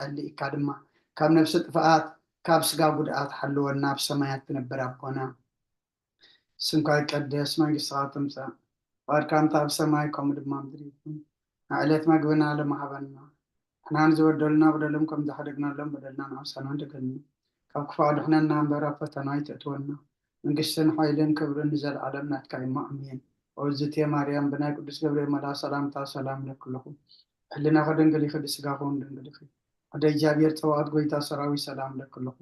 ንጸሊ። ኢካ ድማ ካብ ነፍሲ ጥፍኣት፣ ካብ ስጋ ጉድኣት ሓልወና። ኣብ ሰማያት ትነብር ኣቦና፣ ስምካ ይቀደስ፣ መንግስትኻ ትምጻእ፣ ፍቓድካ እንተ ኣብ ሰማይ ከምኡ ድማ ኣብ ምድሪ ይኹን። ንዕለት መግብና ሎሚ ሃበና። ንሕና ንዝበደሉና በደሎም ከም ዝሓደግናሎም በደልና ንሓብሳና ደገልና። ካብ ክፉእ ኣድሕነና እምበር ኣብ ፈተና ኣይተእትወና። መንግስትን ሓይልን ክብርን ንዘለኣለም ናትካ እሞ ኣሜን። ኦዝቴ ማርያም ብናይ ቅዱስ ገብርኤል መልኣ ሰላምታ ሰላም እለኪ ኣለኹ። ሕልናኺ ድንግል ኢኺ፣ ስጋኺ እውን ድንግል ኢኺ። ኣደ እግዚኣብሔር ጸባኦት ጎይታ ሰራዊት ሰላም እለኪ ኣለኹ።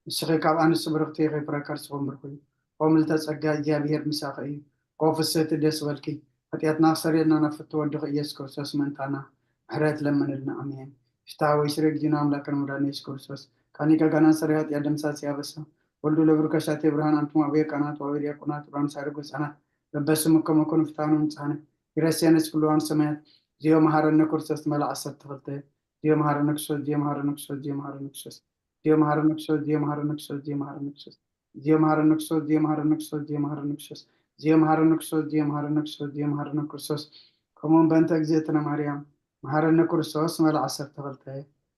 ንስኺ ካብ ኣንስቲ ብርኽቲ ኢኺ፣ ፍረ ከርስኺ እውን ብሩኽ እዩ። ኦ ምልዕተ ጸጋ እግዚኣብሔር ምሳኺ እዩ። ኦ ፍስህቲ ደስ በልኪ። ሓጢኣትና ክሰርየልና ናብ ፍትው ወድኺ ኢየሱስ ክርስቶስ ምእንታና ምሕረት ለምንልና። ኣሜን። ፍትሐ ወይ ስሬ ጊዜና ኣምላክን መድኃኒነ ኢየሱስ ክርስቶስ ካኒቀ ጋናን ሰሪ ኃጢአት ደምሳሲ ያበሳ ወልዱ ለብሩ ከሻቴ ብርሃን አንትሙ አብየ ካህናት ወአበ ዲያቆናት ብርሃን ሳሪ ጎጻናት በበስሙ ከመ ኮኑ ፍትሐኑ ምጻነ ይረሴነስ ኩሉ ሰማያት ዚዮ መሐረነ ክርስቶስ መላ ዓሰርተ ክልተ ዚዮ መሐረነ ክርስቶስ ዚዮ መሐረነ ክርስቶስ ዚዮ መሐረነ ክርስቶስ ዚዮ መሐረነ ክርስቶስ ዚዮ መሐረነ ክርስቶስ ዚዮ መሐረነ ክርስቶስ ዚዮ መሐረነ ክርስቶስ ዚዮ መሐረነ ክርስቶስ ዚዮ መሐረነ ክርስቶስ ዚዮ መሐረነ ክርስቶስ ዚዮ መሐረነ ክርስቶስ ከምኡውን በእንተ እግዝእትነ ማርያም መሐረነ ክርስቶስ መላ ዓሰርተ ክልተ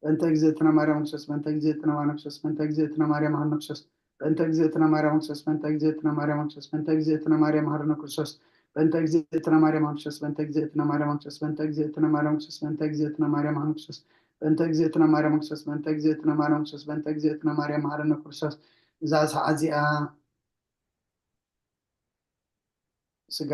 በእንተ እግዝእትነ ማርያም ክርስቶስ በእንተ እግዝእትነ ማርያም ክርስቶስ በእንተ እግዝእትነ ማርያም መሐረነ ክርስቶስ በእንተ እግዝእትነ ማርያም ክርስቶስ በእንተ እግዝእትነ ማርያም ክርስቶስ በእንተ እግዝእትነ ማርያም መሐረነ ክርስቶስ በእንተ እግዝእትነ ማርያም ክርስቶስ በእንተ እግዝእትነ ማርያም ክርስቶስ በእንተ እግዝእትነ ማርያም ክርስቶስ በእንተ እግዝእትነ ማርያም ክርስቶስ በእንተ እግዝእትነ ማርያም ክርስቶስ በእንተ እግዝእትነ ማርያም ክርስቶስ በእንተ እግዝእትነ ማርያም መሐረነ ክርስቶስ እዛ ሰዓት እዚኣ ስጋ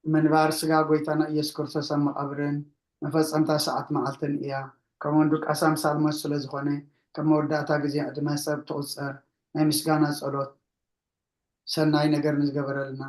ምንባር ስጋ ጎይታና ኢየሱስ ክርስቶስ ኣብ መቓብርን መፈጸምታ ሰዓት መዓልትን እያ። ከምኡውን ዱቃስ ኣምሳል ሞት ስለ ዝኾነ፣ ከም መወዳእታ ግዜ ዕድመ ሰብ ትቑጸር ናይ ምስጋና ጸሎት ሰናይ ነገር ንዝገበረልና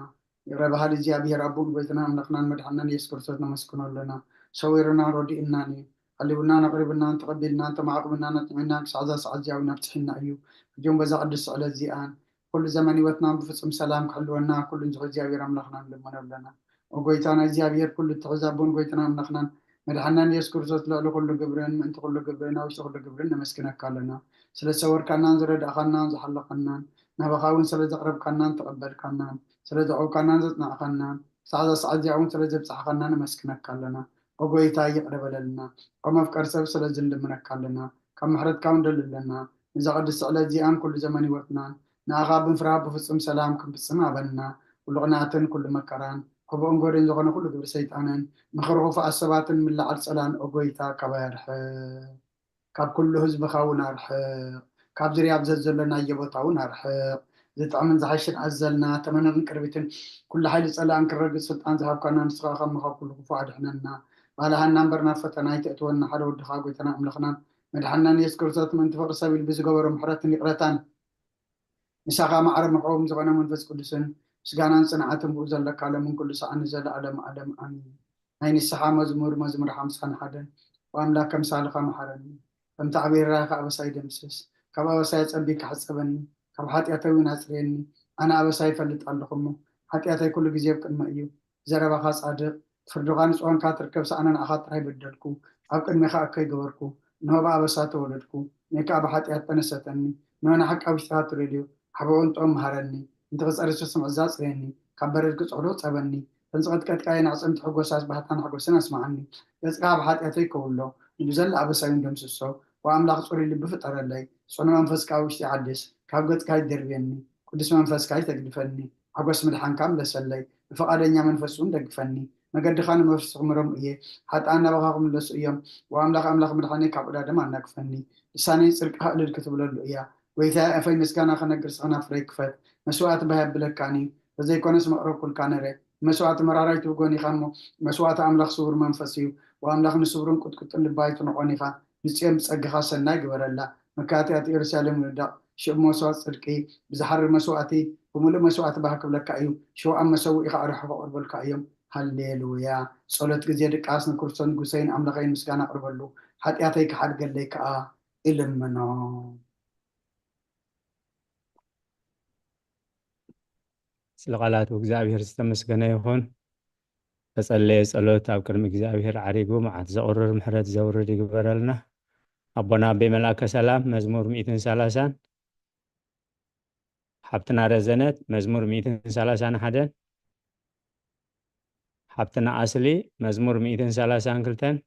ይቕረ በሃሊ እግዚኣብሔር ኣቦን ጎይታና ኣምላኽናን መድሓንናን ኢየሱስ ክርስቶስ ነመስግኖ ኣለና። ሰዊሩናን ረዲኡናን እዩ። ሓሊቡናን ኣቕሪቡናን ተቐቢልናን ተማዕቑብናን ኣጥዕምናን ክሳዕ እዛ ሰዓት እዚኣ እውን ኣብፅሒና እዩ። ሕጂ እውን በዛ ቅድስቲ ዕለት እዚኣን ኩሉ ዘመን ህይወትናን ብፍጹም ሰላም ክሕልወና ኩሉን ዝኽእል እግዚኣብሔር ኣምላኽና ንልምኖ ኣለና። ኦ ጎይታና እግዚኣብሔር ኩሉ እትሕዝ ኣቦን ጎይታና ኣምላኽናን መድሓንናን ኢየሱስ ክርስቶስ ልዕሊ ኩሉ ግብርን ምእንቲ ኩሉ ግብርን ኣብ ውሽጢ ኩሉ ግብርን ነመስግነካ ኣለና። ስለ ዝሰወርካናን ዝረዳእኻናን ዝሓለኻናን ናባኻ እውን ስለ ዘቕረብካናን ተቐበልካናን ስለ ዘዕቆብካናን ዘጽናዕኻናን ክሳዕ እዛ ሰዓት እዚኣ እውን ስለ ዘብጻሕኻና ነመስግነካ ኣለና። ኦ ጎይታ ይቕረ በለልና። ኦ መፍቀር ሰብ ስለዚ ንልምነካ ኣለና። ካብ ምሕረትካ እውን ደሊ ኣለና። ነዛ ቅድስቲ ዕለት እዚኣን ኩሉ ዘመን ህይወትናን ንኣኻ ብምፍራህ ብፍጹም ሰላም ክንፍጽም ሃበና። ኩሉ ቅንኣትን ኩሉ መከራን ክቡእን ጎደን ዝኾነ ኩሉ ግብሪ ሰይጣንን ምኽሪ ክፉኣት ሰባትን ምልዓል ጸላን ኦ ጎይታ ካባይ ኣርሕቕ። ካብ ኩሉ ህዝብኻ እውን ኣርሕቕ። ካብ ዝርያ ብዘት ዘሎናዮ ቦታ እውን ኣርሕቕ። ዝጥዕምን ዝሓሽን ኣዘልና ተመነን ቅርቢትን ኩሉ ሓይሊ ጸላእን ክረግጽ ስልጣን ዝሃብካና ንስኻ ካብ ምኻብ ኩሉ ክፉእ ኣድሕነና። ባልሃና እምበር ናብ ፈተና ኣይተእትወና ሓደ ወድኻ ጎይታና ኣምላኽናን መድሓንናን ኢየሱስ ክርስቶስ ምእንቲ ፍቕሪ ሰብ ኢሉ ብዝገበሮ ምሕረትን ይቕረታን ምሳኻ ማዕረ ምሕዎም ዝኾነ መንፈስ ቅዱስን ምስጋናን ጽንዓትን ብኡ ዘለካ ሎምን ኩሉ ሰዓት ንዘለኣለም ኣለም ኣሚን። ናይ ንስሓ መዝሙር መዝሙር ሓምሳን ሓደን ብኣምላክ ከምሳልኻ መሓረኒ ከምቲ ዓብዪ ርራይኻ ኣበሳይ ደምስስ ካብ ኣበሳይ ኣጸቢካ ሕጸበኒ ካብ ሓጢኣተይ እውን ኣጽርየኒ ኣነ ኣበሳይ ይፈልጥ ኣለኹ እሞ ሓጢኣተይ ኩሉ ግዜ ኣብ ቅድመ እዩ ዘረባኻ ጻድቕ ፍርድኻ ንጽሆንካ ትርከብ ሰኣነ ንኣኻ ጥራይ በደልኩ ኣብ ቅድሜኻ እከይ ገበርኩ እንሆ ብኣበሳ ተወለድኩ ነይ ከዓ ብሓጢኣት ተነሰተኒ እንሆ ንሓቂ ኣብ ውሽጥኻ ትደልዮ ሓበኦን ጥኦም መሃረኒ እንቲ ክጸሪ ስስምዕ ዛጽርየኒ ካብ በረድ ክጽዕዶ ጸበኒ ተንጽቐት ቀጥቃየ ናዕጸምቲ ሕጎሳስ ባህታን ሓጎስን ኣስማዓኒ ገጽካ ኣብ ሓጢኣተይ ከውሎ ንብዘላ ኣበሳዩን ደምስሶ ወኣምላኽ ጽሩይ ልቢ ፍጠረለይ ጽኑ መንፈስካ ኣብ ውሽጢ ሓድስ ካብ ገጽካ ይደርብየኒ ቅዱስ መንፈስካ ይተግድፈኒ ሓጎስ ምድሓንካ ምለሰለይ ብፈቓደኛ መንፈስ እውን ደግፈኒ መገድኻ ንመፍስኽ ምረሙ እየ ሓጥኣን ናባኻ ክምለሱ እዮም ወኣምላኽ ኣምላኽ ምድሓነይ ካብ ዕዳደም ኣናግፈኒ ልሳነይ ጽድቅኻ እልል ክትብለሉ እያ ጎይታየ ኣፈይ ምስጋና ከነግር ስኽና ፍረይ ክፈት መስዋእቲ ባህ ኣብለካኒ ተዘይኮነስ መቕረብኩልካ ነረ መስዋእቲ መራራይ ትብጎን ኢኻ እሞ መስዋእቲ ኣምላኽ ስውር መንፈስ እዩ ወኣምላኽ ንስውርን ቁጥቁጥን ልባ ኣይትንቖን ኢኻ ንጽዮን ብጸግኻ ሰናይ ግበረላ መካትኣት ኢየሩሳሌም ንውዳቕ ሽዑ መስዋእቲ ጽድቂ ብዝሓርር መስዋእቲ ብምሉእ መስዋእቲ ባህ ክብለካ እዩ ሽውኣም መሰውኢኻ ኣርሑ ከቕርበልካ እዮም ሃሌሉያ ጸሎት ግዜ ድቃስ ንክርስቶስ ንጉሰይን ኣምላኸይን ምስጋና ኣቕርበሉ ሓጢኣተይ ክሓድገለይ ከኣ እልምኖ ስለ ቃላቱ እግዚኣብሔር ዝተመስገነ ይኹን። ተጸለየ ጸሎት ኣብ ቅድሚ እግዚኣብሔር ዓሪጉ መዓት ዘቑርር ምሕረት ዘውርድ ይግበረልና። ኣቦና ኣቤ መልኣከ ሰላም መዝሙር ሚእትን ሰላሳን ሓብትና ረዘነት መዝሙር ሚእትን ሰላሳን ሓደን ሓብትና ኣስሊ መዝሙር ሚእትን ሰላሳን ክልተን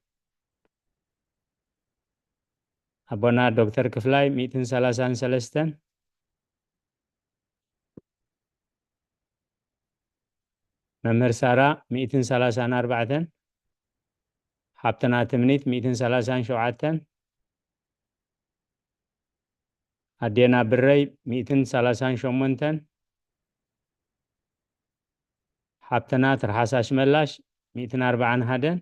ኣቦና ዶክተር ክፍላይ ሚእትን ሰላሳን ሰለስተን፣ መምህር ሳራ ሚእትን ሰላሳን ኣርባዕተን፣ ሓብትና ትምኒት ሚእትን ሰላሳን ሸውዓተን፣ ኣዴና ብረይ ሚእትን ሰላሳን ሸሞንተን፣ ሓብትና ትርሓስ ኣሽመላሽ ሚእትን ኣርባዓን ሓደን፣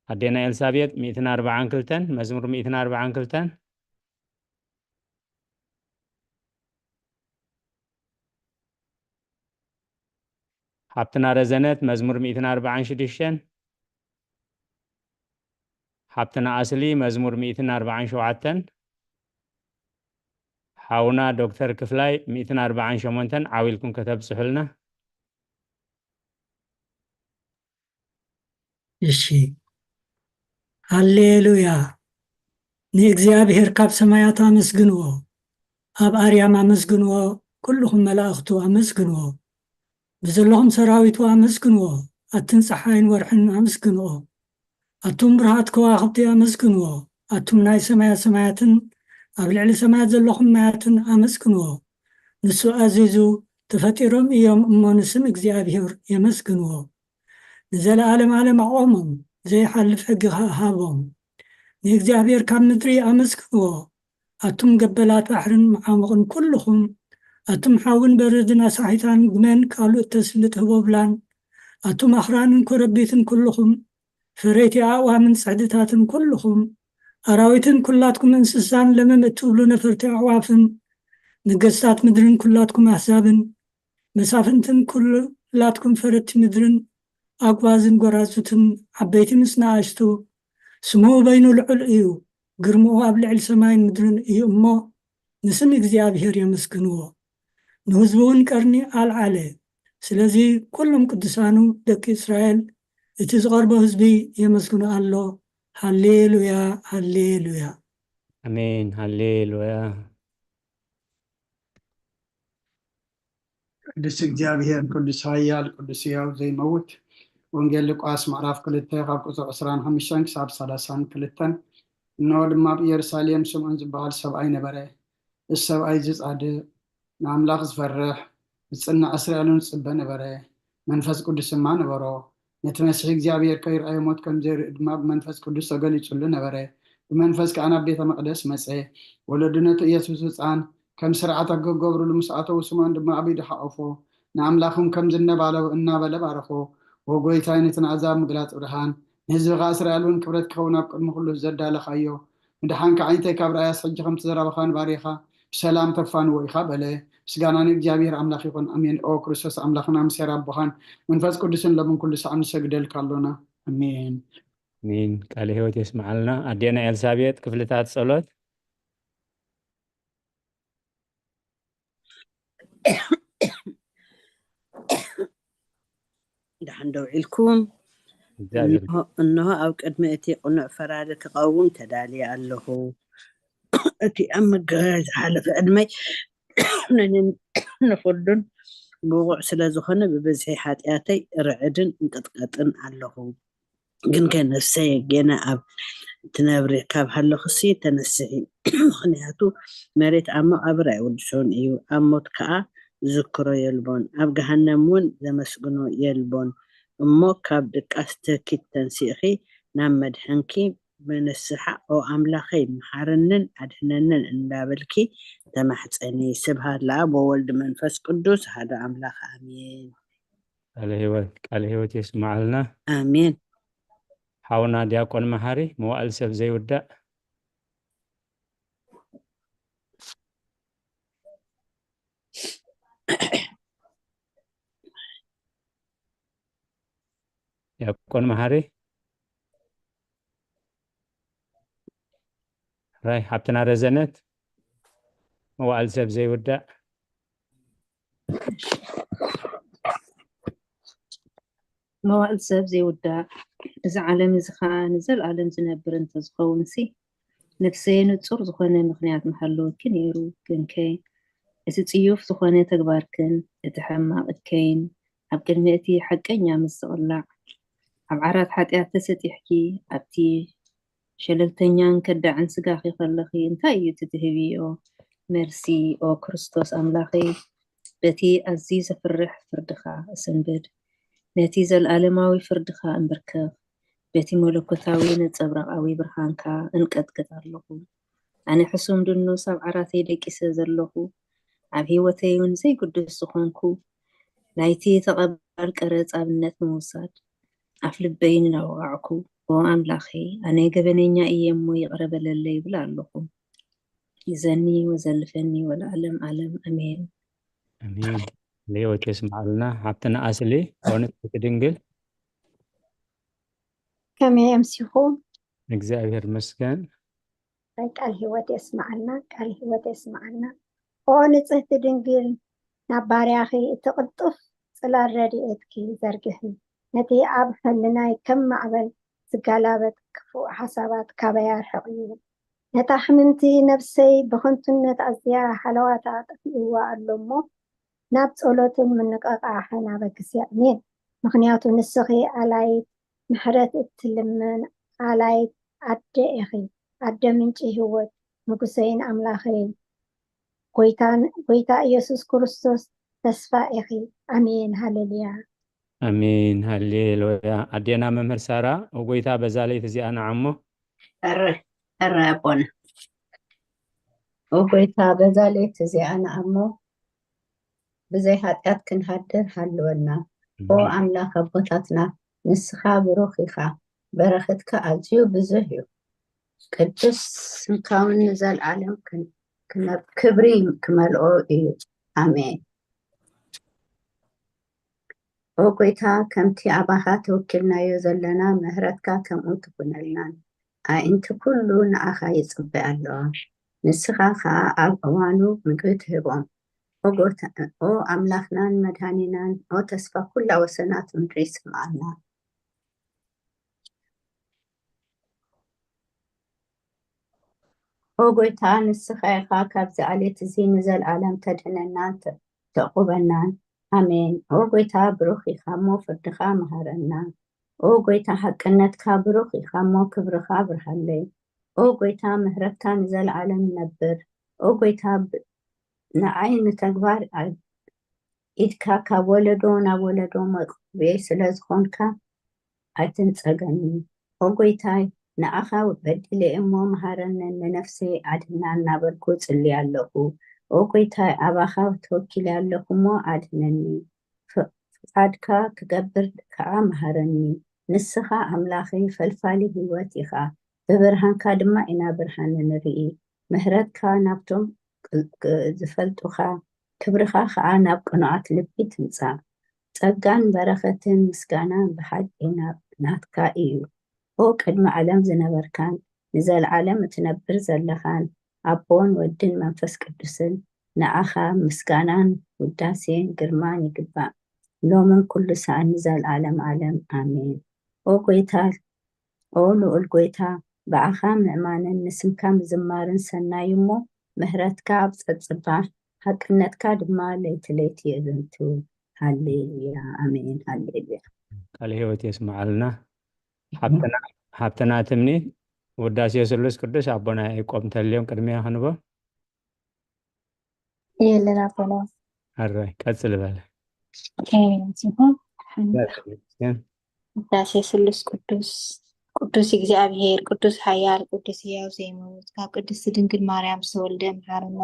ኣዴና ኤልሳቤጥ ሚእትን ኣርባዓን ክልተን፣ መዝሙር ሚእትን ኣርባዓን ክልተን፣ ሓብትና ረዘነት መዝሙር ሚእትን ኣርባዓን ሽዱሽተን፣ ሓብትና ኣስሊ መዝሙር ሚእትን ኣርባዓን ሸውዓተን፣ ሓውና ዶክተር ክፍላይ ሚእትን ኣርባዓን ሸሞንተን ዓው ኢልኩም ከተብጽሑልና። እሺ። ሃሌሉያ። ንእግዚኣብሔር ካብ ሰማያት ኣመስግንዎ፣ ኣብ ኣርያም ኣመስግንዎ፣ ኩልኹም መላእኽቱ ኣመስግንዎ። ብዘለኹም ሰራዊቱ ኣመስግንዎ፣ ኣትን ጸሓይን ወርሕን ኣመስግንዎ። ኣቱም ብርሃት ከዋኽብቲ ኣመስግንዎ፣ ኣቱም ናይ ሰማያት ሰማያትን ኣብ ልዕሊ ሰማያት ዘለኹም ማያትን ኣመስግንዎ። ንሱ ኣዚዙ፣ ተፈጢሮም እዮም እሞ ንስም እግዚኣብሔር የመስግንዎ። ንዘለዓለም ዓለም ኣቖሞም፣ ዘይሓልፍ ሕጊ ኸኣ ሃቦም። ንእግዚኣብሔር ካብ ምድሪ ኣመስግንዎ፣ ኣቱም ገበላት ባሕርን መዓሙቕን ኩልኹም፣ ኣቱም ሓውን በረድን ኣሳሒታን ግመን ካልኦት ተስልጥ ህቦብላን፣ ኣቱም ኣኽራንን ኮረቢትን ኩልኹም፣ ፈረይቲ ኣእዋምን ጽሕድታትን ኩልኹም፣ ኣራዊትን ኩላትኩም እንስሳን ለመም እትብሉ ነፈርቲ ኣዕዋፍን፣ ነገስታት ምድርን ኩላትኩም ኣሕዛብን፣ መሳፍንትን ኩላትኩም ፈረድቲ ምድርን፣ ኣግባዝን ጎራዙትን፣ ዓበይቲ ምስ ንኣሽቱ፣ ስሙ በይኑ ልዑል እዩ፣ ግርምኡ ኣብ ልዕሊ ሰማይን ምድርን እዩ እሞ፣ ንስም እግዚኣብሔር የመስግንዎ። ንህዝቡ እውን ቀርኒ ኣልዓለ። ስለዚ ኩሎም ቅዱሳኑ ደቂ እስራኤል፣ እቲ ዝቐርቦ ህዝቢ የመስግኖ ኣሎ። ሃሌሉያ፣ ሃሌሉያ። ኣሜን፣ ሃሌሉያ። ቅዱስ እግዚኣብሔር፣ ቅዱስ ኃያል፣ ቅዱስ ሕያው ዘይመውት። ወንጌል ሉቃስ ምዕራፍ ክልተ ካብ ቁጽሪ ዕስራን ሓሙሽተን ክሳብ ሰላሳን ክልተን። እነሆ ድማ ኣብ ኢየሩሳሌም ስምዖን ዝበሃል ሰብኣይ ነበረ። እዚ ሰብኣይ እዚ ጻድቕ፣ ንኣምላኽ ዝፈርሕ፣ ዝጽናዕ፣ እስራኤልን ዝጽበ ነበረ። መንፈስ ቅዱስ ድማ ነበሮ። ነቲ መሲሕ እግዚኣብሔር ከይርኣዮ ሞት ከም ዘይርኢ ድማ ብመንፈስ ቅዱስ ተገሊጹሉ ነበረ። ብመንፈስ ከኣ ናብ ቤተ መቕደስ መጸ። ወለዱ ነቲ ኢየሱስ ህጻን ከም ስርዓት ክገብሩሉ ምስ ኣተዉ፣ ስምዖን ድማ ኣብ ኢዱ ሓቖፎ፣ ንኣምላኽም ከም ዝነባለው እናበለ ባረኾ። "ኦ ጐይታይ፣ ነቲ ንኣሕዛብ ምግላጽ ብርሃን፣ ንህዝብኻ እስራኤል እውን ክብረት ክኸውን ኣብ ቅድሚ ኩሉ ዘዳለኻዮ፣ ምድሓንካ ዓይነተይ ካብ ርኣያስ ሕጂ ከምቲ ዘረባኻ ንባርያኻ ብሰላም ተፋንዎ ኢኻ" በለ። ምስጋና ንእግዚኣብሔር ኣምላኽ ይኹን፣ ኣሜን። ኦ ክርስቶስ ኣምላኽና፣ ምሴር ኣቦኻን መንፈስ ቅዱስን ሎምን ኩሉ ሰዓት ንሰግደልካ ኣሎና። ኣሜን። ኣሜን። ቃለ ሕይወት የስምዓልና። ኣዴና ኤልሳቤጥ ክፍልታት ጸሎት። ደሓን ደው ኢልኩም። እግዚኣብሔር እንሆ፣ እንሆ ኣብ ቅድሚ እቲ ቅኑዕ ፈራዲ ክቐውም ተዳልየ ኣለኹ። እቲ ኣብ ምገበያ ዝሓለፈ ዕድመይ ነንን ንፍርዱን ብቑዕ ስለ ዝኾነ፣ ብብዝሒ ሓጢኣተይ ርዕድን እንቅጥቀጥን ኣለኹ። ግን ከ ነፍሰየ፣ ገና ኣብ ትነብሪ ካብ ሃለኹሲ ተነስሒ፣ ምኽንያቱ መሬት ኣብ መቓብር ኣይውድሶን እዩ፣ ኣብ ሞት ከኣ ዝዝክሮ የልቦን፣ ኣብ ገሃነም እውን ዘመስግኖ የልቦን። እሞ ካብ ድቃስ ተኪት ተንሲእኺ ናብ መድሕንኪ ብንስሓ "ኦ ኣምላኸይ፣ መሓረንን ኣድሕነንን" እንዳበልኪ ተማሕጸኒ። ስብሃት ለኣብ ወወልድ መንፈስ ቅዱስ፣ ሓደ ኣምላኽ፣ ኣሜን። ቃለ ሕይወት፣ ቃለ ሕይወት የስምዓልና። ኣሜን። ሓውና ዲያቆን መሓሪ፣ መዋእል ሰብ ዘይውዳእ። ዲያቆን መሓሪ፣ ራይ ሓብትና ረዘነት፣ መዋእል ሰብ ዘይውዳእ። መዋእል ሰብ ዘይውዳእ፣ እዚ ዓለም እዚ ኸኣ ንዘለኣለም ዝነብር እንተዝኸውንሲ፣ ነፍሰየ ንጹር ዝኾነ ምኽንያት ምሃለወኪ ነይሩ። ግንከ እቲ ጽዩፍ ዝኾነ ተግባርክን እቲ ሕማቕ እከይን ኣብ ቅድሚ እቲ ሓቀኛ ምስ ዝቕላዕ፣ ኣብ ዓራት ሓጢኣት ተሰጢሕኪ፣ ኣብቲ ሸለልተኛን ከዳዕን ስጋኺ ከለኺ እንታይ እዩ እቲ ትህብዮ መልሲ? ኦ ክርስቶስ ኣምላኸይ፣ በቲ ኣዝዩ ዘፍርሕ ፍርድኻ እሰንብድ። ነቲ ዘለኣለማዊ ፍርድኻ እንብርከኽ። በቲ መለኮታዊ ነጸብራቓዊ ብርሃንካ እንቀጥቅጥ ኣለኹ። ኣነ ሕሱም ድኑስ ኣብ ዓራተይ ደቂሰ ዘለኹ፣ ኣብ ህይወተይ እውን ዘይግዱስ ዝኾንኩ፣ ናይቲ ተቐባል ቀረጽ ኣብነት ንምውሳድ ኣፍ ልበይ እናወቓዕኩ፣ ኦ ኣምላኸይ፣ ኣነ ገበነኛ እየ እሞ ይቕረ በለለይ ይብል ኣለኹ። ይዘኒ ወዘልፈኒ ወለዓለም ዓለም ኣሜን። ኣሜን። ለህይወት የስምዓልና። ሓብትና ኣስሊ ኦ ንጽሕቲ ድንግል። ከመይ ኣምሲኹ? እግዚኣብሔር ይመስገን። ቃል ህይወት የስምዓልና፣ ቃል ህይወት የስምዓልና። ኦ ንጽህቲ ድንግል፣ ናብ ባርያኺ እቲ ቅልጡፍ ጽላል ረድኤትኪ ዘርግሒ። ነቲ ኣብ ሕልናይ ከም ማዕበል ዝጋላበት ክፉእ ሓሳባት ካበይ ኣርሕቕዮ። ነታ ሕምምቲ ነብሰይ ብኸንቱነት ኣዝያ ሃለዋታ ጠፊእዋ ኣሎ እሞ፣ ናብ ጸሎትን ምንቕቓሕን ኣበግስያ። ኣሜን። ምኽንያቱ ንስኺ ኣላይት ምሕረት እትልምን ኣላይት ኣደ ኢኺ፣ ኣደ ምንጪ ህይወት፣ ንጉሰይን ኣምላኸይን፣ ጎይታን፣ ጎይታ ኢየሱስ ክርስቶስ ተስፋ ኢኺ። ኣሜን። ሃሌሉያ። ኣሜን። ሃሌሉያ። ኣዴና መምህር ሳራ፣ ኦ ጎይታ በዛ ለይቲ እዚኣ ንዓሞ። እረ፣ እረ ኣቦና። ኦ ጎይታ በዛ ለይቲ እዚኣ ንዓሞ። ብዘይ ኃጢኣት ክንሃድር ሃልወና። ኦ ኣምላኽ ኣቦታትና፣ ንስኻ ብሩኽ ኢኻ፣ በረኸትካ ኣዝዩ ብዙሕ እዩ። ቅዱስ ስምካ እውን ንዘለዓለም ክን-፣ ክነ-፣ ክብሪ ክመልኦ እዩ። ኣሜን። ኦ ጎይታ፣ ከምቲ ኣባኻ ተወኪልናዮ ዘለና፣ ምሕረትካ ከምኡ ትኹነልናን። ኣዒንቲ ኩሉ ንኣኻ ይጽበያ ኣለዋ። ንስኻ ኸኣ ኣብ እዋኑ ምግቢ ትህቦም። ኦ ጎይታ፣ ኦ ኣምላኽናን መድኃኒናን፣ ኦ ተስፋ ኩላ ወሰናት ምድሪ ስምዓና። ኦ ጎይታ፣ ንስኻ ኢኻ ካብዚ ዓሌት እዚ ንዘለዓለም ተድሕነናን ተ-፣ ተዕቁበናን። ኣሜን። ኦ ጎይታ፣ ብሩኽ ኢኻ እሞ ፍርድኻ መሃረና። ኦ ጎይታ፣ ሓቅነትካ ብሩኽ ኢኻ እሞ ክብርኻ ኣብርሃለይ። ኦ ጎይታ፣ ምሕረትካ ንዘለዓለም ይነብር። ኦ ጎይታ፣ ብ-፣ ንዓይ ንተግባር ኣይ-፣ ኢድካ ካብ ወለዶ ናብ ወለዶ መቕብኤ ስለ ዝኾንካ ኣይትንጸገኒ። ኦ ጎይታይ፣ ንዓኻ በዲለ እሞ መሃረንን ንነፍሰይ ኣድህና እናበልኩ ጽሊ ኣለኹ። ኦ ጎይታይ፣ ኣባኻ ተወኪለ ኣለኹ እሞ ኣድህነኒ። ፍ-፣ ፍቓድካ ክገብር ከኣ መሃረኒ። ንስኻ ኣምላኸይ ፈልፋሊ ህይወት ኢኻ። ብብርሃንካ ድማ ኢና ብርሃን ንርኢ። ምሕረትካ ናብቶም ቅ-፣ ቅ-፣ ዝፈልጡኻ፣ ክብርኻ ኸኣ ናብ ቅኑዓት ልቢ ትምጻእ። ጸጋን በረኸትን ምስጋናን ብሓቂ ና-፣ ናትካ እዩ። ኦ ቅድሚ ዓለም ዝነበርካን ንዘለዓለም እትነብር ዘለኻን ኣቦን ወድን መንፈስ ቅዱስን፣ ንዓኻ ምስጋናን ውዳሴን ግርማን ይግባእ፣ ሎምን ኩሉ ሰዓን ንዘለዓለም ዓለም። ኣሜን። ኦ ጎይታ፣ ኦ ልዑል ጎይታ፣ ብኣኻ ምእማንን ንስምካ ምዝማርን ሰናይ እሞ፣ ምሕረትካ ኣብ ጸጽባ፣ ሓቅነትካ ድማ ለይቲ ለይቲ የዘንቱ። ሃሌሉያ፣ ኣሜን፣ ሃሌሉያ። ቃለ ሕይወት የስምዓልና። ሓብትና፣ ሓብትና ትምኒ፣ ውዳሴ ስሉስ ቅዱስ ኣቦና ያዕቆብ እንተልዮም ቅድሚያ ክንቦ። የለን ኣቦና። ኣራይ፣ ቀጽል በለ። ከመይ መጺኹም? ሓንቲ ውዳሴ ስሉስ ቅዱስ፣ ቅዱስ እግዚኣብሔር፣ ቅዱስ ሓያል፣ ቅዱስ ህያው ዘይመውት፣ ካብ ቅድስቲ ድንግል ማርያም ዝተወልደ መሓረና።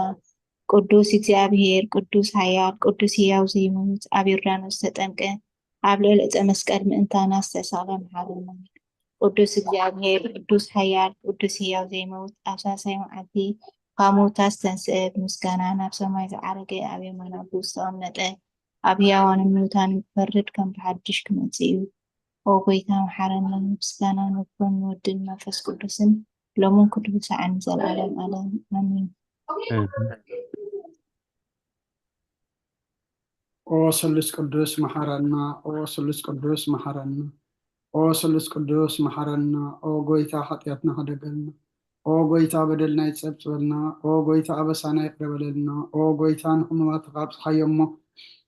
ቅዱስ እግዚኣብሔር፣ ቅዱስ ሓያል፣ ቅዱስ ህያው ዘይመውት፣ ኣብ ዮርዳኖስ ዝተጠምቀ፣ ኣብ ልዕሊ ዕፀ መስቀል ምእንታና ዝተሰቕለ መሓረና። ቅዱስ እግዚኣብሔር፣ ቅዱስ ሓያል፣ ቅዱስ ህያው ዘይመውት፣ ኣብ ሳልሳይ መዓልቲ ካብ ምውታት ዝተንስአ፣ ብምስጋና ናብ ሰማይ ዝዓረገ፣ ኣብ የማን ኣቦኡ ዝተቐመጠ፣ ኣብ ህያዋንን ምውታንን ክፈርድ ከም ብሓድሽ ክመጽእ እዩ። ኦ ጎይታ መሓረና። ምስጋና ንኣቦን ንወድን መንፈስ ቅዱስን ሎምን ኩሉ ሰዓን ንዘለዓለም ዓለም ኣሜን። ኦ ስሉስ ቅዱስ መሓረና፣ ኦ ስሉስ ቅዱስ መሓረና፣ ኦ ስሉስ ቅዱስ መሓረና። ኦ ጎይታ ሓጢኣትና ሕደገልና፣ ኦ ጎይታ በደልና ይጸብጽበልና፣ ኦ ጎይታ ኣበሳና ይቕረ በለልና፣ ኦ ጎይታ ንሕሙማትኻ ኣብጽሓዮ እሞ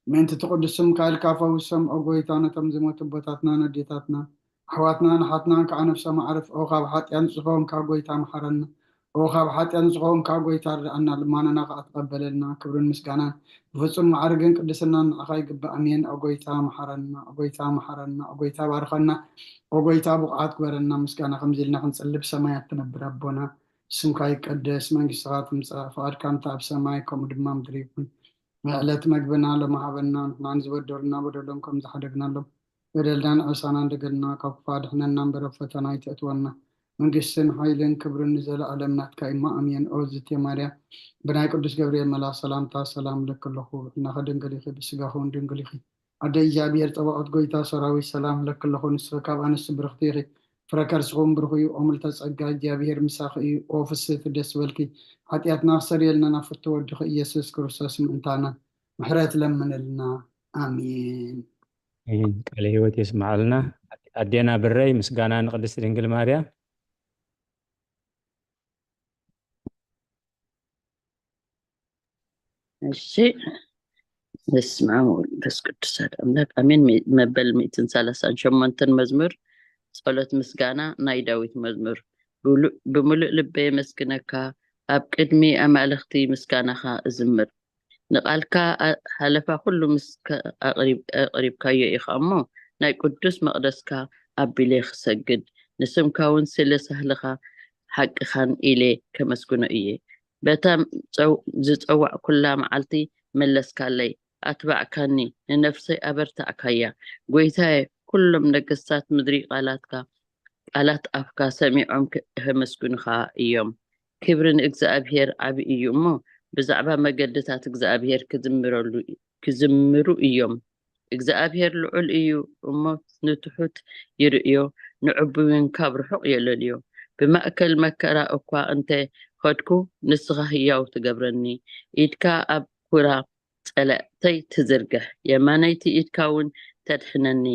ምእንቲ እቲ ቅዱስ ስምካ ኢልካ ፈውሶም። ኦ ጎይታ ነቶም ዝሞቱ ኣቦታትናን ኣዴታትናን ኣሕዋትናን ኣሓትናን ከዓ ነፍሶም ኣዕርፍ። ኦ ካብ ሓጢኣት ንጹህ ከውን ካብ ጎይታ መሓረና። ኦ ካብ ሓጢኣት ንጹህ ከውን ካብ ጎይታ ርድኣና፣ ልማናና ከዓ ተቐበለልና። ክብርን ምስጋናን ብፍጹም ማዕርግን ቅድስናን ንዓኻ ይግባእ። ኣሜን። ኦ ጎይታ መሓረና፣ ኦ ጎይታ መሓረና፣ ኦ ጎይታ ባርኸና፣ ኦ ጎይታ ብቑዓት ግበረና። ምስጋና ከምዚ ኢልና ክንጽሊ ብሰማያት ትነብር ኣቦና፣ ስምካ ይቀደስ፣ መንግስትኻ ትምጻእ፣ ፍቓድካ እንተ ኣብ ሰማይ ከምኡ ድማ ምድሪ ይኹን። ንዕለት መግብና ሎሚ ሃበና፣ ንሕናን ዝበደሉና በደሎም ከም ዝሓደግናሎም በደልናን ዕሳናን ደገልና፣ ካብ ክፉእ ኣድሕነና እምበር ኣብ ፈተና ኣይተእትወና። መንግስትን ሓይልን ክብርን ንዘለኣለም ናትካ እማ፣ ኣሜን። ኦ ዝቴ ማርያ፣ ብናይ ቅዱስ ገብርኤል መልኣኽ ሰላምታ ሰላም እለኪ ኣለኹ፣ ብሕልናኺ ድንግል ኢኺ፣ ብስጋኺ እውን ድንግል ኢኺ። ኣደ እግዚኣብሔር ጸባኦት፣ ጎይታ ሰራዊት፣ ሰላም እለኪ ኣለኹ፣ ንስኺ ካብ ኣንስቲ ብርኽቲ ኢኺ፣ ፍረ ከርስኺ እውን ብሩኽ እዩ። ኦ ምልዕተ ጸጋ፣ እግዚኣብሔር ምሳኺ እዩ። ኦ ፍስህቲ፣ ደስ በልኪ፣ ሓጢኣትና ክሰርየልና ናብ ፍትው ወድኺ ኢየሱስ ክርስቶስ ምእንታና ምሕረት ለምንልና። ኣሜን። ኣሜን። ቃለ ህይወት የስምዓልና። ኣዴና ብረይ፣ ምስጋና ንቅድስት ድንግል ማርያም። እሺ፣ በስመ አብ ወወልድ ወመንፈስ ቅዱስ አሐዱ አምላክ አሜን። መበል ሚእትን ሰላሳን ሸሞንተን መዝሙር። ጸሎት ምስጋና ናይ ዳዊት መዝሙር። ብሉ- ብምሉእ ልበይ የመስግነካ፣ ኣብ ቅድሚ ኣማልኽቲ ምስጋናኻ እዝምር። ንቓልካ ኣ- ሓለፋ ኩሉ ምስ ከ- ኣቕሪብ- ኣቕሪብካዮ ኢኻ እሞ፣ ናይ ቅዱስ መቕደስካ ኣቢለ ክሰግድ፣ ንስምካ እውን ስለ ሳህልኻ ሓቅኻን ኢለ ከመስግኖ እየ። በታ ጸው- ዝጸዋዕኩላ መዓልቲ መለስካለይ፣ ኣትባዕካኒ፣ ንነፍሰይ ኣበርታዕካያ። ጎይታየ፣ ኩሎም ነገስታት ምድሪ ቃላትካ ቃላት ኣፍካ ሰሚዖም ከመስግኑኻ እዮም። ክብሪ ንእግዚኣብሔር ዓቢ እዩ እሞ፣ ብዛዕባ መገድታት እግዚኣብሔር ክዝምረሉ ክዝምሩ እዮም። እግዚኣብሔር ልዑል እዩ እሞ፣ ንትሑት ይርእዮ፣ ንዕቡይ እውን ካብ ርሑቕ የለልዮ። ብማእከል መከራ እኳ እንተ ኸድኩ፣ ንስኻ ህያው ትገብረኒ፣ ኢድካ ኣብ ኩራ ጸላእተይ ትዝርግሕ፣ የማነይቲ ኢድካ እውን ተድሕነኒ።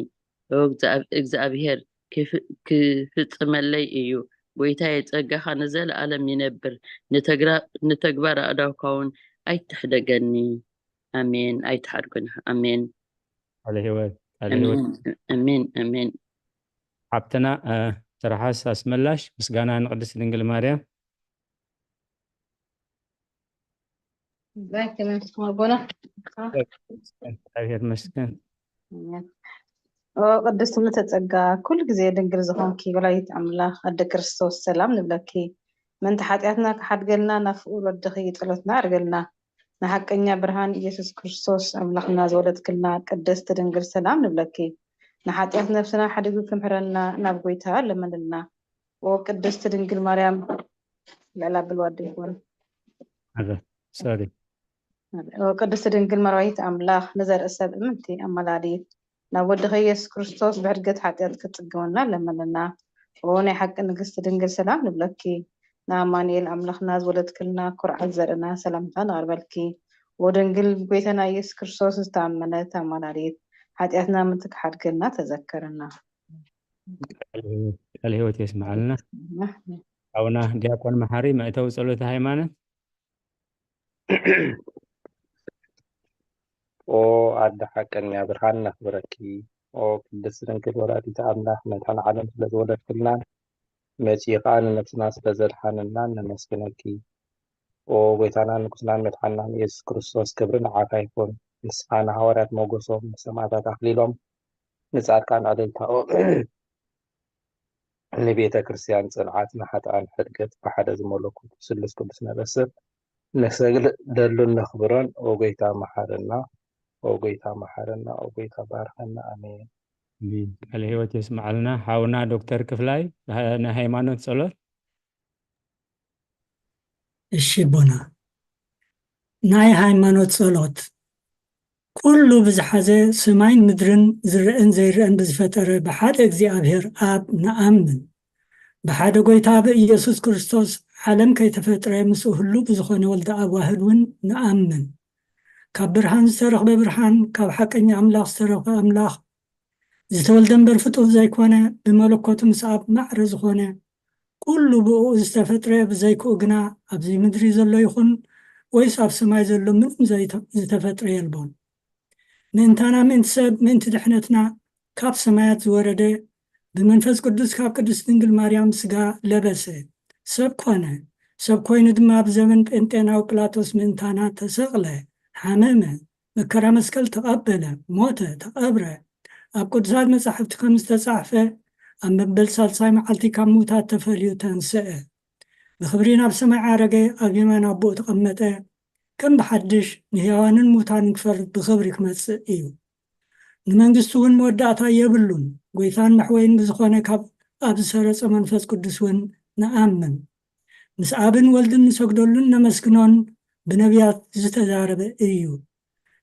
ኦ እግዚኣብ- እግዚኣብሔር ክፍ- ክፍጽመለይ እዩ። ጎይታየ፣ ጸጋኻ ንዘለኣለም ይነብር፣ ንተግራ- ንተግባር ኣእዳውካ እውን ኣይትሕደገኒ። ኣሜን። ኣይትሓድጉና። ኣሜን። ቃለ ህይወት፣ ቃለ ህይወት። ኣሜን። ኣሜን። ኣሜን። ሓብትና እ፣ ትርሓስ ኣስመላሽ፣ ምስጋና ንቅድስት ድንግል ማርያም። ዛይ ከመይ ምስኩም ኣቦና? እግዚኣብሔር ይመስገን። ኦ ቅድስቲ ምልዕተ ጸጋ፣ ኩሉ ግዜ ድንግል ዝኾንኪ ወላዲት ኣምላኽ ኣደ ክርስቶስ፣ ሰላም ንብለኪ። ምእንቲ ሓጢኣትና ክሓድገልና፣ ናብ ፍቁር ወድኺ ጸሎትና ኣዕርገልና። ንሓቀኛ ብርሃን ኢየሱስ ክርስቶስ ኣምላኽና ዝወለድክልና ቅድስቲ ድንግል፣ ሰላም ንብለኪ። ንሓጢኣት ነፍስና ሓዲጉ ክምሕረና፣ ናብ ጎይታ ለምንልና። ኦ ቅድስቲ ድንግል ማርያም፣ ልዕል ኣብል ዋዲ ይኹን። ሶሪ። ኦ ቅድስቲ ድንግል መርዋይት ኣምላኽ፣ ንዘርኢ ሰብ እምንቲ ኣማላዲት፣ ናብ ወድኸ ኢየሱስ ክርስቶስ ብሕድገት ሓጢኣት ክትጽግወና ለመንና። ኦ ናይ ሓቂ ንግስቲ ድንግል፣ ሰላም ንብለኪ። ንኣማኑኤል ኣምላኽና ዝወለድክልና ኩርዓት ዘርእና፣ ሰላምታ ነቕርበልኪ። ኦ ድንግል፣ ጎይታና ኢየሱስ ክርስቶስ ዝተኣመነት ኣማላዲት፣ ሓጢኣትና ምንቲ ክሓድገልና ተዘከርና። ቃለ ህይወት የስምዓልና። ኣቡና ዲያቆን መሓሪ፣ መእተዊ ጸሎተ ሃይማኖት። ኦ ኣደ ሓቀኛ ብርሃን ነኽብረኪ። ኦ ቅድስት ድንግል ወላዲተ ኣምላኽ፣ መድኃኔ ዓለም ስለ ዝወለድክልና፣ መጺኡ ኸኣ ንነፍስና ስለ ዘድሓነና ነመስግነኪ። ኦ ጎይታናን ንጉስናን መድሓንናን ኢየሱስ ክርስቶስ፣ ክብሪ ንዓኻ ይኹን። ንስኻ ንሃዋርያት ሞገሶም፣ ንሰማዕታት ኣኽሊሎም፣ ንጻድቃን ዕልልታኦም፣ ንቤተ ክርስቲያን ጽንዓት፣ ንሓጥኣን ሕድገት፣ ብሓደ ዝመለኩ ስሉስ ቅዱስ ነበስር ነሰግደሉን ነኽብሮን። ኦ ጎይታ መሓረና፣ ኦ ጎይታ መሓረና፣ ኦ ጎይታ ባርኸና። ኣሜን። ኣሜን። ቃለ ህይወት የስምዓልና። ሓውና ዶክተር ክፍላይ፣ ናይ ሃይማኖት ጸሎት። እሺ ኣቦና፣ ናይ ሃይማኖት ጸሎት። ኩሉ ብዝሓዘ፣ ሰማይን ምድርን ዝረአን ዘይረአን ብዝፈጠረ ብሓደ እግዚኣብሔር ኣብ ንኣምን። ብሓደ ጎይታ ብኢየሱስ ክርስቶስ ዓለም ከይተፈጥረ ምስኡ ህሉ ብዝኾነ ወልደ ኣብ ዋህድ እውን ንኣምን። ካብ ብርሃን ዝተረኽበ ብርሃን፣ ካብ ሓቀኛ ኣምላኽ ዝተረኽበ ኣምላኽ፣ ዝተወልደ እምበር ፍጡር ዘይኮነ፣ ብመለኮቱ ምስ ኣብ ማዕረ ዝኾነ፣ ኩሉ ብእኡ ዝተፈጥረ፣ ብዘይክኡ ግና ኣብዚ ምድሪ ዘሎ ይኹን ወይስ ኣብ ሰማይ ዘሎ ምንም ዘይተ- ዝተፈጥረ የልቦን። ምእንታና፣ ምእንቲ ሰብ፣ ምእንቲ ድሕነትና ካብ ሰማያት ዝወረደ፣ ብመንፈስ ቅዱስ ካብ ቅድስት ድንግል ማርያም ስጋ ለበሰ፣ ሰብ ኮነ። ሰብ ኮይኑ ድማ ኣብ ዘመን ጴንጤናዊ ጲላጦስ ምእንታና ተሰቕለ፣ ሓመመ፣ መከራ መስቀል ተቐበለ፣ ሞተ፣ ተቐብረ። ኣብ ቅዱሳት መጻሕፍቲ ከም ዝተጻሕፈ ኣብ መበል ሳልሳይ መዓልቲ ካብ ምዉታት ተፈልዩ ተንስአ። ብኽብሪ ናብ ሰማይ ዓረገ፣ ኣብ የማን ኣቦኡ ተቐመጠ። ከም ብሓድሽ ንህያዋንን ምዉታንን ክፈርድ ብኽብሪ ክመጽእ እዩ። ንመንግስቱ እውን መወዳእታ የብሉን። ጎይታን መሕወይን ብዝኾነ ካብ ኣብ ዝሰረጸ መንፈስ ቅዱስ እውን ንኣምን። ምስ ኣብን ወልድን ንሰግደሉን ነመስግኖን ብነቢያት ዝተዛረበ እዩ።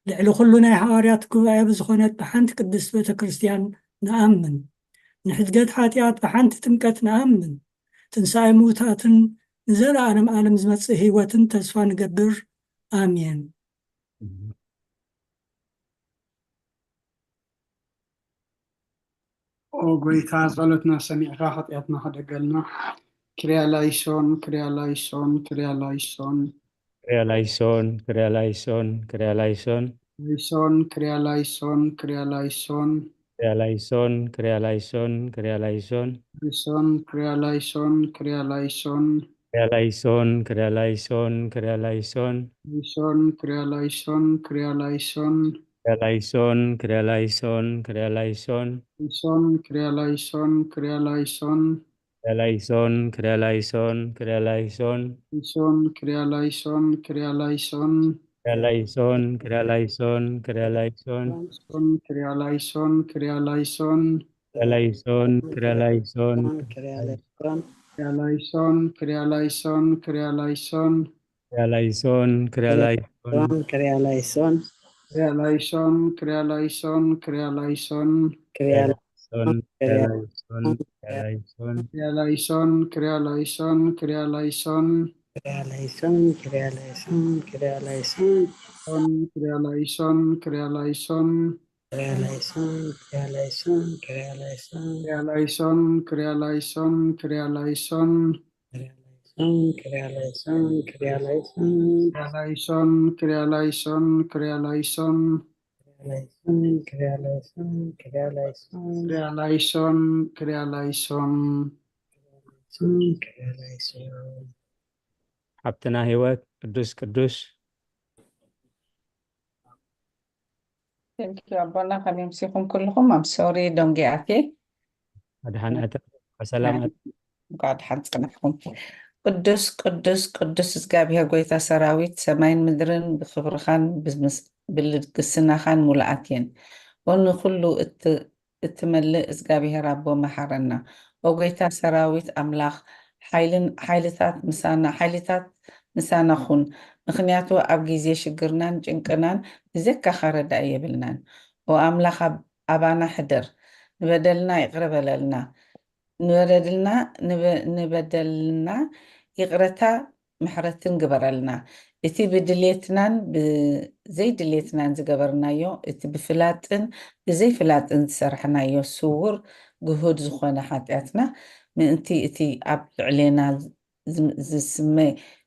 ልዕሊ ኩሉ ናይ ሃዋርያት ጉባኤ ብዝኾነት ብሓንቲ ቅድስት ቤተ ክርስቲያን ንኣምን። ንሕድገት ሓጢኣት ብሓንቲ ጥምቀት ንኣምን። ትንሳኤ ምዉታትን ንዘለኣለም ዓለም ዝመጽእ ህይወትን ተስፋ ንገብር። ኣሜን። ኦ ጎይታ፣ ጸሎትና ሰሚዕካ፣ ሓጢኣትና ሓደገልና። ክሪያ ላይሶን፣ ክሪያ ላይሶን፣ ክሪያ ላይሶን። ክሪያ ላይሶን፣ ክሪያ ላይሶን፣ ክሪያ ላይሶን። ላይሶን፣ ክሪያ ላይሶን፣ ክሪያ ላይሶን። ክሪያ ላይሶን፣ ክሪያ ላይሶን፣ ክሪያ ላይሶን። ላይሶን፣ ክሪያ ላይሶን፣ ክሪያ ላይሶን። ክሪያ ላይሶን፣ ክሪያ ላይሶን፣ ክሪያ ላይሶን። ላይሶን፣ ክሪያ ላይሶን፣ ክሪያ ላይሶን። ክሪያ ላይሶን፣ ክሪያ ላይሶን፣ ክሪያ ላይሶን። ላይሶን፣ ክሪያ ላይሶን፣ ክሪያ ላይሶን። ክሪያ ላይሶን፣ ክሪያ ላይሶን፣ ክሪያ ላይሶን። ላይሶን፣ ክሪያ ላይሶን፣ ክሪያ ላይሶን። ክሪያ ላይሶን፣ ክሪያ ላይሶን፣ ክሪያ ላይሶን። ላይሶን፣ ክሪያ ላይሶን፣ ክሪያ ላይሶን። ክሪያ ላይሶን፣ ክሪያ ላይሶን። ክሪያ ላይሶን። ክሪያ ላይሶን፣ ክሪያ ላይሶን፣ ክሪያ ላይሶን። ክሪያ ላይሶን፣ ክሪያ ላይሶን። ክሪያ ላይሶን። ክሪያ ላይሶን፣ ክሪያ ላይሶን፣ ክሪያ ላይሶን። ክሪያ ላይሶን፣ ክሪያ ላይሶን፣ ክሪያ ላይሶን። ክሪያ ላይሶን፣ ክሪያ ላይሶን፣ ክሪያ ላይሶን። ክሪያ ላይሶን። ክሪያ ላይሶን፣ ክሪያ ላይሶን። ሶን፣ ክሪያ ላይሶን፣ ክሪያ ላይሶን። ክሪያ ላይሶን፣ ክሪያ ላይሶን፣ ክሪያ ላይሶን። ክሪያ ላይሶን፣ ክሪያ ላይሶን፣ ክሪያ ላይሶን። ክሪያ ላይሶን፣ ክሪያ ላይሶን፣ ክሪያ ላይሶን። ክሪያ ላይሶን፣ ክሪያ ላይሶን፣ ክሪያ ላይሶን። ክሪያ ላይሶን፣ ክሪያ ላይሶን፣ ክሪያ ላይሶን። ክሪያ ላይሶን፣ ክሪያ ላይሶን። ሶን፣ ክሪያ ላይሶን። ሓብትና ህይወት ቅዱስ ቅዱስ። Thank you ኣቦና፣ ከመይ ምሲኹም ኩልኹም? I'm sorry ደንጊ ኣትየ። ኣድሓን ኣተ ሰላም ኣተ እንኳዕ ደሓን ጸናሕኩም። ቅዱስ ቅዱስ ቅዱስ እግዚኣብሔር ጎይታ ሰራዊት፣ ሰማይን ምድርን ብኽብርኻን ብምስ- ብልግስናኻን ሙሉኣት እየን። ኦ ንኹሉ እት- እትመልእ እግዚኣብሔር ኣቦ መሓረና። ኦ ጎይታ ሰራዊት ኣምላኽ፣ ሓይልን ሓይልታት ምሳና ሓይልታት ምሳና ኩን። ምኽንያቱ ኣብ ግዜ ሽግርናን ጭንቅናን ብዘካኻ ረዳኢ የብልናን። ኦ ኣምላኽ ኣብ- ኣባና ሕደር፣ ንበደልና ይቕረ በለልና። ንበደልና ንበ- ንበደልና ይቕረታ ምሕረትን ግበረልና። እቲ ብድሌትናን ብዘይድሌትናን ዝገበርናዮ፣ እቲ ብፍላጥን ብዘይፍላጥን ዝሰርሕናዮ ስውር ግሁድ ዝኾነ ሓጢኣትና ምእንቲ እቲ ኣብ ልዕሌና ዝም- ዝስመ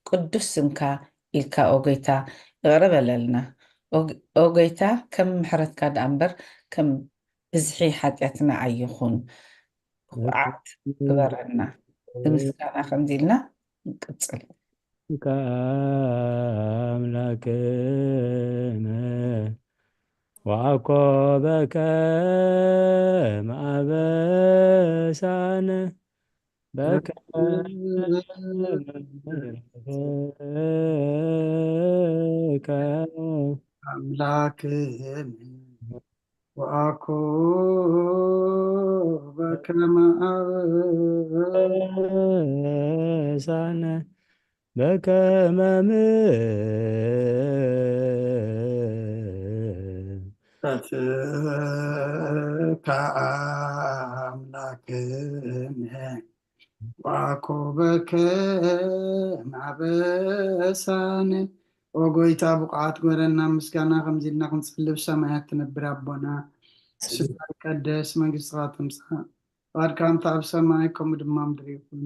ቅዱስ ስምካ ኢልካ ኦ ጎይታ ይቕረ በለልና። ኦ- ኦ ጎይታ ከም ምሕረትካ ደኣ እምበር ከም ብዝሒ ሓጢኣትና ኣይኹን። ብኹዓት ግበረና። ብምስጋና ከምዚ ኢልና ንቅጽል። ከኣምላክነ ወአኮበከ ማበሳነ በከ አምላክነ ወአኮበከ ማበሳነ በከመ ምሕረትከ አምላክነ ወአኮበከ ማበሳነ። ኦ ጎይታ ብቑዓት ግበረና ምስጋና ከምዚ ኢልና ክንጽሊ። ብሰማያት ትነብር ኣቦና፣ ስምካ ይቀደስ፣ መንግስትኻ ትምጻእ፣ ፍቓድካ ከምቲ ኣብ ሰማይ ከምኡ ድማ ምድሪ ይኹን።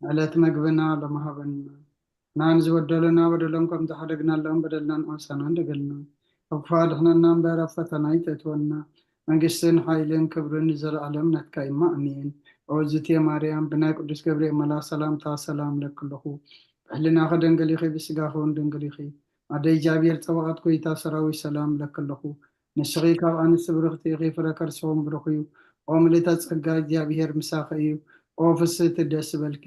ዕለት መግብና ሎሚ ሃበና፣ ንሕና ንዝበደሉና በደሎም ከም ዝሓደግናሎም በደልና ንኣሳና እንደገልና፣ ካብ ክፉእ ኣድሕነና እምበር ኣብ ፈተና ኣይተእትወና፣ መንግስትን ሓይልን ክብርን ንዘለኣለም ናትካ እማ፣ ኣሜን። ኦ ዝትየ ማርያም፣ ብናይ ቅዱስ ገብርኤል መልኣኽ ሰላምታ ሰላም እለኪ ኣለኹ። ብሕልናኺ ደንገል ኢኺ፣ ብስጋኺ እውን ደንገል ኢኺ። ኣደ እግዚኣብሔር፣ ጸባኦት፣ ጎይታ ሰራዊት፣ ሰላም እለኪ ኣለኹ። ንስኺ ካብ ኣንስቲ ብርኽቲ ኢኺ፣ ፍረ ከርስኺ እውን ብሩኽ እዩ። ኦ ምልእተ ጸጋ፣ እግዚኣብሔር ምሳኺ እዩ። ኦ ፍስህቲ፣ ደስ ይበልኪ።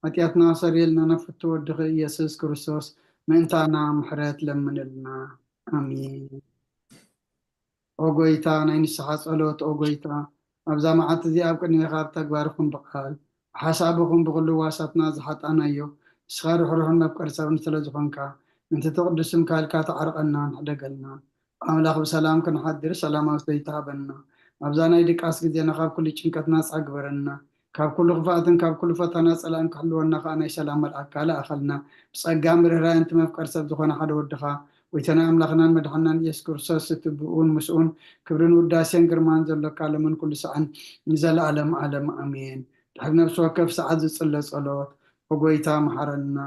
ሓጢኣትና ሰሪየልና፣ ናብ ፍትው ወድኺ ኢየሱስ ክርስቶስ ምእንታና ምሕረት ለምንልና። ኣሜን። ኦ ጎይታ፣ ናይ ንስሓ ጸሎት። ኦ ጎይታ፣ ኣብዛ መዓልቲ እዚኣ ኣብ ቅድሜኻ ብተግባር ይኹን ብቓል፣ ብሓሳብ ይኹን ብኹሉ ዋሳትና ዝሓጣናዮ፣ ንስኻ ርሕሩሕን መፍቀሪ ሰብን ስለ ዝኾንካ፣ ምእንቲ እቲ ቅዱስ ስምካ ኢልካ ተዓርቐናን ሕደገልና። ኣምላኽ ብሰላም ክንሓድር ሰላማዊ ሰይታ ሃበና። ኣብዛ ናይ ድቃስ ግዜና ካብ ኩሉ ጭንቀት ናጻ ግበረና። ካብ ኩሉ ክፍኣትን ካብ ኩሉ ፈተና ጸላእን ክሕልወና ከኣ ናይ ሰላም መልኣካ ለኣኸልና። ብጸጋ ምርህራይን እቲ መፍቀሪ ሰብ ዝኾነ ሓደ ወድኻ፣ ጎይታና ኣምላኽናን መድሓናን ኢየሱስ ክርስቶስ፣ እቲ ብኡን ምስኡን ክብርን ውዳሴን ግርማን ዘሎካ፣ ሎምን ኩሉ ሰዓን ንዘለኣለም ዓለም ኣሜን። ድሕሪ ነፍሲ ወከፍ ሰዓት ዝጽለ ጸሎት፣ ኦ ጎይታ፣ መሓረና፣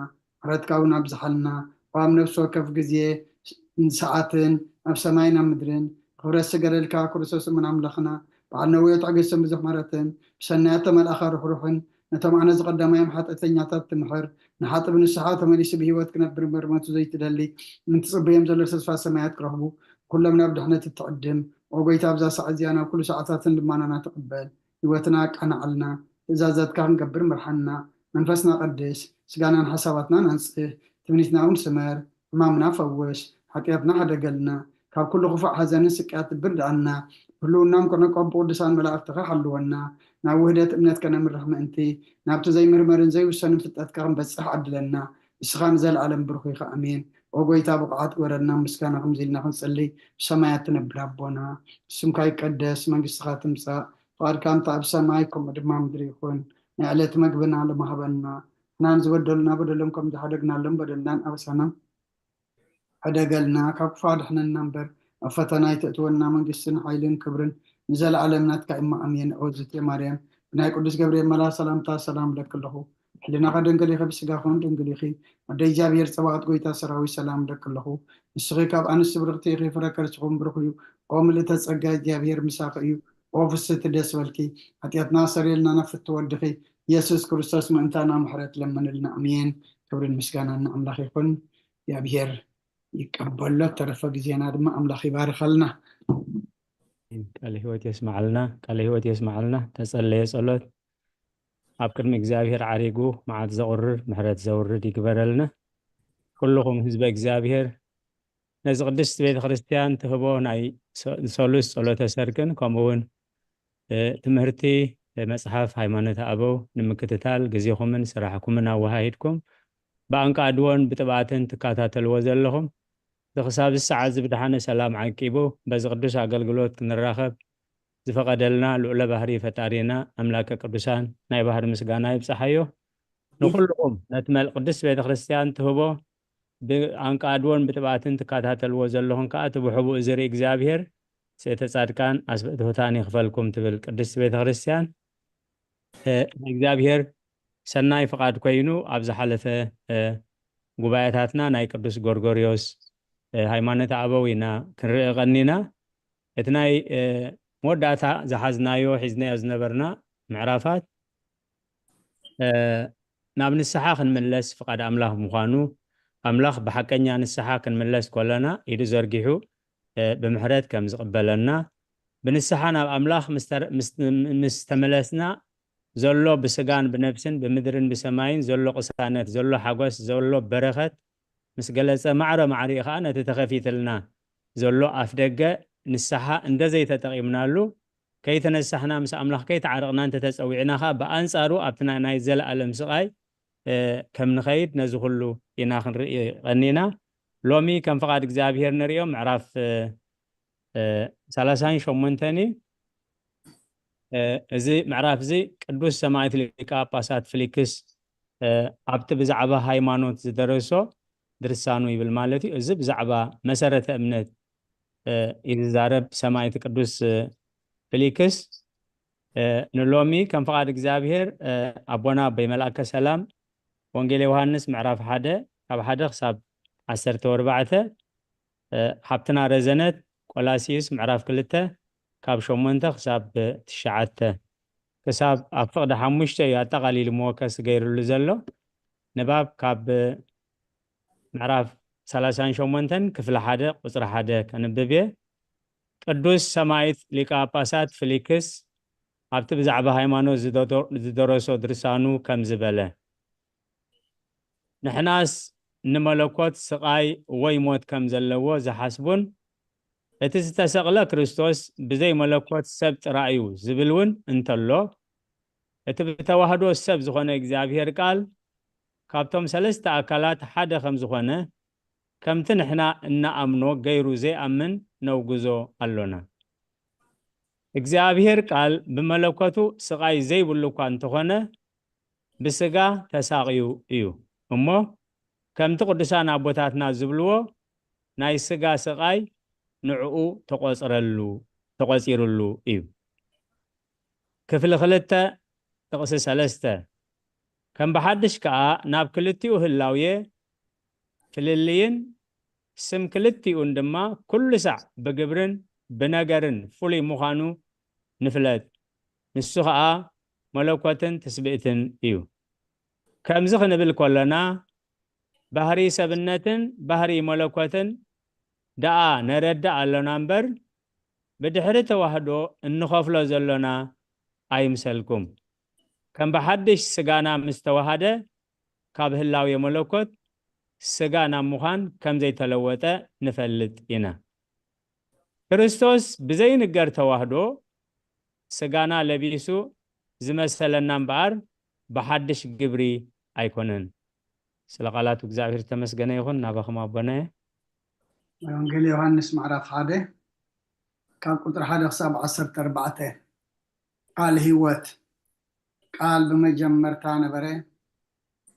ምሕረትካ እውን ኣብዝሓልና። ኦ ኣብ ነፍሲ ወከፍ ግዜ፣ ሰዓትን፣ ኣብ ሰማይን ኣብ ምድርን፣ ክብረት ዝገለልካ ክርስቶስ እሙን ኣምላኽና፣ በዓል ነዊሕ ትዕግስትን ብዙሕ ምሕረትን፣ ብሰናያት ተመልኣኻ ርሕሩሕን፣ ነቶም ኣነ ዝቐዳማዮም ሓጢኣተኛታት ትምሕር፣ ንሓጥእ ብንስሓ ተመሊሱ ብህይወት ክነብር መርመቱ ዘይትደሊ፣ ምእንቲ ጽበዮም ዘሎ ተስፋ ሰማያት ክረኽቡ፣ ኩሎም ናብ ድሕነት እትዕድም። ኦ ጎይታ፣ ኣብዛ ሰዓት እዚኣ ናብ ኩሉ ሰዓታትን ልማናና ትቕበል። ህይወትና ኣቃንዓልና፣ ትእዛዛትካ ክንገብር ምርሓና። መንፈስና ቀድስ፣ ስጋናን ሓሳባትናን ኣንጽህ፣ ትምኒትና እውን ስመር፣ ሕማምና ፈውስ፣ ሓጢኣትና ሕደገልና፣ ካብ ኩሉ ክፉእ ሓዘንን ስቅያት ብርድኣና፣ ህልውናም ከነቆም ብቅዱሳን መላእኽትኻ ሓልወና፣ ናብ ውህደት እምነት ከነምርሕ ምእንቲ፣ ናብቲ ዘይምርመርን ዘይውሰንን ፍልጠትካ ክንበጽሕ ዓድለና። ንስኻ ንዘለኣለም ብሩኽ ኢኻ። ኣሜን። ኦ ጎይታ፣ ብቑዓት ግበረልና፣ ምስጋና ከምዚ ኢልና ክንጽሊ፣ ብሰማያት ትነብር ኣቦና፣ ስምካ ይቀደስ፣ መንግስትኻ ትምጻእ፣ ፍቓድካ እንተ ኣብ ሰማይ ከምኡ ድማ ምድሪ ይኹን። ናይ ዕለት መግብና ሎሚ ሃበና፣ ንሕና ንዝበደሉና በደሎም ከም ዝሓደግናሎም በደልናን ኣበሳናን ሕደገልና፣ ካብ ክፉእ ኣድሕነና እምበር፣ ኣብ ፈተና ኣይተእትወና፣ መንግስትን ሓይልን ክብርን ንዘለኣለም ናትካ እማ፣ ኣሜን። ኦ ዝቴ ማርያም፣ ብናይ ቅዱስ ገብርኤል መልኣኽ ሰላምታ ሰላም እብለኪ ኣለኹ። ሕልናኻ ደንገል ኢኺ፣ ብስጋኺ እውን ደንገል ኢኺ። ኣደ እግዚኣብሔር ጸባኦት፣ ጎይታ ሰራዊት፣ ሰላም እብለኪ ኣለኹ። ንስኺ ካብ ኣንስቲ ብርኽቲ ኢኺ፣ ፍረ ከርስኺ እውን ብሩኽ እዩ። ኦ ምልእተ ጸጋ፣ እግዚኣብሔር ምሳኺ እዩ። ኦ ፍስህቲ፣ ደስ በልኪ። ሓጢኣትና ኣሰሪየልና፣ ናብ ፍትው ወድኺ ኢየሱስ ክርስቶስ ምእንታና ምሕረት ለምንልና። ኣሜን። ክብርን ምስጋናን ንኣምላኽ ይኹን። እግዚኣብሔር ይቀበሎ። ተረፈ ግዜና ድማ ኣምላኽ ይባርኸልና። ቃለ ህይወት የስማዓልና፣ ቃለ ህይወት የስማዓልና። ተጸለየ ጸሎት ኣብ ቅድሚ እግዚኣብሔር ዓሪጉ መዓት ዘቑርር ምሕረት ዘውርድ ይግበረልና። ኩልኹም ህዝበ እግዚኣብሔር ነዚ ቅድስት ቤተ ክርስቲያን ትህቦ ናይ ሰ- ሰሉስ ጸሎተ ሰርክን ከምኡ እውን እ፣ ትምህርቲ እ፣ መጽሓፍ ሃይማኖተ ኣበው ንምክትታል ግዜኹምን ስራሕኩምን ኣወሃሂድኩም ብኣንቃድዎን ብጥብኣትን ትከታተልዎ ዘለኹም፣ እዚ ክሳብ እዚ ሰዓት እዚ ብድሓነ ሰላም ዓቂቡ በዚ ቅዱስ ኣገልግሎት ክንራኸብ ዝፈቐደልና ልዑለ ባህሪ ፈጣሪና ኣምላከ ቅዱሳን ናይ ባህሪ ምስጋና ይብጽሓዮ። ንኹልኹም ነቲ መል ቅድስት ቤተ ክርስቲያን ትህቦ ብኣንቃድዎን ብጥብኣትን ትከታተልዎ ዘለኹም ከኣ እቲ ብሕቡእ ዝርኢ እግዚኣብሔር ስእተ ጻድቃን ኣስፍእቲ ሁታን ይኽፈልኩም ትብል ቅድስቲ ቤተ ክርስቲያን። እ፣ እግዚኣብሔር ሰናይ ፍቓድ ኮይኑ ኣብ ዝሓለፈ እ፣ ጉባኤታትና ናይ ቅዱስ ጎርጎርዮስ እ፣ ሃይማኖተ ኣበው ኢና ክንርኢ ቀኒና። እቲ ናይ እ፣ መወዳእታ ዝሓዝናዮ ሒዝናዮ ዝነበርና ምዕራፋት እ፣ ናብ ንስሓ ክንምለስ ፍቓድ ኣምላኽ ምዃኑ፣ ኣምላኽ ብሓቀኛ ንስሓ ክንምለስ ከለና ኢዱ ዘርጊሑ እ፣ ብምሕረት ከም ዝቕበለና፣ ብንስሓ ናብ ኣምላኽ ምስ ተረ- ምስ ምስ ተመለስና ዘሎ ብስጋን ብነፍስን ብምድርን ብሰማይን ዘሎ ቅሳነት፣ ዘሎ ሓጎስ፣ ዘሎ በረኸት ምስ ገለጸ፣ ማዕረ ማዕሪኡ ኸኣ ነቲ ተኸፊትልና ዘሎ ኣፍደገ ንስሓ እንተዘይተጠቒምናሉ፣ ከይተነሳሕና ምስ ኣምላኽ ከይተዓረቕና እንተተጸዊዕና ኸኣ ብኣንጻሩ ኣብቲ ናይ ናይ ዘለኣለም ስቓይ እ፣ ከም ንኸይድ ነዚ ኩሉ ኢና ክንርኢ ቀኒና። ሎሚ ከም ፍቓድ እግዚኣብሔር ንርእዮ ምዕራፍ እ፣ እ፣ ሰላሳን ሸሞንተን እዩ። እ፣ እዚ ምዕራፍ እዚ ቅዱስ ሰማዕት ሊቀ ጳጳሳት ፍሊክስ እ፣ ኣብቲ ብዛዕባ ሃይማኖት ዝደረሶ ድርሳኑ ይብል ማለት እዩ። እዚ ብዛዕባ መሰረተ እምነት እ፣ እዩ ዝዛረብ ሰማዕት ቅዱስ እ፣ ፍሊክስ። እ፣ ንሎሚ ከም ፍቓድ እግዚኣብሔር እ፣ ኣቦና ኣቦይ መልኣከ ሰላም ወንጌል ዮሃንስ ምዕራፍ ሓደ ካብ ሓደ ክሳብ ዓሰርተ ወርባዕተ፣ እ፣ ሓብትና ረዘነት ቆላሲዩስ ምዕራፍ ክልተ ካብ ሸሞንተ ክሳብ ትሽዓተ፣ ክሳብ ኣብ ፍቕዲ ሓሙሽተ እዩ ኣጠቓሊሉ መወከሲ ገይሩሉ ዘሎ። ንባብ ካብ ምዕራፍ ሰላሳን ሸሞንተን ክፍሊ ሓደ ቁጽሪ ሓደ ከንብብ እየ። ቅዱስ ሰማዕት ሊቀ ጳጳሳት ፊሊክስ ኣብቲ ብዛዕባ ሃይማኖት ዝደዶ-፣ ዝደረሶ ድርሳኑ ከምዚ በለ። ንሕናስ ንመለኮት ስቓይ ወይ ሞት ከም ዘለዎ ዝሓስቡን፣ እቲ ዝተሰቕለ ክርስቶስ ብዘይ መለኮት ሰብ ጥራይ እዩ ዝብል እውን እንተሎ፣ እቲ ብተዋህዶ ሰብ ዝኾነ እግዚኣብሔር ቃል ካብቶም ሰለስተ ኣካላት ሓደ ከም ዝኾነ፣ ከምቲ ንሕና እንኣምኖ ገይሩ ዘይኣምን ነውግዞ ኣሎና። እግዚኣብሔር ቃል ብመለኮቱ ስቓይ ዘይብሉ እኳ እንተኾነ፣ ብስጋ ተሳቕዩ እዩ። እሞ ከምቲ ቅዱሳን ኣቦታትና ዝብልዎ፣ ናይ ስጋ ስቓይ ንዕኡ ተቖጽረሉ፣ ተቖጺሩሉ እዩ። ክፍሊ ክልተ ጥቕሲ ሰለስተ፣ ከም ብሓድሽ ከኣ ናብ ክልቲኡ ህላውየ ፍልልይን ስም ክልቲኡን ድማ ኩሉ ሳዕ ብግብርን ብነገርን ፍሉይ ምዃኑ ንፍለጥ። ንሱ ኸኣ መለኮትን ትስብእትን እዩ። ከምዚ ክንብል ከሎና፣ ባህሪ ሰብነትን ባህሪ መለኮትን ደኣ ነረድእ ኣሎና እምበር፣ ብድሕሪ ተዋህዶ እንኸፍሎ ዘሎና ኣይምሰልኩም። ከም ብሓድሽ ስጋና ምስ ተዋሃደ፣ ካብ ህላዌ መለኮት ስጋ ናብ ምዃን ከም ዘይተለወጠ ንፈልጥ ኢና። ክርስቶስ ብዘይንገር ተዋህዶ ስጋና ለቢሱ ዝመሰለና እምበኣር፣ ብሓድሽ ግብሪ ኣይኮነን። ስለ ቃላቱ እግዚኣብሔር ዝተመስገነ ይኹን። ናባኹም ኣቦና እየ። ወንጌል ዮሃንስ ምዕራፍ ሓደ ካብ ቁጥሪ ሓደ ክሳብ ዓሰርተ ኣርባዕተ። ቃል ህይወት። ቃል ብመጀመርታ ነበረ፣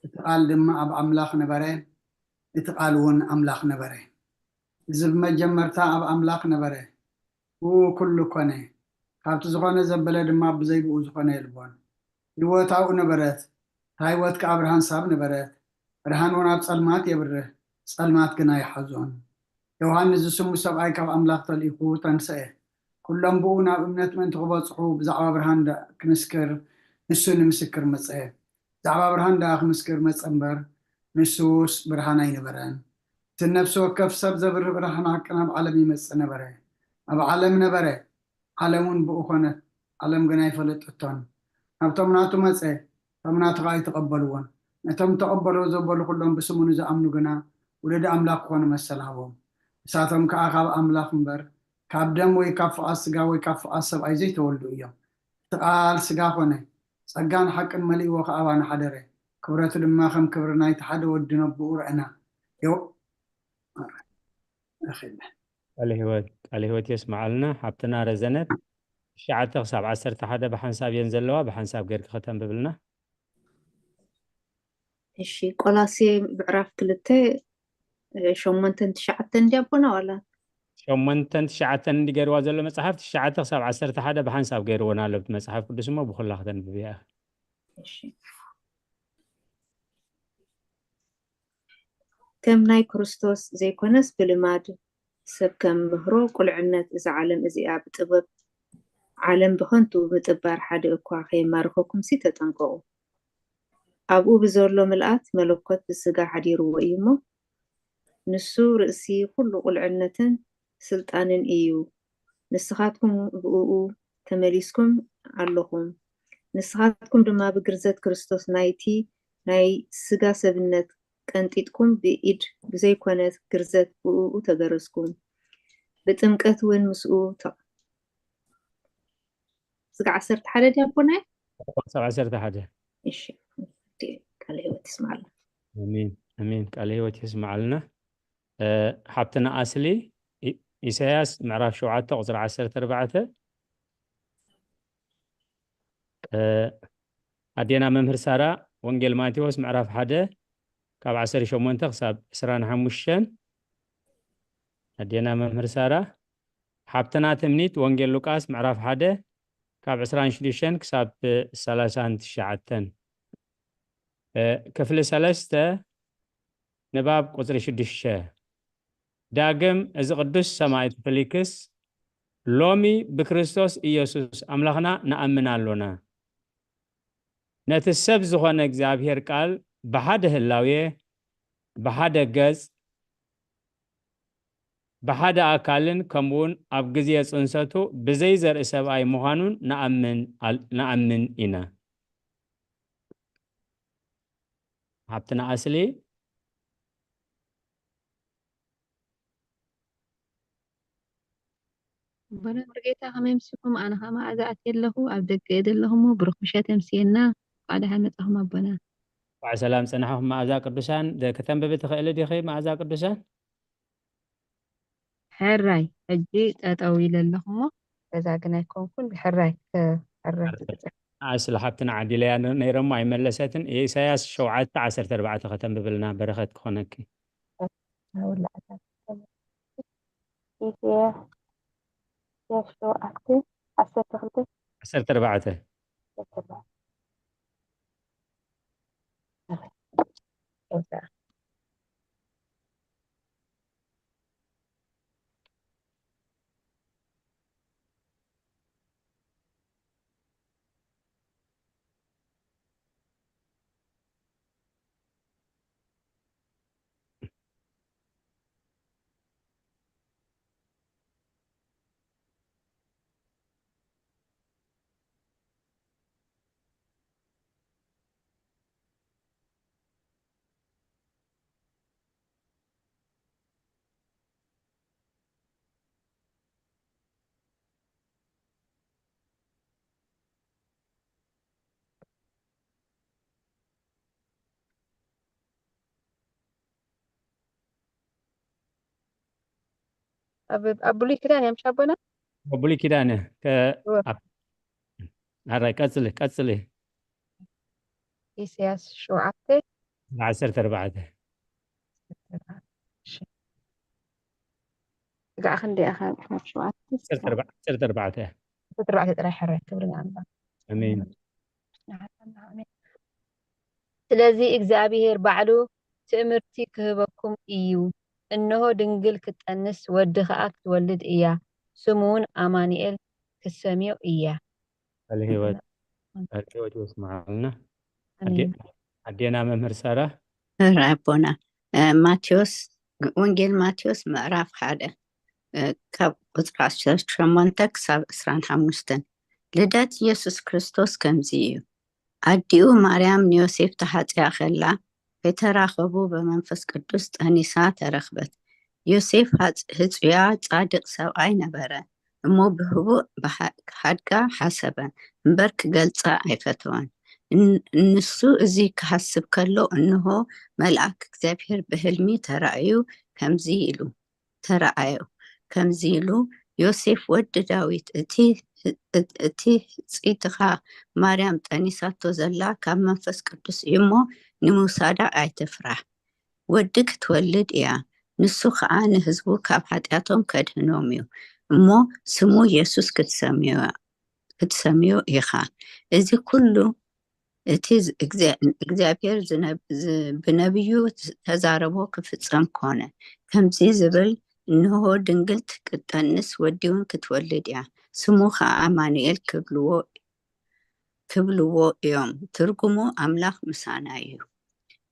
እቲ ቃል ድማ ኣብ ኣምላኽ ነበረ፣ እቲ ቃል እውን ኣምላኽ ነበረ። እዚ ብመጀመርታ ኣብ ኣምላኽ ነበረ፣ ብኡ ኩሉ ኮነ። ካብቲ ዝኾነ ዘበለ ድማ ብዘይ ብኡ ዝኾነ የልቦን። ህይወት ኣብኡ ነበረት፣ እታ ህይወት ከኣ ብርሃን ሳብ ነበረት። ብርሃን እውን ኣብ ጸልማት የብርህ፣ ጸልማት ግና ይሓዞን። ዮሃንስ ዝስሙ ሰብኣይ ካብ ኣምላኽ ተልኢኹ ተንስአ። ኩሎም ብኡ ናብ እምነት ምእንቲ ክበጽሑ ብዛዕባ ብርሃን ደኣ ክምስክር ንሱ ንምስክር መጸ። ብዛዕባ ብርሃን ደኣ ክምስክር መጸ እምበር፣ ንሱስ ብርሃን ኣይነበረን። እቲ ነፍሲ ወከፍ ሰብ ዘብርህ ብርሃን ሓቂ ናብ ዓለም ይመጽእ ነበረ። ኣብ ዓለም ነበረ፣ ዓለም እውን ብኡ ኾነት፣ ዓለም ግን ኣይፈለጠቶን። ናብቶም ናቱ መጸ፣ እቶም ናቱ ኸኣ ኣይተቐበልዎን። ነቶም ተቐበልዎ ዘበሉ ኩሎም ብስሙ ንዝኣምኑ ግና ውሉድ ኣምላኽ ክኾኑ መሰል ሃቦም። ንሳቶም ከኣ ካብ ኣምላኽ እምበር፣ ካብ ደም ወይ ካብ ፍቓድ ስጋ ወይ ካብ ፍቓድ ሰብኣይ ዘይተወልዱ እዮም። እቲ ቃል ስጋ ኾነ፣ ጸጋን ሓቅን መሊእዎ ከኣ ኣባና ሓደረ። ክብረቱ ድማ ከም ክብሪ ናይቲ ሓደ ወዲ ነቦኡ ረኣና። ዮ-፣ ኣኺለ። ቃለ ህይወት፣ ቃለ ህይወት የስምዓልና። ሓብትና ረዘነት፣ ትሽዓተ ክሳብ ዓሰርተ ሓደ ብሓንሳብ እየን ዘለዋ፣ ብሓንሳብ ጌርኪ ከተንብብልና። እሺ፣ ቆላሴ ምዕራፍ ክልተ፣ እ፣ ሸሞንተን ትሽዓተን እንዲ ኣቦና ዋላ? ሸሞንተን ትሽዓተን እንዲ ገይርዋ ዘሎ መጽሓፍ፣ ትሽዓተ ክሳብ ዓሰርተ ሓደ ብሓንሳብ ገይርወን ኣሎ ብቲ መጽሓፍ ቅዱስ፣ እሞ ብኹላ ከተንብብያ ኢኺ። እሺ። ከም ናይ ክርስቶስ ዘይኮነስ ብልማድ ሰብ ከም ምህሮ ቁልዕነት እዛ ዓለም እዚኣ ብጥበብ ዓለም ብኸንቱ ምጥባር ሓደ እኳ ከየማርኸኩምሲ ተጠንቀቑ። ኣብኡ ብዘሎ ምልኣት መለኮት ብስጋ ሓዲርዎ እዩ እሞ፣ ንሱ ርእሲ ኩሉ ቁልዕነትን ስልጣንን እዩ። ንስኻትኩም ብእኡ ተመሊስኩም ኣለኹም። ንስኻትኩም ድማ ብግርዘት ክርስቶስ ናይቲ ናይ ስጋ ሰብነት ቀንጢጥኩም ብኢድ ብዘይኮነ ግርዘት ብእኡ ተገረዝኩም። ብጥምቀት እውን ምስኡ ተ-፣ ስጋ ዓሰርተ ሓደ ድያ ኣቦናይ? ክሳብ ዓሰርተ ሓደ። እሺ፣ ቃለ ህይወት ይስማዓልና። ኣሜን፣ ኣሜን። ቃለ ህይወት የስምዓልና። እ፣ ሓብትና ኣስሊ፣ ኢ-፣ ኢሳያስ ምዕራፍ ሸውዓተ ቁጽሪ ዓሰርተ ኣርባዕተ። እ፣ ኣዴና መምህር ሳራ፣ ወንጌል ማቴዎስ ምዕራፍ ሓደ ካብ ዓሰርተ ሸሞንተ ክሳብ ዕስራን ሓሙሽተን። ኣዴና መምህር ሳራ፣ ሓብትና ትምኒት፣ ወንጌል ሉቃስ ምዕራፍ ሓደ ካብ ዕስራን ሽዱሽተን ክሳብ ሰላሳን ትሽዓተን። እ፣ ክፍሊ ሰለስተ፣ ንባብ ቁጽሪ ሽዱሽተ። ዳግም እዚ ቅዱስ ሰማዕት ፊሊክስ ሎሚ ብክርስቶስ ኢየሱስ ኣምላኽና ንኣምን ኣሎና። ነቲ ሰብ ዝኾነ እግዚኣብሔር ቃል ብሓደ ህላዌ፣ ብሓደ ገጽ፣ ብሓደ ኣካልን ከምኡውን ኣብ ግዜ ጽንሰቱ ብዘይ ዘርኢ ሰብኣይ ምዃኑን ንኣምን ኣል-፣ ንኣምን ኢና። ሃብትና ኣስሊ። ኣቦና ሙሉጌታ ከመይ ኣምሲኹም? ኣነ ኸኣ መኣዛ ኣትየ ኣለኹ፣ ኣብ ደገ እየ ዘለኹ እሞ ብሩኽ ምሸት የምስየና። እንኳዕ ደሓን መጻኹም ኣቦና። እንኳዕ ሰላም ጸናሕኹም መኣዛ ቅዱሳን። ደ-፣ ከተንብቢ ትኽእሊ ዲኺ መኣዛ ቅዱሳን? ሕራይ፣ ሕጂ ጠጠው ኢለ ኣለኹ እሞ፣ ገዛ ግን ኣይኮንኩን፣ ብሕራይ፣ እ፣ ሕራይ ትጽ- ኣስሊ ሓብትና ዓዲለያ ነ-፣ ነይረሞ ኣይመለሰትን። ኢሳያስ ሸውዓተ ዓሰርተ ኣርባዕተ ከተንብብልና በረኸት ክኾነኪ። ኢሳያስ ሸውዓተ ዓሰርተ ክልተ። ዓሰርተ ኣርባዕተ። ኣብ፣ ኣብ ብሉይ ኪዳን እዮም ሻቦና? ኣብ ብሉይ ኪዳን እየ። ከ-፣ እወ። ኣብ-፣ ኣራይ፣ ቀጽሊ፣ ቀጽሊ። ኢሳያስ ሸውዓተ። ዓሰርተ ኣርባዕተ። እሺ። ስጋዕ ክንደይ ኢኻ? ካብ ሸውዓተ ዓሰርተ ኣርባዕተ፣ ዓሰርተ ኣርባዕተ። ዓሰርተ ኣርባዕተ ጥራይ ሕራይ፣ ክብሪ ንኣምላኽ። ኣሜን። ስለዚ እግዚኣብሄር ባዕሉ ትእምርቲ ክህበኩም እዩ። እንሆ ድንግል ክትጠንስ፣ ወዲ ኸኣ ክትወልድ እያ፣ ስሙውን ኣማኑኤል ክትሰምዮ እያ። ቃለ ህይወት፣ ቃለ ህይወት የስምዓልና። ኣዴ-፣ ኣሜን። ኣዴና መምህር ሳራ። መምህር ኣቦና፣ እ፣ ማቴዎስ፣ ወንጌል ማቴዎስ ምዕራፍ ሓደ፣ እ፣ ካብ ቁጽሪ ዓሰርተ ሸሞንተ ክሳብ ዕስራን ሓሙሽተን። ልደት ኢየሱስ ክርስቶስ ከምዚ እዩ። ኣዲኡ ማርያም ንዮሴፍ ተሓጽያ ከላ፣ ከይተራኸቡ ብመንፈስ ቅዱስ ጠኒሳ ተረኽበት። ዮሴፍ ሃጽ-፣ ህጹያ ጻድቕ ሰብኣይ ነበረ፣ እሞ ብህቡእ ብሓ-፣ ክሓድጋ ሓሰበ፣ እምበር ክገልጻ ኣይፈተወን። ን-፣ ንሱ እዚ ክሓስብ ከሎ፣ እንሆ፣ መልኣክ እግዚኣብሔር ብሕልሚ ተራእዩ፣ ከምዚ ኢሉ፣ ተራኣዮ። ከምዚ ኢሉ፣ "ዮሴፍ ወዲ ዳዊት፣ እቲ፣ እቲ ህጽይትኻ ማርያም ጠኒሳቶ ዘላ ካብ መንፈስ ቅዱስ እዩ እሞ፣ ንምውሳዳ ኣይትፍራሕ። ወዲ ክትወልድ እያ፣ ንሱ ኸኣ ንህዝቡ ካብ ሓጢኣቶም ከድህኖም እዩ። እሞ ስሙ የሱስ ክትሰምዮ፣ ክትሰምዮ ኢኻ። እዚ ኩሉ እቲ ዝ-፣ እግዚኣብ-፣ እግዚኣብሔር ዝነብ-፣ ዝ-፣ ብነቢዩ ዝተዛረቦ ክፍጸም ኮነ። ከምዚ ዝብል፣ እንሆ ድንግል ክትጠንስ ወዲውን ክትወልድ እያ፣ ስሙ ኸኣ ኣማኑኤል ክብልዎ፣ ክብልዎ እዮም። ትርጉሙ ኣምላኽ ምሳና እዩ።"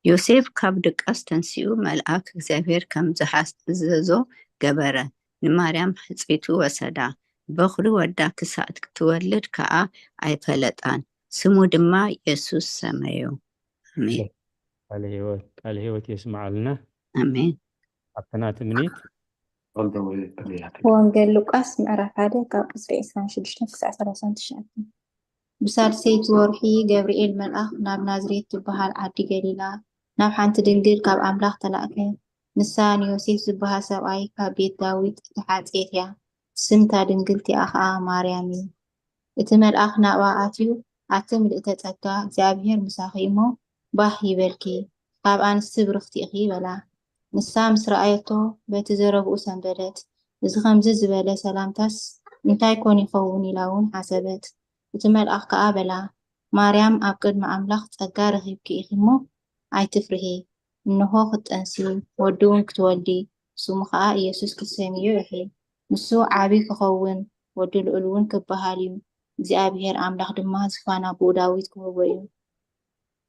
ዮሴፍ ካብ ድቃስ ተንሲኡ፣ መልኣክ እግዚኣብሔር ከም ዝሓዘዞ ገበረ። ንማርያም ሕጽይቱ ወሰዳ። በኹሪ ወዳ ክሳዕ ክትወልድ ከኣ ኣይፈለጣን። ስሙ ድማ የሱስ ሰመዮ። ኣሜን። ቃለ ህይወት፣ ቃለ ህይወት የስምዓልና። ኣሜን። ኣብቲ ናቲ ምኒት። ወንጌል ሉቃስ ምዕራፍ ሓደ ካብ ቁጽሪ ዕስራን ሽዱሽተን ክሳዕ ሰላሳን ትሽዓተን። ብሳልሰይቲ ወርሒ ገብርኤል መልኣኽ ናብ ናዝሬት ትበሃል ዓዲ ገሊላ ናብ ሓንቲ ድንግል ካብ ኣምላኽ ተላእከ። ንሳ ንዮሴፍ ዝበሃል ሰብኣይ ካብ ቤት ዳዊት እተሓጽየት እያ። ስምታ ድንግልቲኣ ኸኣ ማርያም እዩ። እቲ መልኣኽ ናብኣ ኣትዩ፣ "ኣቲ ምልእተ ጸጋ፣ እግዚኣብሄር ምሳኺ እሞ፣ ባህ ይበልኪ፣ ካብ ኣንስቲ ብርኽቲ ኢኺ" በላ። ንሳ ምስ ረኣየቶ፣ በቲ ዘረብኡ ሰንበደት። "እዚ ኸምዚ ዝበለ ሰላምታስ እንታይ ኮን ይኸውን?" ኢላ እውን ሓሰበት። እቲ መልኣኽ ከኣ በላ፣ "ማርያም፣ ኣብ ቅድሚ ኣምላኽ ጸጋ ረኺብኪ ኢኺ እሞ፣ ኣይትፍርሂ። እንሆ፣ ክትጠንሲ፣ ወዲ እውን ክትወልዲ፣ ስሙ ኸኣ ኢየሱስ ክትሰምዮ ኢኺ። ንሱ ዓቢ ክኸውን፣ ወዲ ልዑል እውን ክበሃል እዩ። እግዚኣብሔር ኣምላኽ ድማ ዝፋን ኣቦኡ ዳዊት ክህቦ እዩ።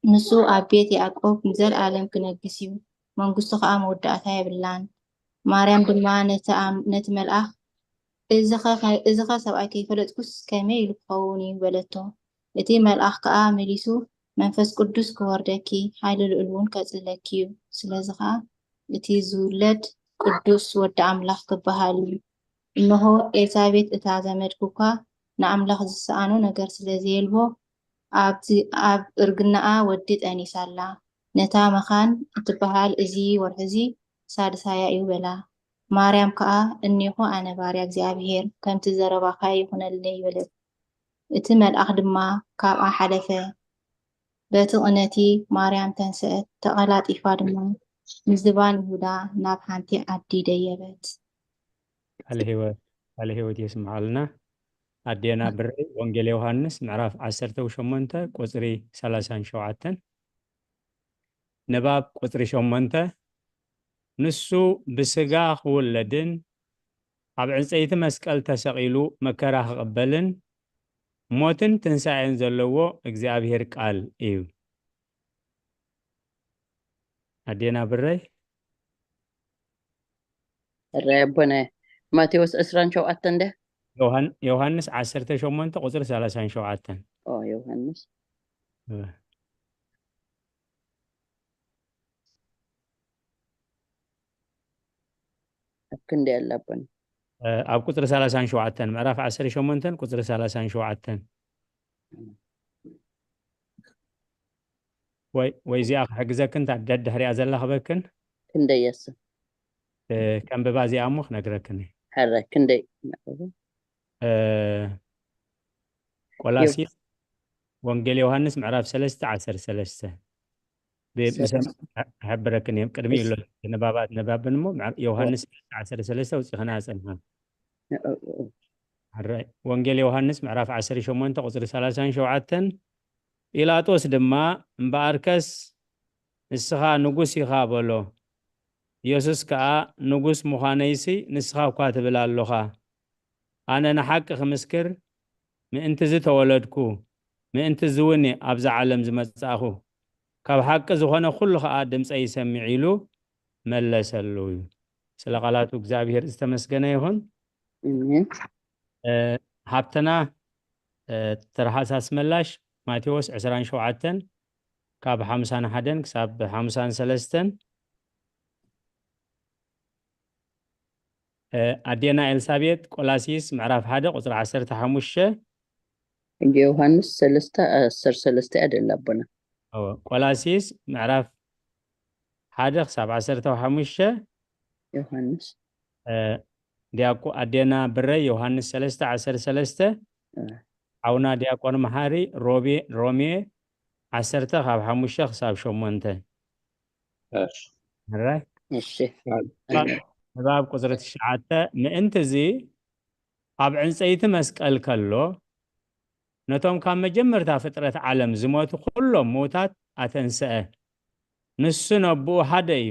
ንሱ ኣብ ቤት ያዕቆብ ንዘለኣለም ክነግስ እዩ፣ መንግስቱ ኸኣ መወዳእታ የብላን። ማርያም ድማ ነቲ ኣም-፣ ነቲ መልኣኽ፣ "እዚኸ፣ እዚኸ ሰብኣይ ከይፈለጥኩስ ከመይ ኢሉ ክኸውን እዩ?" በለቶ። እቲ መልኣኽ ከኣ መሊሱ፣ "መንፈስ ቅዱስ ክወርደኪ፣ ሓይሊ ልዑል እውን ከጽልለኪ እዩ። ስለዚ ኸኣ እቲ ዝውለድ ቅዱስ ወዲ ኣምላኽ ክበሃል እዩ። እንሆ፣ ኤልሳቤጥ እታ ዘመድኪ እኳ ንኣምላኽ ዝሰኣኖ ነገር ስለ ዘየልቦ፣ ኣብቲ፣ ኣብ እርግናኣ ወዲ ጠኒሳ ኣላ። ነታ መኻን እትበሃል እዚ ወርሒዚ ሳድሳያ እዩ" በላ። ማርያም ከኣ፣ "እኔኹ ኣነ ባርያ እግዚኣብሔር፣ ከምቲ ዘረባኻ ይኹነለይ" በለት። እቲ መልኣኽ ድማ ካብኣ ሓለፈ። በቲ ቅነቲ ማርያም ተንስአት፣ ተቐላጢፋ ድማ ንዝባን ይሁዳ ናብ ሓንቲ ዓዲ ደየበት። ቃለ ሕይወት፣ ቃለ ሕይወት የስምዓልና። ኣዴና ብረይ፣ ወንጌል ዮሃንስ ምዕራፍ ዓሰርተ ሸሞንተ ቁጽሪ ሰላሳን ሸውዓተን። ንባብ ቁጽሪ ሸሞንተ፣ ንሱ ብስጋ ክውለድን ኣብ ዕንጸይቲ መስቀል ተሰቒሉ መከራ ክቕበልን ሞትን ትንሳኤን ዘለዎ እግዚኣብሔር ቃል እዩ። ኣዴና ብረይ። እረ ኣቦነ፣ ማቴዎስ ዕስራን ሸውዓተን እንደ ዮሃን-፣ ዮሃንስ ዓሰርተ ሸሞንተ ቁጽሪ ሰላሳን ሸውዓተን። ኦ፣ ዮሃንስ። እ። ኣብ ክንደይ ኣላ ኣቦነ? እ፣ ኣብ ቁጽሪ ሰላሳን ሸውዓተን፣ ምዕራፍ ዓሰርተ ሸሞንተን ቁጽሪ ሰላሳን ሸውዓተን። ወይ፣ ወይ እዚኣ ክሕግዘክን፣ እታ ደድሕሪኣ ዘላ ክበክን። ክንደይ የስ? እ፣ ከንብባ እዚኣ እሞ ክነግረክን እየ። ሕረ፣ ክንደይ? እ፣ ቆላሲስ፣ ወንጌል ዮሃንስ ምዕራፍ ሰለስተ ዓሰርተ ሰለስተ። ብ-፣ ሰለስተ። ብሰም-፣ ክሕብረክን እየ። ቅድሚ ኣሎ ንባባት ነባብን እሞ ምዕ-፣ ዮሃንስ ሰለስተ ዓሰርተ ሰለስተ ውፂእኽና ኣፀንሓ። እ፣ እ፣ እ። ሕራይ። ወንጌል ዮሃንስ ምዕራፍ ዓሰርተ ሸሞንተ ቁፅሪ ሰላሳን ሸውዓተን። ጲላጦስ ድማ፣ "እምበኣርከስ ንስኻ ንጉስ ኢኻ" በሎ። ኢየሱስ ከኣ፣ "ንጉስ ምዃነይሲ ንስኻ እኳ ትብል ኣሎኻ። ኣነ ንሓቂ ክምስክር ምእንቲ እዚ ተወለድኩ፣ ምእንቲ እዚ እውን ኣብዚ ዓለም ዝመጻእኹ። ካብ ሓቂ ዝኾነ ኩሉ ኸኣ ድምጸይ ይሰምዕ" ኢሉ መለሰሉ እዩ። ስለ ቃላቱ እግዚኣብሔር ዝተመስገነ ይኹን። ኣሜን። እ፣ ሃብትና፣ እ፣ ተረሓሳስ መላሽ ማቴዎስ ዕስራን ሸውዓተን ካብ ሓምሳን ሓደን ክሳብ ሓምሳን ሰለስተን። እ፣ ኣዴና ኤልሳቤጥ ቆላሲስ ምዕራፍ ሓደ ቁጽሪ ዓሰርተ ሓሙሽተ። ሕጂ ዮሃንስ ሰለስተ ዓሰርተ ሰለስተ እያ ደላ ኣቦና። እወ፣ ቆላሲስ ምዕራፍ ሓደ ክሳብ ዓሰርተ ሓሙሽተ። ዮሃንስ። እ፣ ዲያቆ-፣ ኣዴና ብረይ ዮሃንስ ሰለስተ ዓሰርተ ሰለስተ። እ። ሓውና ዲያቆን መሓሪ ሮቤ-፣ ሮሜ ዓሰርተ ካብ ሓሙሽተ ክሳብ ሸሞንተ። እሺ። ሕራይ? እሺ። ንባብ ቁጽሪ ትሽዓተ፣ ምእንቲ እዚ ኣብ ዕንጸይቲ መስቀል ከሎ፣ ነቶም ካብ መጀመርታ ፍጥረት ዓለም ዝሞቱ ኩሎም ምዉታት ኣተንስአ። ንሱ ነብኡ ሓደ እዩ።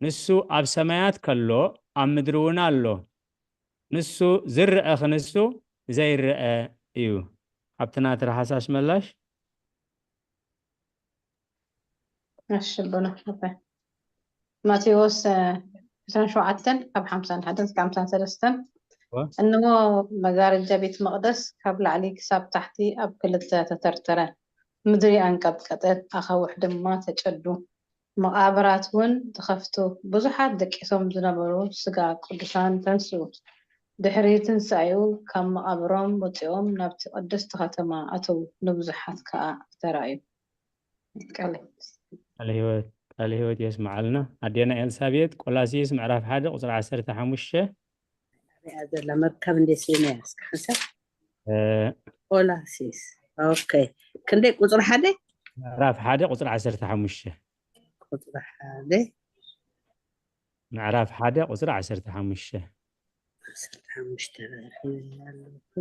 ንሱ ኣብ ሰማያት ከሎ፣ ኣብ ምድሪ እውን ኣሎ። ንሱ ዝረአ ክንሱ ዘይረአ እዩ። ኣብቲ ናትራ ሓሳስ መላሽ። እሺ፣ ኣቦና ሓፈ። ማቴዎስ፣ እ፣ ዕስራን ሸውዓተን ካብ ሓምሳን ሓደን እስከ ሓምሳን ሰለስተን። እወ። እንሆ መጋረጃ ቤት መቕደስ ካብ ላዕሊ ክሳብ ታሕቲ ኣብ ክልተ ተተርተረ። ምድሪ ኣንቀጥቀጠት፣ ኣኻውሕ ድማ ተጨዱ። መቓብራት እውን ተኸፍቱ። ብዙሓት ደቂሶም ዝነበሩ ስጋ ቅዱሳን ተንስኡ። ድሕሪ ትንሳኤኡ ካብ መቓብሮም ወጺኦም ናብቲ ቅድስቲ ከተማ ኣተዉ። ንብዙሓት ከኣ ተራእዩ። ቃለ ቃለ ህይወት፣ ቃለ ህይወት የስምዓልና። ኣዴና ኤልሳቤጥ፣ ቆላሲስ ምዕራፍ ሓደ ቁጽሪ ዓሰርተ ሓሙሽተ። እዚኣ ዘላ መርከብ እንዴት ስኢነ እያ? እስከ ሓንሳብ። እ፣ ቆላሲስ። ኦኬ። ክንደይ ቁጽሪ ሓደ? ምዕራፍ ሓደ ቁጽሪ ዓሰርተ ሓሙሽተ። ቁጽሪ ሓደ። ምዕራፍ ሓደ ቁጽሪ ዓሰርተ ሓሙሽተ። ዓሰርተ ሓሙሽተ በርሒ ኣለኹ።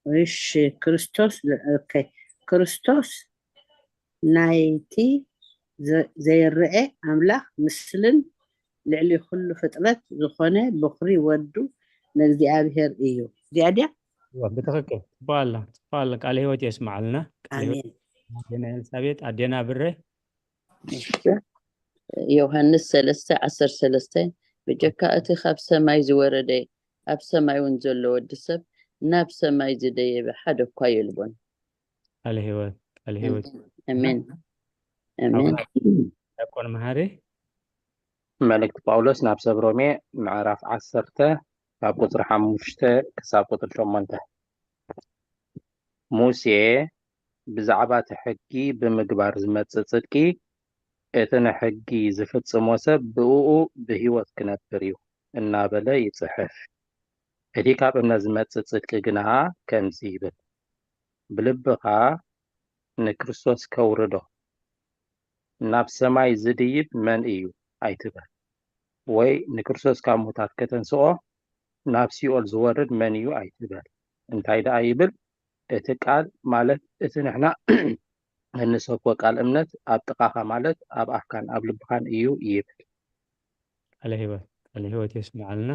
እሺ፣ ክርስቶስ ል-፣ ኦኬ። ክርስቶስ ናይቲ ዘ-፣ ዘይረአ ኣምላኽ ምስልን ልዕሊ ኩሉ ፍጥረት ዝኾነ በኹሪ ወዱ ንእግዚኣብሔር እዩ። እዚኣ ድያ? እዋ፣ ብትኽክል ጽቡቕ ኣላ፣ ጽቡቕ ኣላ። ቃለ ህይወት የስምዓልና። ቃለ ህይወት ኣሜን። ኣዴና ኤልሳቤጥ፣ ኣዴና ብረ። እሺ። ዮሃንስ ሰለስተ ዓሰርተ ሰለስተ፣ ብጀካ እቲ ካብ ሰማይ ዝወረደ፣ ኣብ ሰማይ እውን ዘሎ ወዲ ሰብ ናብ ሰማይ ዝደየበ ሓደ እኳ የልቦን። ቃለ ህይወት፣ ቃለ ህይወት። ኣሜን። ኣሜን። ኣቡና ዲያቆን መሃሪ። መልእክቲ ጳውሎስ ናብ ሰብ ሮሜ ምዕራፍ ዓሰርተ ካብ ቁፅሪ ሓሙሽተ ክሳብ ቁፅሪ ሸሞንተ። ሙሴ ብዛዕባ እቲ ሕጊ ብምግባር ዝመፅእ ፅድቂ፣ እቲ ንሕጊ ዝፍፅሞ ሰብ ብእኡ ብህይወት ክነብር እዩ እናበለ ይፅሕፍ። እቲ ካብ እምነት ዝመፅእ ፅድቂ ግና ከምዚ ይብል፣ ብልብኻ ንክርስቶስ ከውርዶ ናብ ሰማይ ዝድይብ መን እዩ ኣይትበል፣ ወይ ንክርስቶስ ካብ ሙታት ከተንስኦ ናብ ሲኦል ዝወርድ መን እዩ ኣይትበል። እንታይ ደኣ ይብል? እቲ ቃል ማለት እቲ ንሕና እንሰብኮ ቃል እምነት ኣብ ጥቓኻ ማለት ኣብ ኣፍካን ኣብ ልብኻን እዩ ይብል። ቃለ ህይወት፣ ቃለ ህይወት የስምዓልና።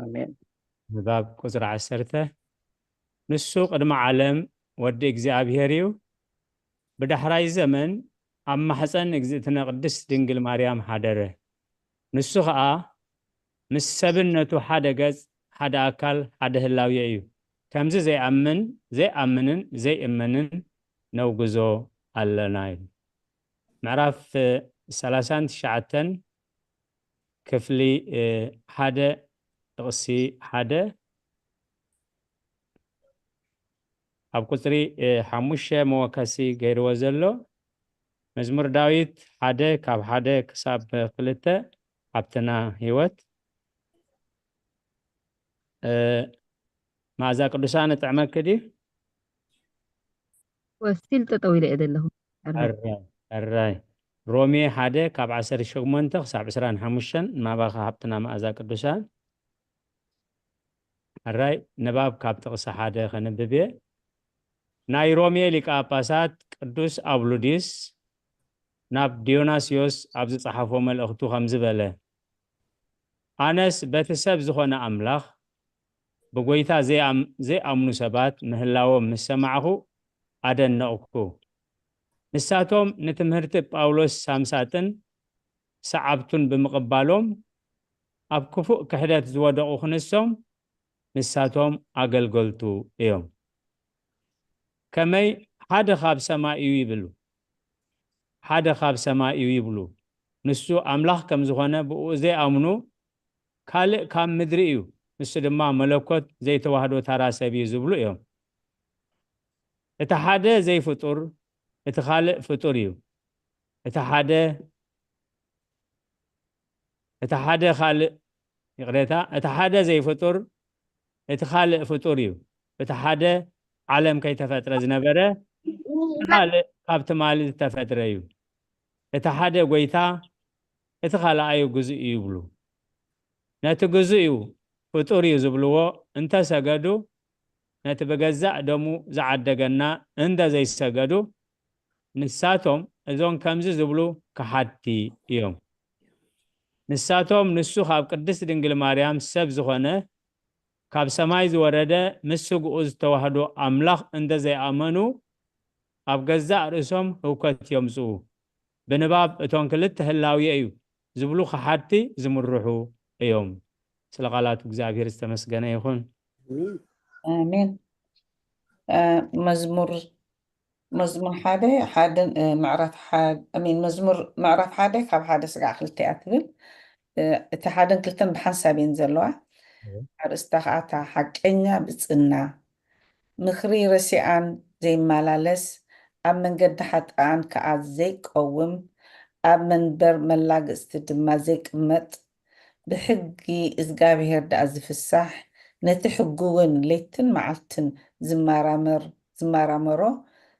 ኣሜን። ንባብ ቁፅሪ ዓሰርተ፣ ንሱ ቅድሚ ዓለም ወዲ እግዚኣብሔር እዩ። ብዳሕራይ ዘመን ኣብ ማሕፀን እግዝእትነ ቅድስት ድንግል ማርያም ሓደረ። ንሱ ኸዓ ምስ ሰብነቱ ሓደ ገጽ፣ ሓደ ኣካል፣ ሓደ ህላዌ እዩ። ከምዚ ዘይኣምን፣ ዘይኣምንን ዘይእመንን ነውግዞ ኣለና እዩ። ምዕራፍ ሰላሳን ትሽዓተን ክፍሊ ሓደ ጥቕሲ ሓደ ኣብ ቁፅሪ ሓሙሽተ መወከሲ ገይርዎ ዘሎ መዝሙር ዳዊት ሓደ ካብ ሓደ ክሳብ ክልተ ኣብትና ህይወት መኣዛ ቅዱሳን እጥዕመኪ ድዩ? ወሲል ጠጠው ኢለ እየ ዘለኹ። ኣራይ ኣራይ ሮሜ ሓደ ካብ ዓሰርተ ሸሞንተ ክሳብ ዕስራን ሓሙሽተን ናባኻ ሃብትና መኣዛ ቅዱሳን። ኣራይ ንባብ ካብ ጥቕሲ ሓደ ከንብብ እየ። ናይ ሮሜ ሊቀ ጳጳሳት ቅዱስ ኣብሉዲስ ናብ ዲዮናስዮስ ኣብ ዝጸሓፎ መልእኽቱ ከምዚ በለ፣ ኣነስ በቲ ሰብ ዝኾነ ኣምላኽ ብጎይታ ዘይኣም- ዘይኣምኑ ሰባት ምህላዎም ምስ ሰማዕኹ ኣደነቕኩ። ንሳቶም ንትምህርቲ ጳውሎስ ሳምሳጥን ሰዓብቱን ብምቕባሎም ኣብ ክፉእ ክሕደት ዝወደቑ ክንሶም ንሳቶም ኣገልገልቱ እዮም። ከመይ ሓደ ካብ ሰማይ እዩ ይብሉ፣ ሓደ ካብ ሰማይ እዩ ይብሉ። ንሱ ኣምላኽ ከም ዝኾነ ብኡ ዘይኣምኑ ካልእ ካብ ምድሪ እዩ፣ ንሱ ድማ መለኮት ዘይተዋህዶ ታራ ሰብ እዩ ዝብሉ እዮም። እቲ ሓደ ዘይፍጡር እቲ ካልእ ፍጡር እዩ። እቲ ሓደ እቲ ሓደ ካልእ ይቕሬታ፣ እቲ ሓደ ዘይፍጡር እቲ ካልእ ፍጡር እዩ። እቲ ሓደ ዓለም ከይተፈጥረ ዝነበረ እቲ ካልእ ካብ ትማሊ ዝተፈጥረ እዩ። እቲ ሓደ ጎይታ እቲ ካልኣዩ ግዙእ እዩ ይብሉ። ነቲ ግዙእ እዩ ፍጡር እዩ ዝብልዎ እንተሰገዱ ነቲ ብገዛእ ደሙ ዝዓደገና እንተ ዘይሰገዱ ንሳቶም እዞም ከምዚ ዝብሉ ከሓድቲ እዮም። ንሳቶም ንሱ ካብ ቅድስት ድንግል ማርያም ሰብ ዝኾነ ካብ ሰማይ ዝወረደ ምስ ስግኡ ዝተዋህዶ ኣምላኽ እንተ ዘይኣመኑ ኣብ ገዛእ ርእሶም ህውከት የምጽኡ። ብንባብ እቶም ክልተ ህላውየ እዩ ዝብሉ ከሓድቲ ዝምርሑ እዮም። ስለ ቃላቱ እግዚኣብሔር ዝተመስገነ ይኹን። ኣሜን። መዝሙር መዝሙር ሓደ ሓደ ምዕራፍ ሓደ ኣሜን። መዝሙር ምዕራፍ ሓደ ካብ ሓደ ስጋዕ ክልተ እያ ትብል። እቲ ሓደን ክልተን ብሓንሳብ እየን ዘለዋ። ኣርእስታ ከዓ እታ ሓቀኛ ብፅና ምኽሪ ረሲኣን ዘይመላለስ ኣብ መንገዲ ሓጥኣን ከዓ ዘይቀውም ኣብ መንበር መላግፅቲ ድማ ዘይቅመጥ ብሕጊ እዝጋብሄር ደኣ ዝፍሳሕ ነቲ ሕጉ እውን ለይትን መዓልትን ዝማራመር ዝማራመሮ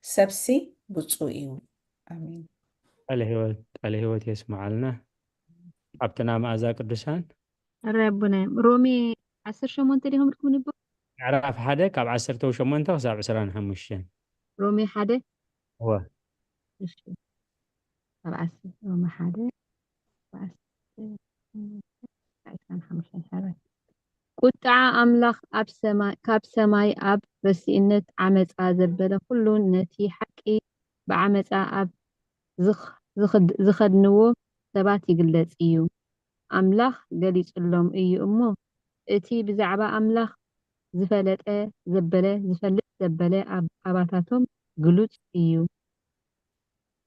ሰብሲ ብፁእ እዩ። ኣሜን። ቃለ ህይወት ቃለ ህይወት የስምዓልና። ሓብትና መኣዛ ቅዱሳን ኣረ ኣቦና ሮሜ ዓሰርተ ሸሞንተ ዲኹም ኢልኩም ንቦ ምዕራፍ ሓደ ካብ ዓሰርተ ሸሞንተ ክሳብ ዕስራን ሓሙሽተን። ሮሜ ሓደ እወ እሺ ካብ ዓሰርተ ሮሜ ሓደ ካብ ዓሰርተ ዕስራን ሓሙሽተን ሓራይ ቁጥዓ ኣምላኽ ኣብ ሰማይ፣ ካብ ሰማይ ኣብ ረሲእነት ዓመጻ ዘበለ ኩሉ ነቲ ሓቂ ብዓመጻ ኣብ ዝኽ-፣ ዝኽድ-፣ ዝኸድንዎ ሰባት ይግለጽ እዩ። ኣምላኽ ገሊጹሎም እዩ እሞ፣ እቲ ብዛዕባ ኣምላኽ ዝፈለጠ ዘበለ፣ ዝፈልጥ ዘበለ ኣብ ኣባታቶም ግሉጽ እዩ።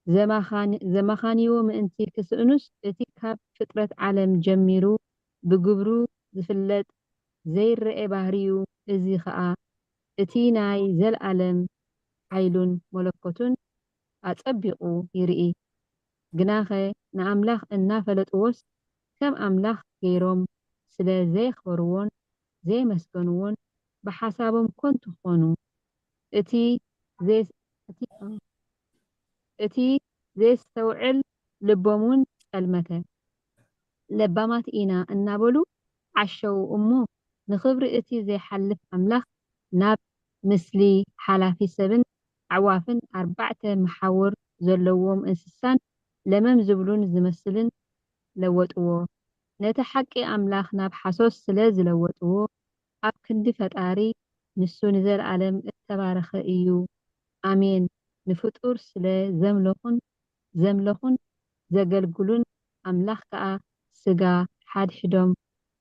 ዘማኻኒ-፣ ዘማኻንዎ ምእንቲ ክስእኑስ፣ እቲ ካብ ፍጥረት ዓለም ጀሚሩ ብግብሩ ዝፍለጥ ዘይረኤ ባህሪዩ፣ እዚ ኸኣ እቲ ናይ ዘልኣለም ሓይሉን መለኮቱን ኣጸቢቑ ይርኢ። ግናኸ ንኣምላኽ እናፈለጥዎስ፣ ከም ኣምላኽ ገይሮም ስለ ዘየኽበርዎን ዘየመስገንዎን፣ ብሓሳቦም ኮንቱ ኾኑ። እቲ ዘየስ-፣ እቲ፣ እቲ ዘየስተውዕል ልቦም እውን ጸልመተ። ለባማት ኢና እናበሉ ዓሸዉ እሞ፣ ንኽብሪ እቲ ዘይሓልፍ ኣምላኽ ናብ ምስሊ ሓላፊ ሰብን ኣዕዋፍን ኣርባዕተ መሓውር ዘለዎም እንስሳን ለመም ዝብሉን ዝመስልን ለወጥዎ። ነቲ ሓቂ ኣምላኽ ናብ ሓሶት ስለ ዝለወጥዎ፣ ኣብ ክንዲ ፈጣሪ፣ ንሱ ንዘለኣለም እተባረኸ እዩ። ኣሜን። ንፍጡር ስለ ዘምለኹን፣ ዘምለኹን ዘገልግሉን ኣምላኽ ከኣ ስጋ ሓድሕዶም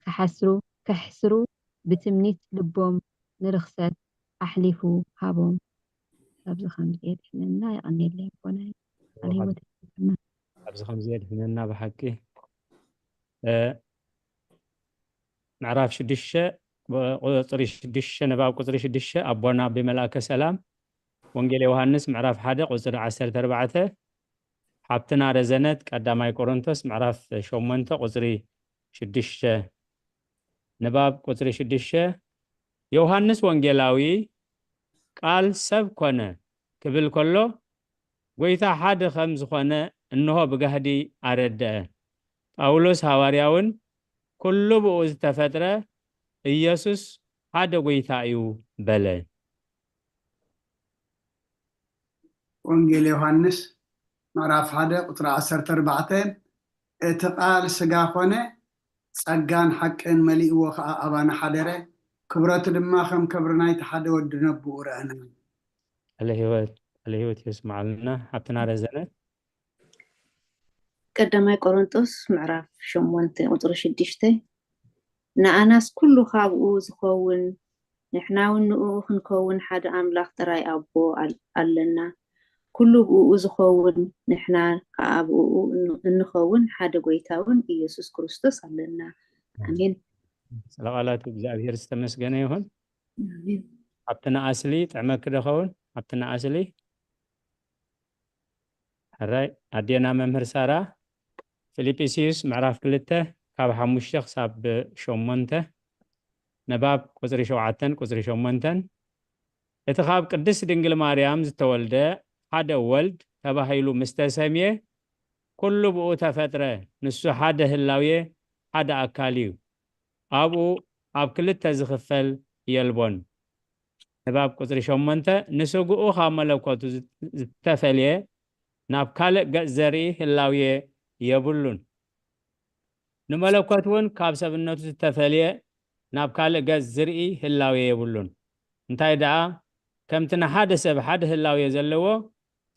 ክሓስሩ፣ ከሕስሩ ብትምኒት ልቦም ንርኽሰት ኣሕሊፉ ሃቦም። ኣብዚ ከምዚ የድሕነና። የቐንየለይ ኣቦናይ። ቃለ ሕይወት የስምዐና። ኣብዚ ከምዚ የድሕነና ብሓቂ። እ፣ ምዕራፍ ሽዱሽተ፣ ቁጽሪ ሽዱሽተ፣ ንባብ ቁጽሪ ሽዱሽተ፣ ኣቦና ኣቢ መልኣከ ሰላም፣ ወንጌል ዮሃንስ ምዕራፍ ሓደ ቁጽሪ ዓሰርተ ኣርባዕተ፣ ሓብትና ረዘነት ቀዳማይ ቆሮንቶስ ምዕራፍ ሸሞንተ ቁጽሪ ሽዱሽተ። ንባብ ቁጽሪ ሽዱሽተ፣ ዮሃንስ ወንጌላዊ ቃል ሰብ ኮነ ክብል ከሎ፣ ጐይታ ሓደ ከም ዝኾነ እንሆ ብጋህዲ ኣረድአ። ጳውሎስ ሃዋርያ እውን፣ "ኩሉ ብኡ ዝተፈጥረ ኢየሱስ ሓደ ጐይታ እዩ" በለ። ወንጌል ዮሃንስ ምዕራፍ ሓደ ቁጽሪ ዓሰርተ ኣርባዕተ፣ "እቲ ቃል ስጋ ኾነ፣ ጸጋን ሓቅን መሊእዎ ኸኣ ኣባና ሓደረ፣ ክብረቱ ድማ ከም ክብሪ ናይቲ ሓደ ወዲ ነብኡ ረኣና።" ቃለ ህይወት፣ ቃለ ህይወት የስምዓልና። ሓብትና ረዘነ። ቀዳማይ ቆሮንጦስ ምዕራፍ ሸሞንተ ቁጽሪ ሽዱሽተ፣ "ንኣናስ ኩሉ ካብኡ ዝኸውን፣ ንሕና እውን ንእኡ ክንከውን ሓደ ኣምላኽ ጥራይ ኣቦ ኣል-፣ ኣለና። ኩሉ ብእኡ ዝኸውን፣ ንሕና ከኣ ብእኡ እን-፣ እንኸውን ሓደ ጐይታ እውን ኢየሱስ ክርስቶስ ኣለና። ኣሜን። ስለ ቃላቱ እግዚኣብሔር ዝተመስገነ ይኹን። ኣሜን። ሓብትና ኣስሊ ጥዕመኪ ዶ ኸውን? ሓብትና ኣስሊ። ሕራይ፣ ኣዴና መምህር ሳራ፣ ፊልጵስዩስ ምዕራፍ ክልተ ካብ ሓሙሽተ ክሳብ ሸሞንተ፣ ንባብ ቁጽሪ ሸውዓተን ቁጽሪ ሸሞንተን። "እቲ ካብ ቅድስት ድንግል ማርያም ዝተወልደ ሓደ ወልድ ተባሂሉ ምስ ተሰምየ፣ ኩሉ ብኡ ተፈጥረ፣ ንሱ ሓደ ህላዌ፣ ሓደ ኣካል እዩ። ኣብኡ ኣብ ክልተ ዝኽፈል የልቦን።" ንባብ ቁጽሪ ሸሞንተ፣ "ንስግኡ ካብ መለኮቱ ዝ-፣ ዝተፈልየ ናብ ካልእ ገጽ ዘርኢ ህላዌ የብሉን። ንመለኮት እውን ካብ ሰብነቱ ዝተፈልየ ናብ ካልእ ገጽ ዝርኢ ህላዌ የብሉን። እንታይ ደኣ፣ ከምቲ ንሓደ ሰብ ሓደ ህላዌ ዘለዎ፣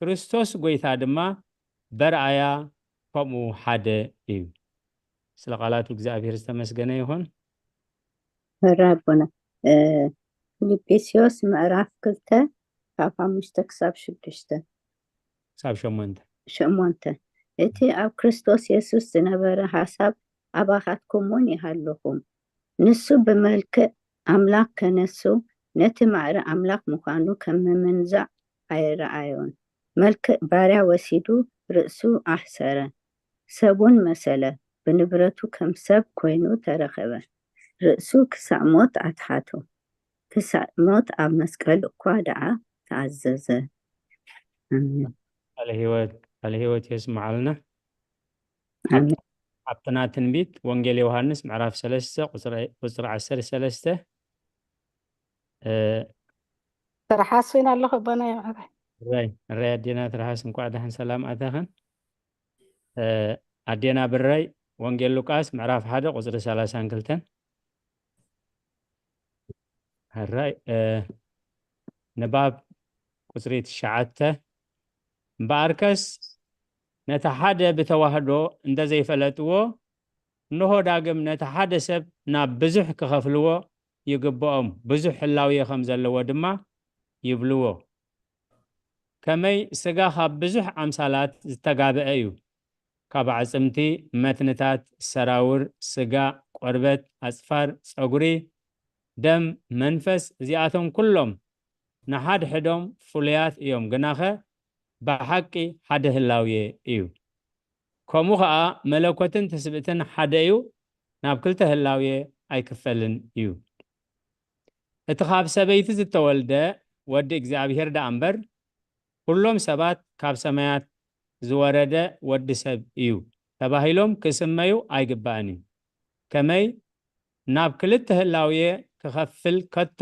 ክርስቶስ ጐይታ ድማ በርኣያ ከምኡ ሓደ እዩ።" ስለ ቃላቱ እግዚኣብሔር ዝተመስገነ ይኹን። መራ ኣቦና፣ እ፣ ፊልጵስዮስ ምዕራፍ ክልተ ካብ ሓሙሽተ ክሳብ ሽዱሽተ። ክሳብ ሸሞንተ። ሸሞንተ። "እቲ ኣብ ክርስቶስ የሱስ ዝነበረ ሓሳብ ኣባኻትኩም እውን ይሃልኹም። ንሱ ብመልክዕ ኣምላኽ ከነሱ፣ ነቲ ማዕረ ኣምላኽ ምዃኑ ከም ምምንዛዕ ኣይረኣዮን። መልክዕ ባርያ ወሲዱ፣ ርእሱ ኣሕሰረ፣ ሰብውን መሰለ፣ ብንብረቱ ከም ሰብ ኮይኑ ተረኸበ። ርእሱ ክሳዕ ሞት ኣትሓቶ፣ ክሳዕ ሞት ኣብ መስቀል እኳ ደኣ ተኣዘዘ።" ኣሜን። ቃለ ህይወት፣ ቃለ ህይወት የስምዓልና። ኣሜን። ኣብትና ትንቢት ወንጌል ዮሃንስ ምዕራፍ ሰለስተ ቁጽሪ፣ ቁጽሪ ዓሰርተ ሰለስተ፣ እ፣ ትርሓስ ኮይና ኣለኹ ኣቦና ይምዕረይ። እራይ፣ እራይ ኣዴና ትርሓስ፣ እንኳዕ ደሓን ሰላም ኣተኽን። እ፣ ኣዴና ብረይ፣ ወንጌል ሉቃስ ምዕራፍ ሓደ ቁጽሪ ሰላሳን ክልተን። ሕራይ። ንባብ ቁፅሪ ትሽዓተ። እምበኣርከስ ነቲ ሓደ ብተዋህዶ እንተዘይፈለጥዎ፣ እንሆ ዳግም ነቲ ሓደ ሰብ ናብ ብዙሕ ክኸፍልዎ ይግብኦም፣ ብዙሕ ህላዌ ከም ዘለዎ ድማ ይብልዎ። ከመይ ስጋ ካብ ብዙሕ ኣምሳላት ዝተጋብአ እዩ፣ ካብ ኣዕጽምቲ፣ መትንታት፣ ሰራውር፣ ስጋ፣ ቆርበት፣ ኣጽፋር፣ ጸጉሪ፣ ደም፣ መንፈስ፣ እዚኣቶም ኩሎም ንሓድሕዶም ፍሉያት እዮም፣ ግናኸ ብሓቂ ሓደ ህላዌ እዩ። ከምኡ ኸኣ መለኮትን ትስብእትን ሓደ እዩ፣ ናብ ክልተ ህላዌ ኣይክፈልን እዩ። እቲ ካብ ሰበይቲ ዝተወልደ ወዲ እግዚኣብሔር ደኣ እምበር፣ ኩሎም ሰባት ካብ ሰማያት ዝወረደ ወዲ ሰብ እዩ ተባሂሎም ክስመዩ ኣይግባእን እዩ። ከመይ ናብ ክልተ ህላውየ ክኸፍል ከቶ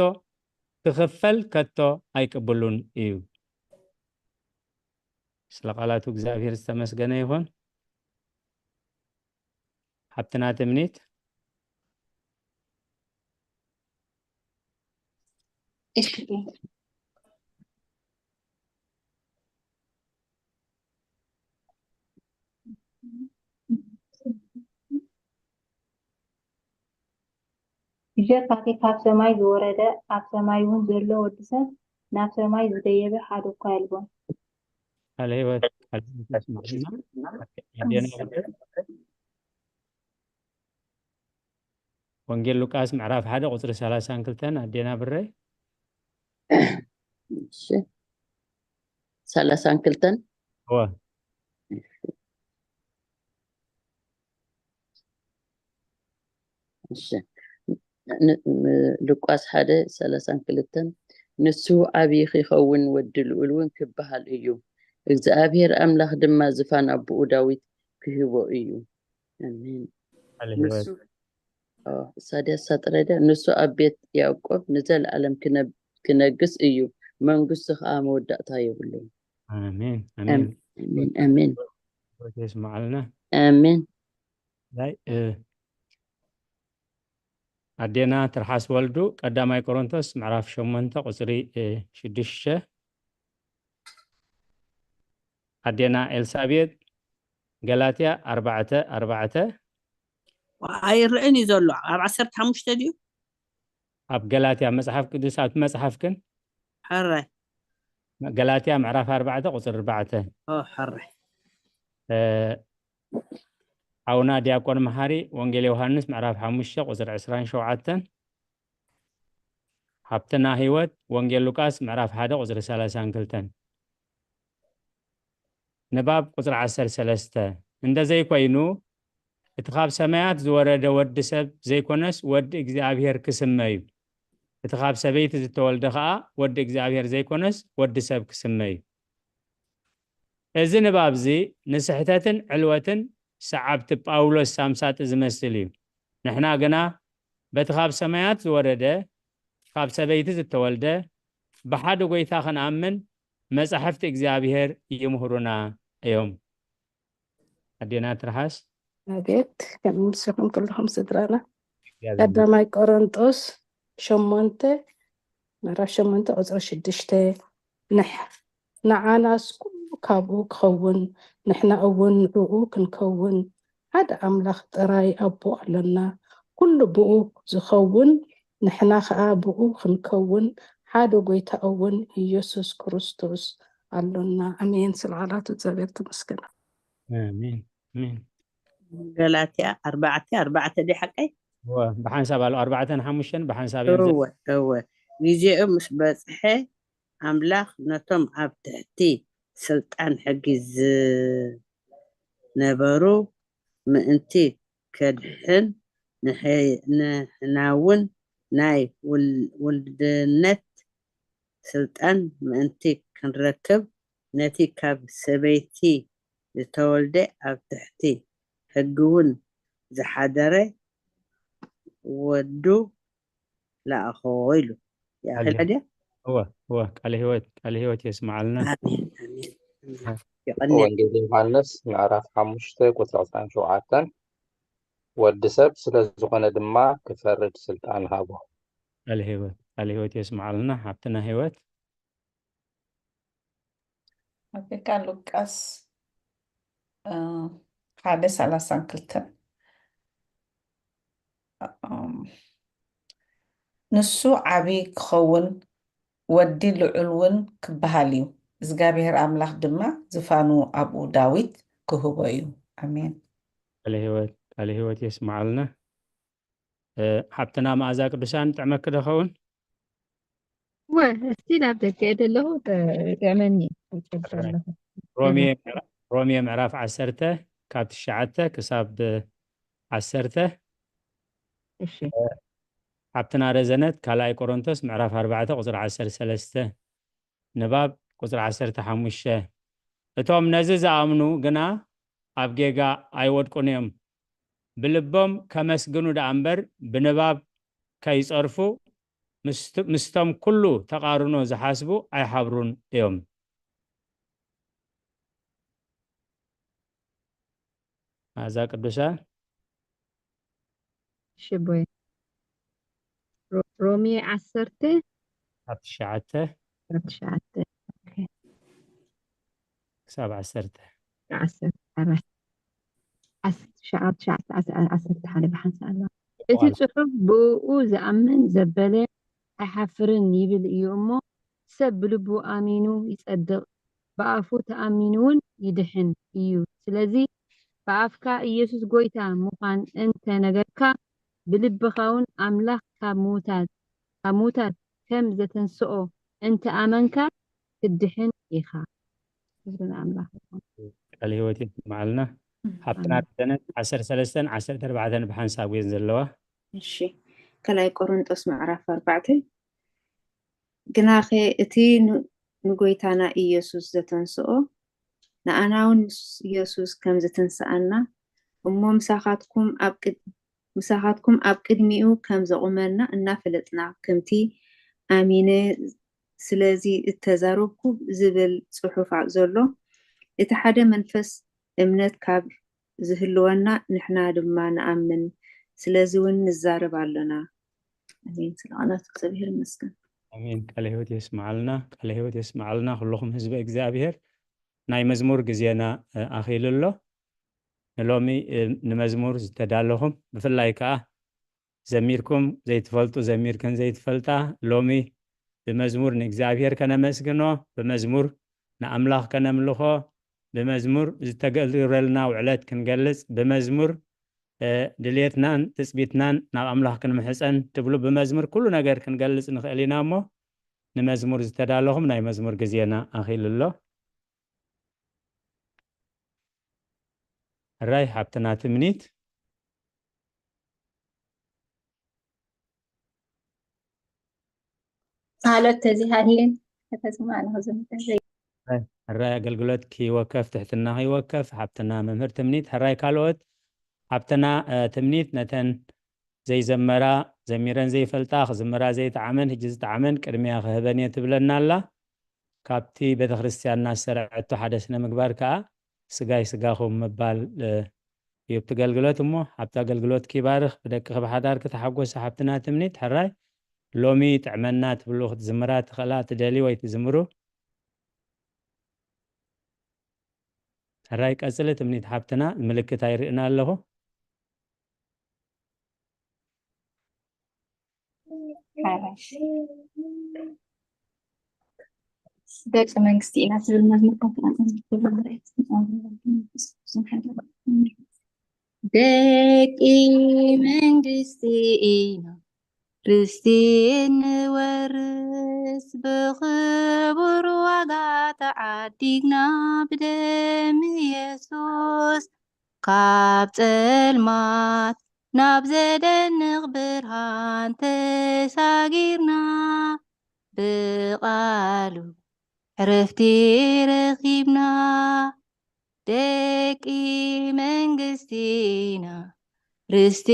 ክኽፈል ከቶ ኣይቅብሉን እዩ። ስለ ቃላቱ እግዚኣብሔር ዝተመስገነ ይኹን። ሓብትና ትምኒት። እሺ። ብጀካቲ ካብ ሰማይ ዝወረደ ኣብ ሰማይ እውን ዘሎ ወዲ ሰብ ናብ ሰማይ ዝደየበ ሓደ እኳ የልቦን። ቃለ ህይወት ቃለ ህይወት የስማዕልና። ኣዴና ወንጌል ሉቃስ ምዕራፍ ሓደ ቁፅሪ ሰላሳን ክልተን ኣዴና ብረይ። እሺ። ሰላሳን ክልተን እወ። እሺ። ን- ን- ሉቃስ ሓደ ሰላሳን ክልተን ንሱ ዓብዪ ኺኸውን ወዲ ልኡል እውን ክበሃል እዩ፣ እግዚኣብሔር ኣምላኽ ድማ ዝፋን ኣቦኡ ዳዊት ክህቦ እዩ። ኣሜን። ቃለ ንሱ ህይወት። ኦ፣ እሳ ድያ እሳ ጥራይ ድያ? ንሱ ኣብ ቤት ያዕቆብ ንዘለኣለም ክነ- ክነግስ እዩ፣ መንግስቱ ኸዓ መወዳእታ የብሉን። ኣሜን ኣሜን። ኣሜን ኣሜን። ህይወት የስማዓልና። ኣሜን። ናይ እ፣ ኣዴና ትርሓስ ወልዱ ቀዳማይ ቆሮንቶስ ምዕራፍ ሸሞንተ ቁፅሪ እ፣ ሽዱሽተ። ኣዴና ኤልሳቤጥ ገላትያ ኣርባዕተ ኣርባዕተ። ኣይረአን እዩ ዘሎ። ኣብ ዓሰርተ ሓሙሽተ ድዩ? ኣብ ገላትያ መጽሓፍ ቅዱስ ኣብቲ መጽሓፍክን ሕራይ። ገላትያ ምዕራፍ ኣርባዕተ ቁፅሪ ኣርባዕተ። ኦ፣ ሕራይ። እ፣ ሓውና ዲያቆን መሓሪ ወንጌል ዮሃንስ ምዕራፍ ሓሙሽተ ቁፅሪ ዕስራን ሸውዓተን። ሓብትና ህይወት ወንጌል ሉቃስ ምዕራፍ ሓደ ቁፅሪ ሰላሳን ክልተን። ንባብ ቁፅሪ ዓሰርተ ሰለስተ። እንደ ዘይኮይኑ እቲ ካብ ሰማያት ዝወረደ ወዲ ሰብ ዘይኮነስ ወዲ እግዚኣብሔር ክስመ እዩ። እቲ ካብ ሰበይቲ ዝተወልደ ኸዓ ወዲ እግዚኣብሔር ዘይኮነስ ወዲ ሰብ ክስመ እዩ። እዚ ንባብ እዚ ንስሕተትን ዕልወትን ሰዓብቲ ጳውሎስ ሳምሳጢ ዝመስል እዩ። ንሕና ግና በቲ ካብ ሰማያት ዝወረደ ካብ ሰበይቲ ዝተወልደ ብሓደ ጎይታ ክንኣምን መጻሕፍቲ እግዚኣብሔር ይምህሩና እዮም። ኣዴና ትርሓስ። ኣቤት፣ ከም ንስኹም ኩልኹም ስድራና። ቀዳማይ ቆሮንጦስ ሸሞንተ ምዕራፍ ሸሞንተ ቁፅሪ ሽዱሽተ። ንሕ ንዓናስ ኩሉ ካብኡ ክኸውን ንሕና እውን ንዕኡ ክንከውን ሓደ ኣምላኽ ጥራይ ኣቦ ኣሎና። ኩሉ ብኡ ዝኸውን ንሕና ኸኣ ብኡ ክንከውን ሓደ ጎይታ እውን ኢየሱስ ክርስቶስ ኣሎና። ኣሜን። ስለ ቃላቱ እግዚኣብሔር ተመስገን። ኣሜን ኣሜን። ገላትያ ኣርባዕተ ኣርባዕተ ድዩ ሓቀይ? እወ፣ ብሓንሳብ ኣሎ ኣርባዕተን ሓሙሽተን ብሓንሳብ እዮም ዘ- እወ እወ። ግዜኡ ምስ በጽሐ ኣምላኽ ነቶም ኣብ ትሕቲ ስልጣን ሕጊ ዝነበሩ ምእንቲ ከድሕን ንሕ- ንሕናውን ናይ ውል- ውልድነት ስልጣን ምእንቲ ክንረክብ ነቲ ካብ ሰበይቲ ዝተወልደ ኣብ ትሕቲ ሕጊውን ዝሓደረ ወዱ ለኣኾ ኢሉ። ይኣኽል ድያ? እወ እወ። ቃለ ህይወት ቃለ ህይወት የስምዓልና። ኣሜን ኣሜን። የቐንየልና። ወንጌል ዮሃንስ ምዕራፍ ሓሙሽተ ቁፅሪ ዕስራን ሸውዓተን። ወዲ ሰብ ስለ ዝኾነ ድማ ክፈርድ ስልጣን ሃቦ። ቃለ ህይወት ቃል ህይወት የስምዓልና ሓብትና ህይወት። ኣፍሪካ ሉቃስ ሓደ ሰላሳን ክልተን ንሱ ዓብዪ ክኸውን ወዲ ልዑል እውን ክበሃል እዩ። እግዚኣብሔር ኣምላኽ ድማ ዝፋኑ ኣብኡ ዳዊት ክህቦ እዩ። ኣሜን። ቃለ ህይወት ቃለ ህይወት የስምዓልና። ሓብትና መኣዛ ቅዱሳን ጥዕመኪ ዶ ኸውን? ወ እስቲ ናብ ደገ ዘለኹ ጥዕመኒ። ሮሜ ምዕራፍ ዓሰርተ ካብ ትሽዓተ ክሳብ ዓሰርተ። እሺ ሓብትና ረዘነት ካልኣይ ቆሮንቶስ ምዕራፍ ኣርባዕተ ቁፅሪ ዓሰርተ ሰለስተ ንባብ ቁፅሪ ዓሰርተ ሓሙሽተ። እቶም ነዚ ዝኣምኑ ግና ኣብ ጌጋ ኣይወድቁን እዮም። ብልቦም ከመስግኑ ደኣ እምበር ብንባብ ከይጸርፉ ምስቶም ኩሉ ተቓርኖ ዝሓስቡ ኣይሓብሩን እዮም። ኣዛ ቅዱሳ ሽቦይ ሮሜ ዓሰርተ ኣብ ትሽዓተ ትሽዓተ ክሳብ ዓሰርተ ዓሰርተ ሓደ ብሓንሳእ ኣሎ። እቲ ጽሑፍ ብእኡ ዝኣምን ዘበለ ኣይሓፍርን ይብል እዩ እሞ፣ ሰብ ብልቡ ኣሚኑ ይጸድቕ፣ ብኣፉ ተኣሚኑውን ይድሕን እዩ። ስለዚ ብኣፍካ ኢየሱስ ጐይታ ምዃን እንተ ነገርካ፣ ብልብኻውን ኣምላኽ ካብ ምዉታት ካብ ምዉታት ከም ዘተንስኦ እንተ ኣመንካ፣ ክትድሕን ኢኻ። ክብሪ ንኣምላኽ ይኹን። ቃለ ህይወት የስምዓልና። ሓብትና ኣሜን። ረዘነት ዓሰርተ ሰለስተን ዓሰርተ ኣርባዕተን ብሓንሳብ እየን ዘለዋ። እሺ ካልኣይ ቆሮንጦስ ምዕራፍ ኣርባዕተ ግናኸ እቲ ን- ንጎይታና ኢየሱስ ዘተንስኦ ንኣና እውን ምስ ኢየሱስ ከም ዘተንስኣና እሞ ምሳኻትኩም ኣብ ቅድ- ምሳኻትኩም ኣብ ቅድሚኡ ከም ዘቑመና እናፈለጥና ከምቲ ኣሚነ ስለዚ እተዛረብኩ ዝብል ጽሑፍ ዘሎ እቲ ሓደ መንፈስ እምነት ካብ ዝህልወና ንሕና ድማ ንኣምን ስለዚ እውን ንዛረብ ኣሎና። ኣሜን። ስለ ቃላት እግዚኣብሔር ይመስገን። ኣሜን። ቃለ ህይወት የስምዓልና፣ ቃለ ህይወት የስምዓልና ኩልኹም ህዝበ እግዚኣብሔር። ናይ መዝሙር ግዜና ኣኺሉ ኣሎ። ንሎሚ ንመዝሙር ዝተዳለኹም ብፍላይ ከዓ ዘሚርኩም ዘይትፈልጡ ዘሚርከን ዘይትፈልጣ ሎሚ ብመዝሙር ንእግዚኣብሔር ከነመስግኖ ብመዝሙር ንኣምላኽ ከነምልኾ ብመዝሙር ዝተገልረልና ውዕለት ክንገልጽ ብመዝሙር ድልየትናን ትጽቢትናን ናብ ኣምላኽ ክንምሕጸን ትብሉ ብመዝሙር ኩሉ ነገር ክንገልጽ ንኽእል ኢና እሞ ንመዝሙር ዝተዳለኹም ናይ መዝሙር ግዜና ኣኺሉ ኣሎ። ሕራይ ሓብትና ትምኒት። ካልኦት ተዚሃልን ከተስማ ኣለኹ ዝምታይ ሕራይ ኣገልግሎት ክይወከፍ ትሕትና ክይወከፍ ሓብትና መምህር ትምኒት። ሕራይ ካልኦት ሓብትና ትምኒት ነተን ዘይዘመራ ዘሚረን ዘይፈልጣ ክዝምራ ዘይጠዓመን ሕጂ ዝጠዓመን ቅድሚያ ክህበን እየ ትብለና ኣላ። ካብቲ ቤተክርስትያንና ዝሰርዐቶ ሓደ ስነ ምግባር ከዓ ስጋይ ስጋኹም ምባል እዩ ኣብቲ ኣገልግሎት እሞ ኣብቲ ኣገልግሎት ይባርኽ ብደቅኺ ብሓዳር ክተሓጎሲ ሓብትና ትምኒት። ሕራይ ሎሚ ጥዕመና ትብሉ ክትዝምራ ትኽእላ ትደልዩ ወይ ትዝምሩ? ሕራይ ቀጽሊ ትምኒት ሓብትና ምልክት ኣይርእን ኣለኹ። ደቂ መንግስቲ ኢና ትብል መዝሙር ደቂ መንግስቲ ኢና ርስቲ እንወርስ ብኽቡር ዋጋ ተዓዲግና ብደም ኢየሱስ ካብ ጸልማት ናብ ዘደንቕ ብርሃን ተሳጊርና ብቓሉ ዕረፍቲ ረኺብና ደቂ መንግስቲ ኢና ርስቲ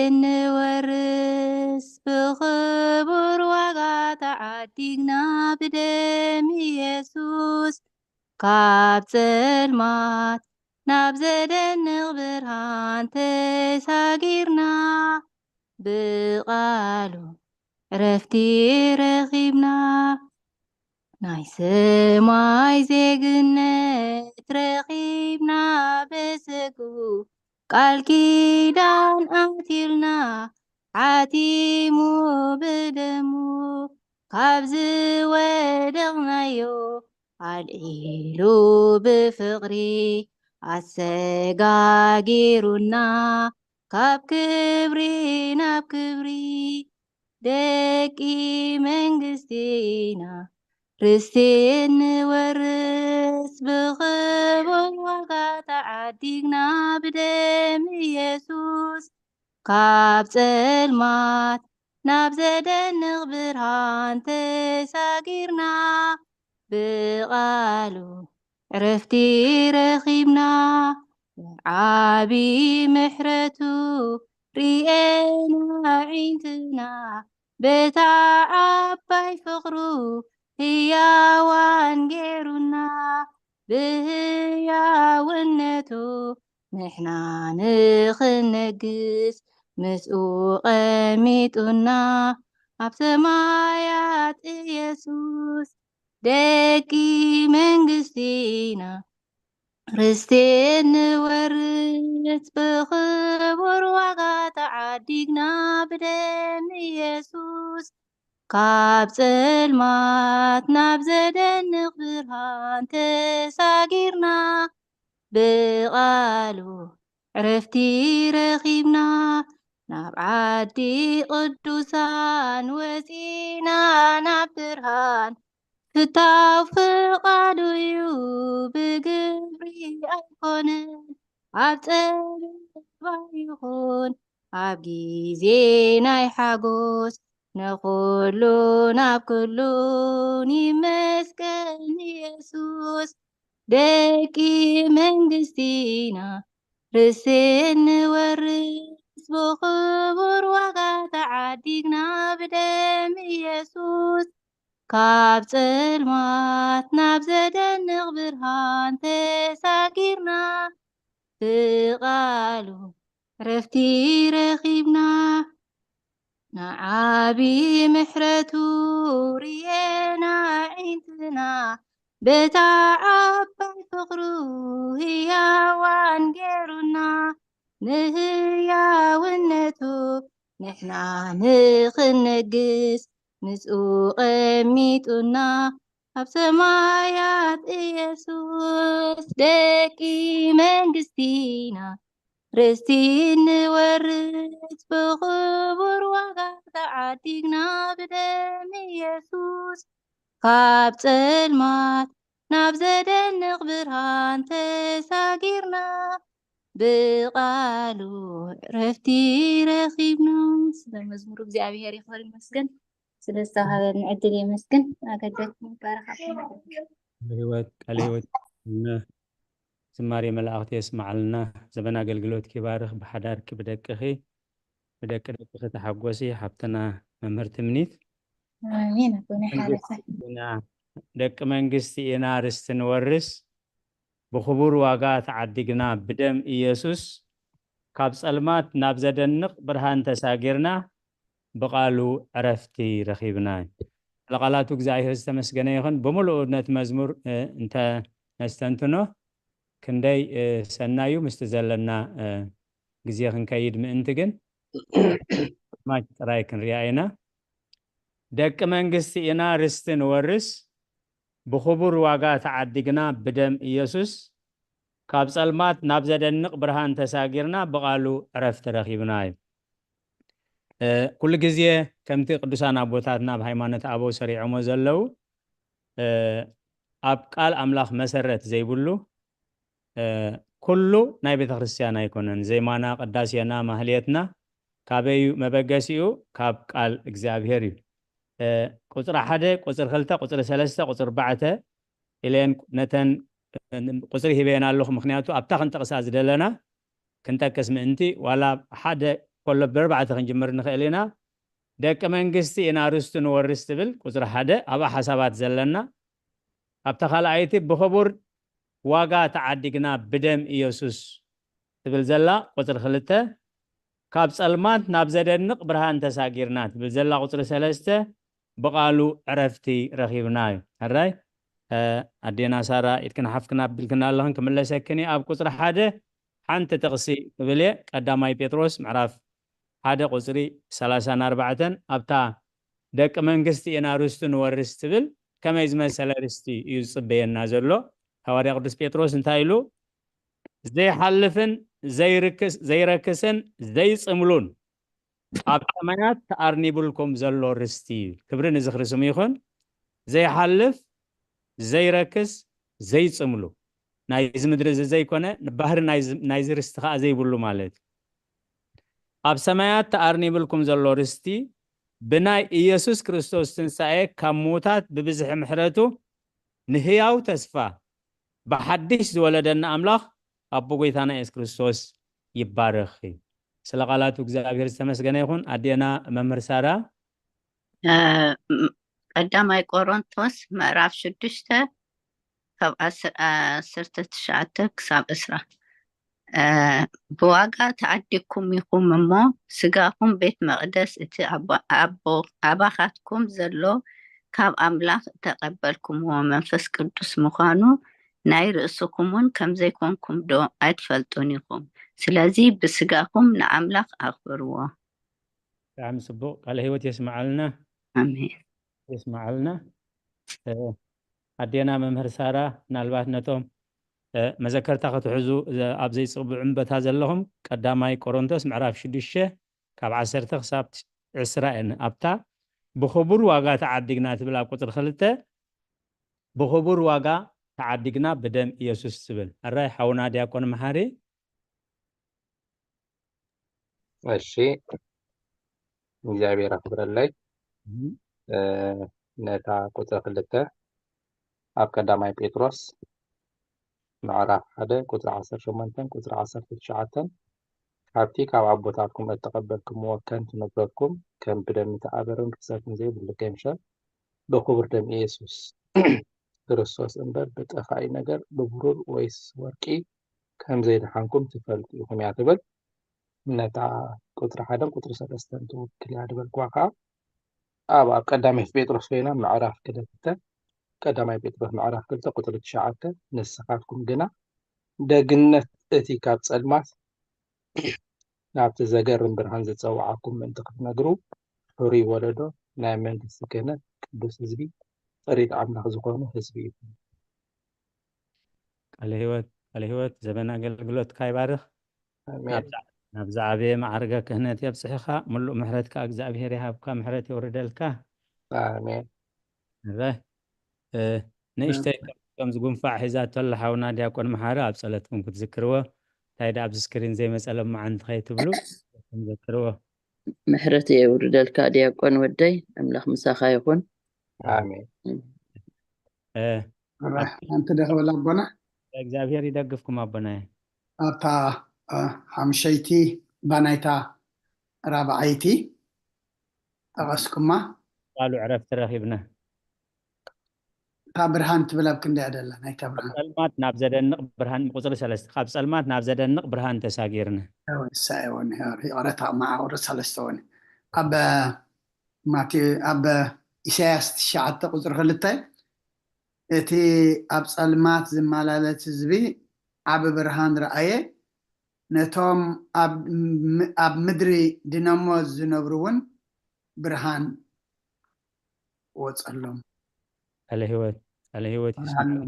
እንወርስ ብኽቡር ዋጋ ተዓዲግና ብደም ኢየሱስ ካብ ጸልማት ናብ ዘደንቕ ብርሃን ተሳጊርና ብቓሉ ዕረፍቲ ረኺብና። ናይ ሰማይ ዜግነት ረኺብና ብስግኡ ቃል ኪዳን ኣትዩልና ሓቲሙ ብደሙ ካብ ዝወደቕናዮ ኣልዒሉ ብፍቕሪ ኣሰጋጊሩና ካብ ክብሪ ናብ ክብሪ ደቂ መንግስቲ ኢና ርስቲ እንወርስ ብኽቡር ዋጋ ተዓዲግና ብደም ኢየሱስ ካብ ጸልማት ናብ ዘደንቕ ብርሃን ተሳጊርና ብቓሉ ዕረፍቲ ረኺብና ዓቢ ምሕረቱ ርኤና ዒንትና በታ ዓባይ ፍቕሩ ህያዋን ገይሩና ብህያውነቱ ንሕና ንኽነግስ ምስኡ ቐሚጡና ኣብ ሰማያት ኢየሱስ ደቂ መንግስቲ ኢና ርስቲ እንወርስ ብኽቡር ዋጋ ተዓዲግና ብደም ኢየሱስ ካብ ጸልማት ናብ ዘደንቕ ብርሃን ተሳጊርና ብቓሉ ዕረፍቲ ረኺብና ናብ ዓዲ ቅዱሳን ወጺና ናብ ብርሃን ፍታው ፍቓዱ እዩ ብግብሪ ኣይኮነን ኣብ ጸበባ ይኹን ኣብ ግዜ ናይ ሓጎስ ንኹሉ ናብ ኩሉን ይመስገን ኢየሱስ ደቂ መንግስቲ ኢና ርስቲ እንወርስ ብኽቡር ዋጋ ተዓዲግና ብደም ኢየሱስ ካብ ጸልማት ናብ ዘደንቕ ብርሃን ተሳጊርና ብቓሉ ዕረፍቲ ረኺብና ንዓቢ ምሕረቱ ርኤና ዒንትና በታ ዓባይ ፍቕሩ ህያዋን ገይሩና ንህያውነቱ ንሕና ንኽነግስ ምስኡ ቐሚጡና ኣብ ሰማያት ኢየሱስ ደቂ መንግስቲና ርስቲ ንወርስ ብኽቡር ዋጋ ተዓዲግና ብደም ኢየሱስ ካብ ጸልማት ናብ ዘደንቕ ብርሃን ተሳጊርና ብቓሉ ዕረፍቲ ረኺብና። ስለ መዝሙሩ እግዚኣብሔር ይኽበር ይመስገን። ስለ ዝተዋሃበኒ ዕድል የመስግን። ኣገልገልኩም ይባረኽ። ህይወት ቃለ ህይወት ዝማሬ መላእኽቲ የስማዓልና። ዘበን ኣገልግሎት ይባርኽ። ብሓዳርኪ ብደቅኺ ብደቂ ደቅኺ ተሓጎሲ ሓብትና መምህር ትምኒት። ኣሜን። ኣቦና ሓረሰ ደቂ መንግስቲ ኢና ርስቲ ንወርስ ብኽቡር ዋጋ ተዓዲግና ብደም ኢየሱስ ካብ ጸልማት ናብ ዘደንቕ ብርሃን ተሳጊርና ብቓሉ ዕረፍቲ ረኺብና። ስለ ቃላቱ እግዚኣብሔር ዝተመስገነ ይኹን። ብምሉኡ ነቲ መዝሙር እንተ ነስተንትኖ ክንደይ ሰናዩ ምስቲ ዘለና ግዜ ክንከይድ ምእንቲ ግን ማች ጥራይ ክንሪኣ ኢና። ደቂ መንግስቲ ኢና ርስቲ ንወርስ ብኽቡር ዋጋ ተዓዲግና ብደም ኢየሱስ ካብ ጸልማት ናብ ዘደንቕ ብርሃን ተሳጊርና ብቓሉ ዕረፍቲ ረኺብና እዩ። ኩሉ ግዜ ከምቲ ቅዱሳን ኣቦታትና ኣብ ሃይማኖት ኣበው ሰሪዖሞ ዘለዉ ኣብ ቃል ኣምላኽ መሰረት ዘይብሉ ኩሉ ናይ ቤተ ክርስቲያን ኣይኮነን። ዜማና፣ ቅዳሴና፣ ማህሌትና ካበይ እዩ መበገሲኡ? ካብ ቃል እግዚኣብሔር እዩ። ቁፅሪ ሓደ፣ ቁፅሪ ክልተ፣ ቁፅሪ ሰለስተ፣ ቁፅሪ ኣርባዕተ ኢለን ነተን ቁፅሪ ሂበየን ኣለኹ። ምክንያቱ ኣብታ ክንጠቅሳ ዝደለና ክንጠቅስ ምእንቲ ዋላ ሓደ ኮሎ ብርባዕተ ክንጅምር ንኽእል ኢና። ደቂ መንግስቲ ኢና ርስቱ ንወርስ ትብል ቁፅሪ ሓደ ኣብኣ ሓሳባት ዘለና። ኣብታ ካልኣይቲ ብኽቡር ዋጋ ተዓዲግና ብደም ኢየሱስ ትብል ዘላ ቁፅሪ ክልተ ካብ ጸልማት ናብ ዘደንቕ ብርሃን ተሳጊርና ትብል ዘላ ቁጽሪ ሰለስተ ብቓሉ ዕረፍቲ ረኺብና እዩ። ሕራይ ኣዴና ሳራ ኢድክን ሓፍክን ኣቢልክን ኣለኽን ክምለሰክን እየ። ኣብ ቁጽሪ ሓደ ሓንቲ ጥቕሲ ክብል እየ። ቀዳማይ ጴጥሮስ ምዕራፍ ሓደ ቁጽሪ ሰላሳን ኣርባዕተን ኣብታ ደቂ መንግስቲ ኢና ርስቱ ንወርስ ትብል ከመይ ዝመሰለ ርስቲ እዩ ዝጽበየና ዘሎ? ሃዋርያ ቅዱስ ጴጥሮስ እንታይ ኢሉ? ዘይሓልፍን ዘይርክስን ዘይጽምሉን ኣብ ሰማያት ተኣርኒብልኩም ዘሎ ርስቲ እዩ። ክብሪ ንዝኽሪ ስሙ ይኹን። ዘይሓልፍ ዘይረክስ ዘይጽምሉ ናይዚ ምድሪ እዚ ዘይኮነ ባህሪ ናይዚ ርስቲ ከዓ ዘይብሉ ማለት እዩ። ኣብ ሰማያት ተኣርኒብልኩም ዘሎ ርስቲ ብናይ ኢየሱስ ክርስቶስ ትንሳኤ ካብ ምዉታት ብብዝሒ ምሕረቱ ንህያው ተስፋ ብሓድሽ ዝወለደና ኣምላኽ ኣቦ ጎይታና የሱስ ክርስቶስ ይባረኽ እዩ። ስለ ቃላቱ እግዚኣብሔር ዝተመስገነ ይኹን። ኣዴና መምህር ሳራ ቀዳማይ ቆሮንቶስ ምዕራፍ ሽዱሽተ ካብ ዓሰርተ ትሽዓተ ክሳብ ዕስራ። ብዋጋ ተዓዲግኩም ኢኹም እሞ፣ ስጋኹም ቤት መቕደስ እቲ ኣባኻትኩም ዘሎ ካብ ኣምላኽ እተቐበልኩምዎ መንፈስ ቅዱስ ምዃኑ ናይ ርእስኹምውን ከም ዘይኮንኩም ዶ ኣይትፈልጡን ኢኹም? ስለዚ ብስጋኹም ንኣምላኽ ኣኽብርዎ። ብጣዕሚ ጽቡቕ ቃለ ህይወት የስምዓልና። ኣሜን። የስምዓልና። ኣዴና መምህር ሳራ፣ ምናልባት ነቶም መዘከርታ ክትሕዙ ኣብ ዘይጽብዑን ቦታ ዘለኹም ቀዳማይ ቆሮንቶስ ምዕራፍ ሽዱሽተ ካብ ዓሰርተ ክሳብ ዕስራ እየን። ኣብታ ብኽቡር ዋጋ ተዓዲግና ትብል ኣብ ቁጽሪ ክልተ ብኽቡር ዋጋ ተዓዲግና ብደም ኢየሱስ ትብል። ኣራይ ሓውና ዲያቆን መሓሪ። እሺ እግዚኣብሔር ኣኽብረለይ። ነታ ቁፅሪ ክልተ ኣብ ቀዳማይ ጴጥሮስ ምዕራፍ ሓደ ቁፅሪ ዓሰርተ ሸሞንተን ቁፅሪ ዓሰርተ ትሽዓተን ካብቲ ካብ ኣቦታትኩም እተቐበልኩምዎ ከንቱ ንብረትኩም ከም ብደም እተኣበረን ርክሰትን ዘይብሉ ገምሸል ብኽቡር ደም ኢየሱስ ክርስቶስ እምበር ብጠፋኢ ነገር ብብሩር ወይስ ወርቂ ከም ዘይደሓንኩም ትፈልጡ ኢኹም እያ ትብል። ነታ ቁፅሪ ሓደን ቁፅሪ ሰለስተን ትውክል እያ ዝበልክዋ ከዓ ኣብ ኣብ ቀዳማይ ጴጥሮስ ኮይና ምዕራፍ ክልተ ቀዳማይ ጴጥሮስ ምዕራፍ ክልተ ቁፅሪ ትሽዓተ ንስኻትኩም ግና ደግነት እቲ ካብ ፀልማት ናብቲ ዘገርም ብርሃን ዝፀውዓኩም ምእንቲ ክትነግሩ ሕሩይ ወለዶ ናይ መንግስቲ ክህነት ቅዱስ ህዝቢ ጥሪት ኣምላኽ ዝኾኑ ህዝቢ ኢኹም። ቃለ ህይወት ቃለ ህይወት ዘበን ኣገልግሎትካ ይባርኽ። ናብ ዝዓበየ ማዕርገ ክህነት የብፅሕኻ። ምሉእ ምሕረት ከዓ እግዚኣብሔር ይሃብካ፣ ምሕረት የውርደልካ። ኣሜን። ንእሽተይ ከምዚ ጉንፋዕ ሒዛቶ ኣላ ሓውና ዲያቆን መሓሪ ኣብ ጸለትኩም ክትዝክርዎ። እንታይ ደኣ ኣብዚ ስክሪን ዘይመጸ ለማዓንቲ ከይትብሉ ዘክርዎ። ምሕረት የውርደልካ ዲያቆን ወደይ፣ ኣምላኽ ምሳኻ ይኹን። ኣሜን። ሓንቲ ደኸበላ ኣቦና እግዚኣብሔር ይደግፍኩም ኣቦናየ። ኣብታ ሓምሸይቲ ባናይታ ራብዓይቲ ጠቐስኩማ። ቃሉ ዕረፍቲ ረኺብና። እታ ብርሃን ትብል ኣብ ክንደያ ደላ ናይታ ብርሃን ጸልማት ናብ ዘደንቕ ብርሃን ቁፅሪ ሰለስተ ካብ ጸልማት ናብ ዘደንቕ ብርሃን ተሳጊርና። እሳ እውን ይቕረታ መዓውሪ ሰለስተ እውን ኣብ ማቴ ኣብ ኢሳያስ ትሽዓተ ቁፅሪ ክልተ እቲ ኣብ ጸልማት ዝመላለስ ህዝቢ ዓቢ ብርሃን ረኣየ፣ ነቶም ኣብ ምድሪ ድነሞ ዝነብሩ እውን ብርሃን ወጸሎም። ቃለ ህይወት ቃለ ህይወት ይስማዕ።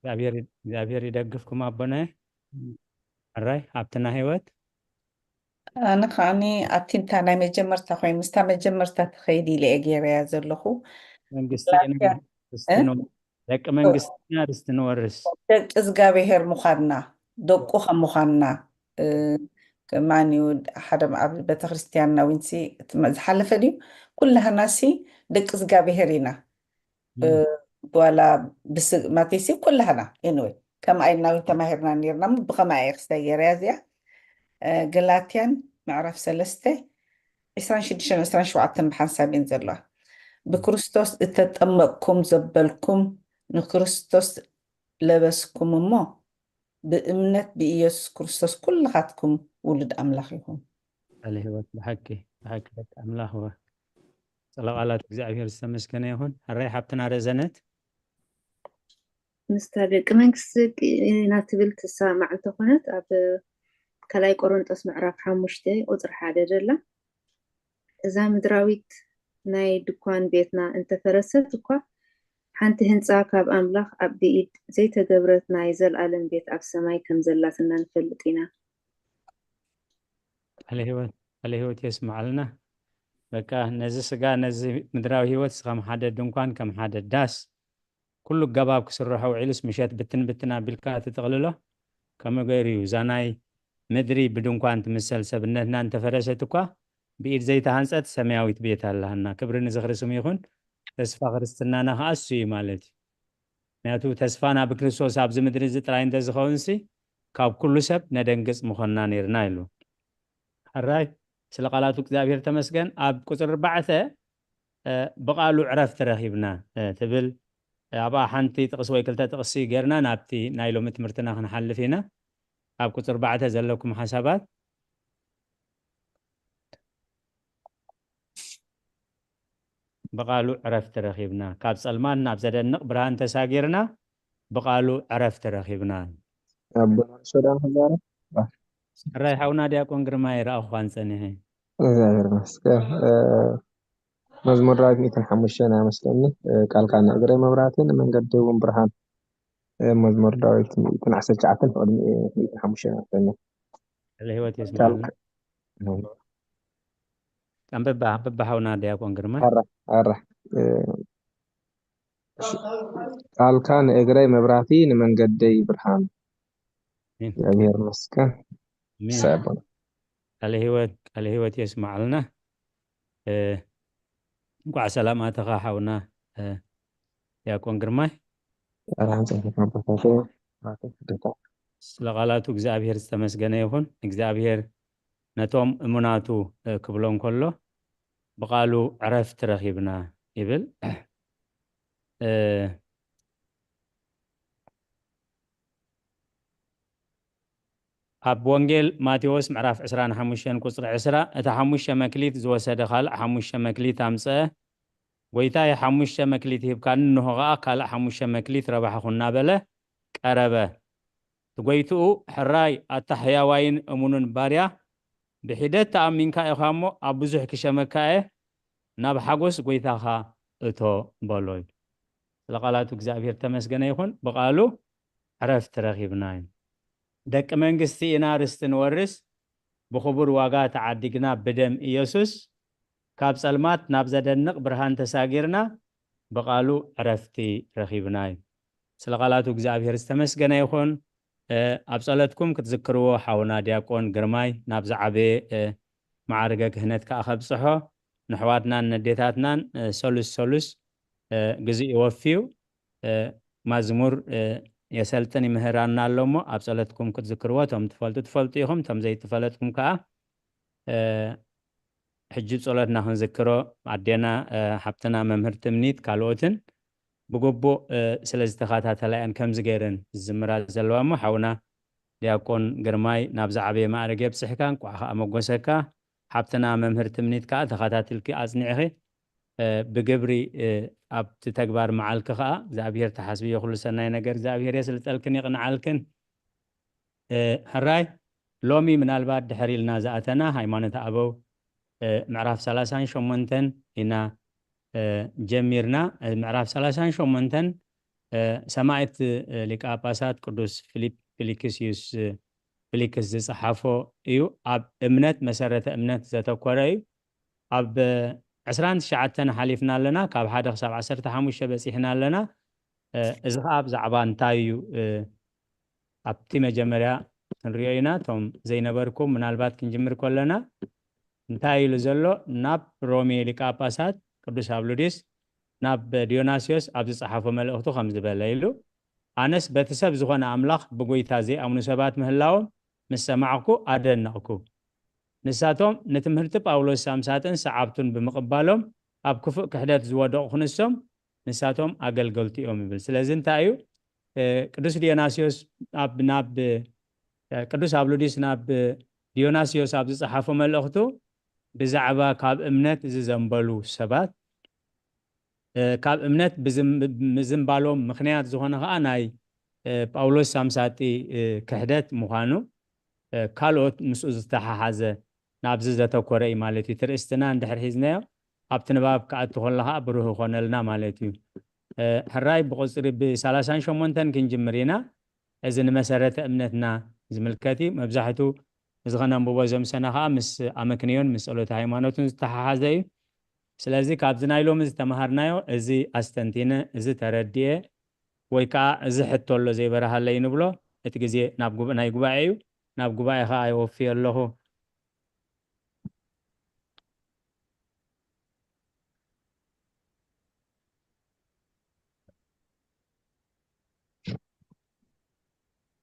እግዚኣብሔር ይደግፍኩም ኣቦነ። ሕራይ ሃብትና ህይወት ኣነ ከዓኒ ኣብቲ እንታ ናይ መጀመርታ ኮይኑ ምስታ መጀመርታ ትኸይድ ኢለ እየ ገይረያ ዘለኹ። መንግስቲ ኢና ርስቲ ንወ- ደቂ መንግስቲ ኢና ርስቲ ንወርስ። ደቂ እግዚኣብሄር ምዃንና ደቁ ከም ምዃንና እ፣ ከማን እዩ ሓደ ኣብ ቤተክርስትያንና ዊንሲ እቲ መ- ዝሓለፈ ድዩ? ኩላህና ሲ ደቂ እግዚኣብሄር ኢና። እ፣ ዋላ ብስ ማቴሲ ኩላህና ኤንወይ ከም ኣይናዊ ተማሂርና ነርና እሞ ብኸማይ እየ ክስታይ ገይረያ እዚኣ። ገላትያን ምዕራፍ ሰለስተ ዕስራን ሽዱሽተን ዕስራን ሸውዓተን ብሓንሳብ እየን ዘለዋ። ብክርስቶስ እተጠመቅኩም ዘበልኩም ንክርስቶስ ለበስኩም እሞ ብእምነት ብኢየሱስ ክርስቶስ ኩልኻትኩም ውሉድ ኣምላኽ ኢኹም። ቃለ ህይወት ብሓቂ ብሓቂ ደቂ ኣምላኽ ወ ስለ ቃላት እግዚኣብሔር ዝተመስገነ ይኹን። ሕራይ ሓብትና ረዘነት። ምስታ ደቂ መንግስቲ ኢና ትብል ትሰማማዕ እንተኾነት ኣብ ካልኣይ ቆሮንጦስ ምዕራፍ ሓሙሽተ ቁፅሪ ሓደ ዘላ እዛ ምድራዊት ናይ ድኳን ቤትና እንተፈረሰት እኳ ሓንቲ ህንፃ ካብ ኣምላኽ ኣብ ብኢድ ዘይተገብረት ናይ ዘለኣለም ቤት ኣብ ሰማይ ከም ዘላትና ንፈልጥ ኢና። ቃለ ህይወት የስምዓልና። በቃ ነዚ ስጋ ነዚ ምድራዊ ህይወት ከም ሓደ ድንኳን ከም ሓደ ዳስ ኩሉ ገባብ ክስርሖ ውዒሉስ ምሸት ብትን ብትን ኣቢልካ ትጥቕልሎ። ከምኡ ገይሩ እዩ እዛ ናይ ምድሪ ብድንኳን ትምሰል ሰብነትና እንተፈረሰት እኳ ብኢድ ዘይተሃንፀት ሰማያዊት ቤት ኣላሃና። ክብሪ ንዝኽሪ ስሙ ይኹን። ተስፋ ክርስትናና ከዓ እሱ እዩ ማለት እዩ። ምክንያቱ ተስፋና ብክርስቶስ ኣብዚ ምድሪ እዚ ጥራይ እንተዝኸውንሲ ካብ ኩሉ ሰብ ነደንግፅ ምኾንና ነይርና ኢሉ። ሕራይ ስለ ቃላቱ እግዚኣብሔር ተመስገን። ኣብ ቁፅሪ ኣርባዕተ ብቃሉ ዕረፍቲ ረኺብና ትብል ኣብኣ ሓንቲ ጥቕሲ ወይ ክልተ ጥቕሲ ጌርና ናብቲ ናይ ሎሚ ትምህርትና ክንሓልፍ ኢና። ኣብ ቁፅሪ ኣርባዕተ ዘለኩም ሓሳባት። ብቃሉ ዕረፍቲ ረኺብና፣ ካብ ጸልማት ናብ ዘደንቕ ብርሃን ተሳጊርና፣ ብቃሉ ዕረፍቲ ረኺብና። ኣቦና ሶዳን ክዛረብ ሕራይ ሓውና ዲያቆን ግርማ ይረኣኹ ኳን ጸኒሐ። እግዚኣብሔር ይመስገን። መዝሙር ዳዊት ሚእትን ሓሙሽተን ኣመስለኒ። ቃልካ ንእግረይ መብራህቲ ንመንገዲ እውን ብርሃን። መዝሙር ዳዊት ሚእትን ዓሰርተ ትሽዓተን ፍቕዲ ሚእትን ሓሙሽተን ኣመስለኒ። ስለ ህይወት የስማልና። ኣንብባ ኣንብባ ሓውና ዲያቆን ግርማ። ኣራ ኣራ ቃልካ ንእግረይ መብራህቲ ንመንገደይ ብርሃን። እግዚኣብሔር ይመስገን። ቃለ ህይወት ቃለ ህይወት የስማዓልና። እንኳዕ ሰላም ኣተኻ ሓውና ዲያቆን ግርማይ። ስለ ቃላቱ እግዚኣብሔር ዝተመስገነ ይኹን። እግዚኣብሔር ነቶም እሙናቱ ክብሎም ከሎ ብቃሉ ዕረፍቲ ረኺብና ይብል። ኣብ ወንጌል ማቴዎስ ምዕራፍ ዕስራን ሓሙሽተን ቁፅሪ ዕስራ፣ እቲ ሓሙሽተ መክሊት ዝወሰደ ካልእ ሓሙሽተ መክሊት ኣምፀአ። ጎይታይ፣ ሓሙሽተ መክሊት ሂብካኒ፣ እንሆ ኸዓ ካልእ ሓሙሽተ መክሊት ረባሕኹ እናበለ ቀረበ። እቲ ጎይትኡ፣ ሕራይ ኣታ ሕያዋይን እሙኑን ባርያ፣ ብሒደት ተኣሚንካ ኢኻ እሞ ኣብ ብዙሕ ክሸመካ እየ፣ ናብ ሓጎስ ጎይታኻ እቶ በሎ። ስለ ቃላቱ እግዚኣብሔር ተመስገነ ይኹን። ብቃሉ ዕረፍቲ ረኺብና እዩ። ደቂ መንግስቲ ኢና ርስቲ ንወርስ፣ ብኽቡር ዋጋ ተዓዲግና ብደም ኢየሱስ፣ ካብ ጸልማት ናብ ዘደንቕ ብርሃን ተሳጊርና፣ ብቃሉ ዕረፍቲ ረኺብና እዩ። ስለ ቃላቱ እግዚኣብሔር ዝተመስገነ ይኹን። ኣብ ጸሎትኩም ክትዝክርዎ ሓውና ዲያቆን ግርማይ ናብ ዝዓበየ ማዕርገ ክህነት ከዓ ከብጽሖ ንሕዋትናን ነዴታትናን ሰሉስ ሰሉስ ግዜ ይወፍዩ። ማዝሙር የሰልጥን ይምህራና ኣሎ እሞ ኣብ ጸሎትኩም ክትዝክርዎ፣ እቶም ትፈልጡ ትፈልጡ ኢኹም፣ እቶም ዘይትፈለጥኩም ከዓ ሕጂ ጸሎትና ክንዝክሮ ኣዴና ሓብትና መምህር ትምኒት ካልኦትን ብግቡእ ስለ ዝተኸታተላ እየን ከምዚ ገይረን ዝዝምራ ዘለዋ እሞ ሓውና ዲያቆን ግርማይ ናብ ዝዓበየ ማዕረግ የብፅሕካ፣ እንቋዕ ከዓ መጎሰካ። ሓብትና መምህር ትምኒት ከዓ ተኸታቲልኪ ኣፅኒዕኺ ብግብሪ ኣብቲ ተግባር መዓልኪ ከዓ እግዚኣብሔር ተሓስብዮ ኩሉ ሰናይ ነገር እግዚኣብሔር የስልጠልክን የቕንዓልክን። ሕራይ ሎሚ ምናልባት ድሕር ኢልና ዝኣተና ሃይማኖት ኣበው ምዕራፍ ሰላሳን ሸሞንተን ኢና ጀሚርና። ምዕራፍ ሰላሳን ሸሞንተን ሰማዕት ሊቀ ጳጳሳት ቅዱስ ፊሊክስዩስ ፊሊክስ ዝጸሓፎ እዩ። ኣብ እምነት መሰረተ እምነት ዘተኮረ እዩ። ኣብ ዕስራን ትሽዓተን ሓሊፍና ኣለና። ካብ ሓደ ክሳብ ዓሰርተ ሓሙሽተ በጺሕና ኣለና። እዚ ከዓ ብዛዕባ እንታይ እዩ ኣብቲ መጀመርያ ክንሪኦ ኢና። እቶም ዘይነበርኩም ምናልባት ክንጅምር ከለና እንታይ ኢሉ ዘሎ ናብ ሮሜ ሊቀ ጳጳሳት ቅዱስ ኣብሉዲስ ናብ ዲዮናስዮስ ኣብ ዝጸሓፎ መልእኽቱ ከም ዝበለ ኢሉ ኣነስ በቲ ሰብ ዝኾነ ኣምላኽ ብጎይታ ዘይኣምኑ ሰባት ምህላዎም ምስ ሰማዕኩ ኣደነቕኩ። ንሳቶም ንትምህርቲ ጳውሎስ ሳምሳጥን ሰዓብቱን ብምቕባሎም ኣብ ክፉእ ክሕደት ዝወደቑ ክንሶም ንሳቶም ኣገልገልቲ እዮም ይብል። ስለዚ እንታይ እዩ ቅዱስ ዲዮናስዮስ ናብ ቅዱስ ኣብሉዲስ ናብ ዲዮናስዮስ ኣብ ዝጸሓፎ መልእኽቱ ብዛዕባ ካብ እምነት ዝዘንበሉ ሰባት፣ እ፣ ካብ እምነት ብዝም-፣ ምዝንባሎም ምኽንያት ዝኾነ ኸኣ ናይ፣ እ፣ ጳውሎስ ሳምሳጢ፣ እ፣ ክሕደት ምዃኑ፣ እ፣ ካልኦት ምስኡ ዝተሓሓዘ ናብዚ ዘተኮረ እዩ ማለት እዩ። እቲ ርእስትና እንድሕር ሒዝናዮ ኣብቲ ንባብ ክኣቱ ከሎ ኸኣ ብሩህ ይኾነልና ማለት እዩ። እ፣ ሕራይ ብቁጽሪ ብ ሰላሳን ሸሞንተን ክንጅምር ኢና። እዚ ንመሰረተ እምነትና ዝምልከት እዩ። መብዛሕቱ እዚ ኸነንብቦ ዘምሰና ኸኣ ምስ ኣመክንዮን ምስ ጸሎተ ሃይማኖትን ዝተሓሓዘ እዩ። ስለዚ ካብዚ ናይ ሎሚ ዝተምሃርናዮ እዚ ኣስተንቲነ፣ እዚ ተረዲኤ፣ ወይ ከኣ እዚ ሕቶ ኣሎ ዘይበርሃለይ ንብሎ፣ እቲ ግዜ ናብ ጉባ-፣ ናይ ጉባኤ እዩ። ናብ ጉባኤ ኸኣ የወፍዮ ኣለኹ።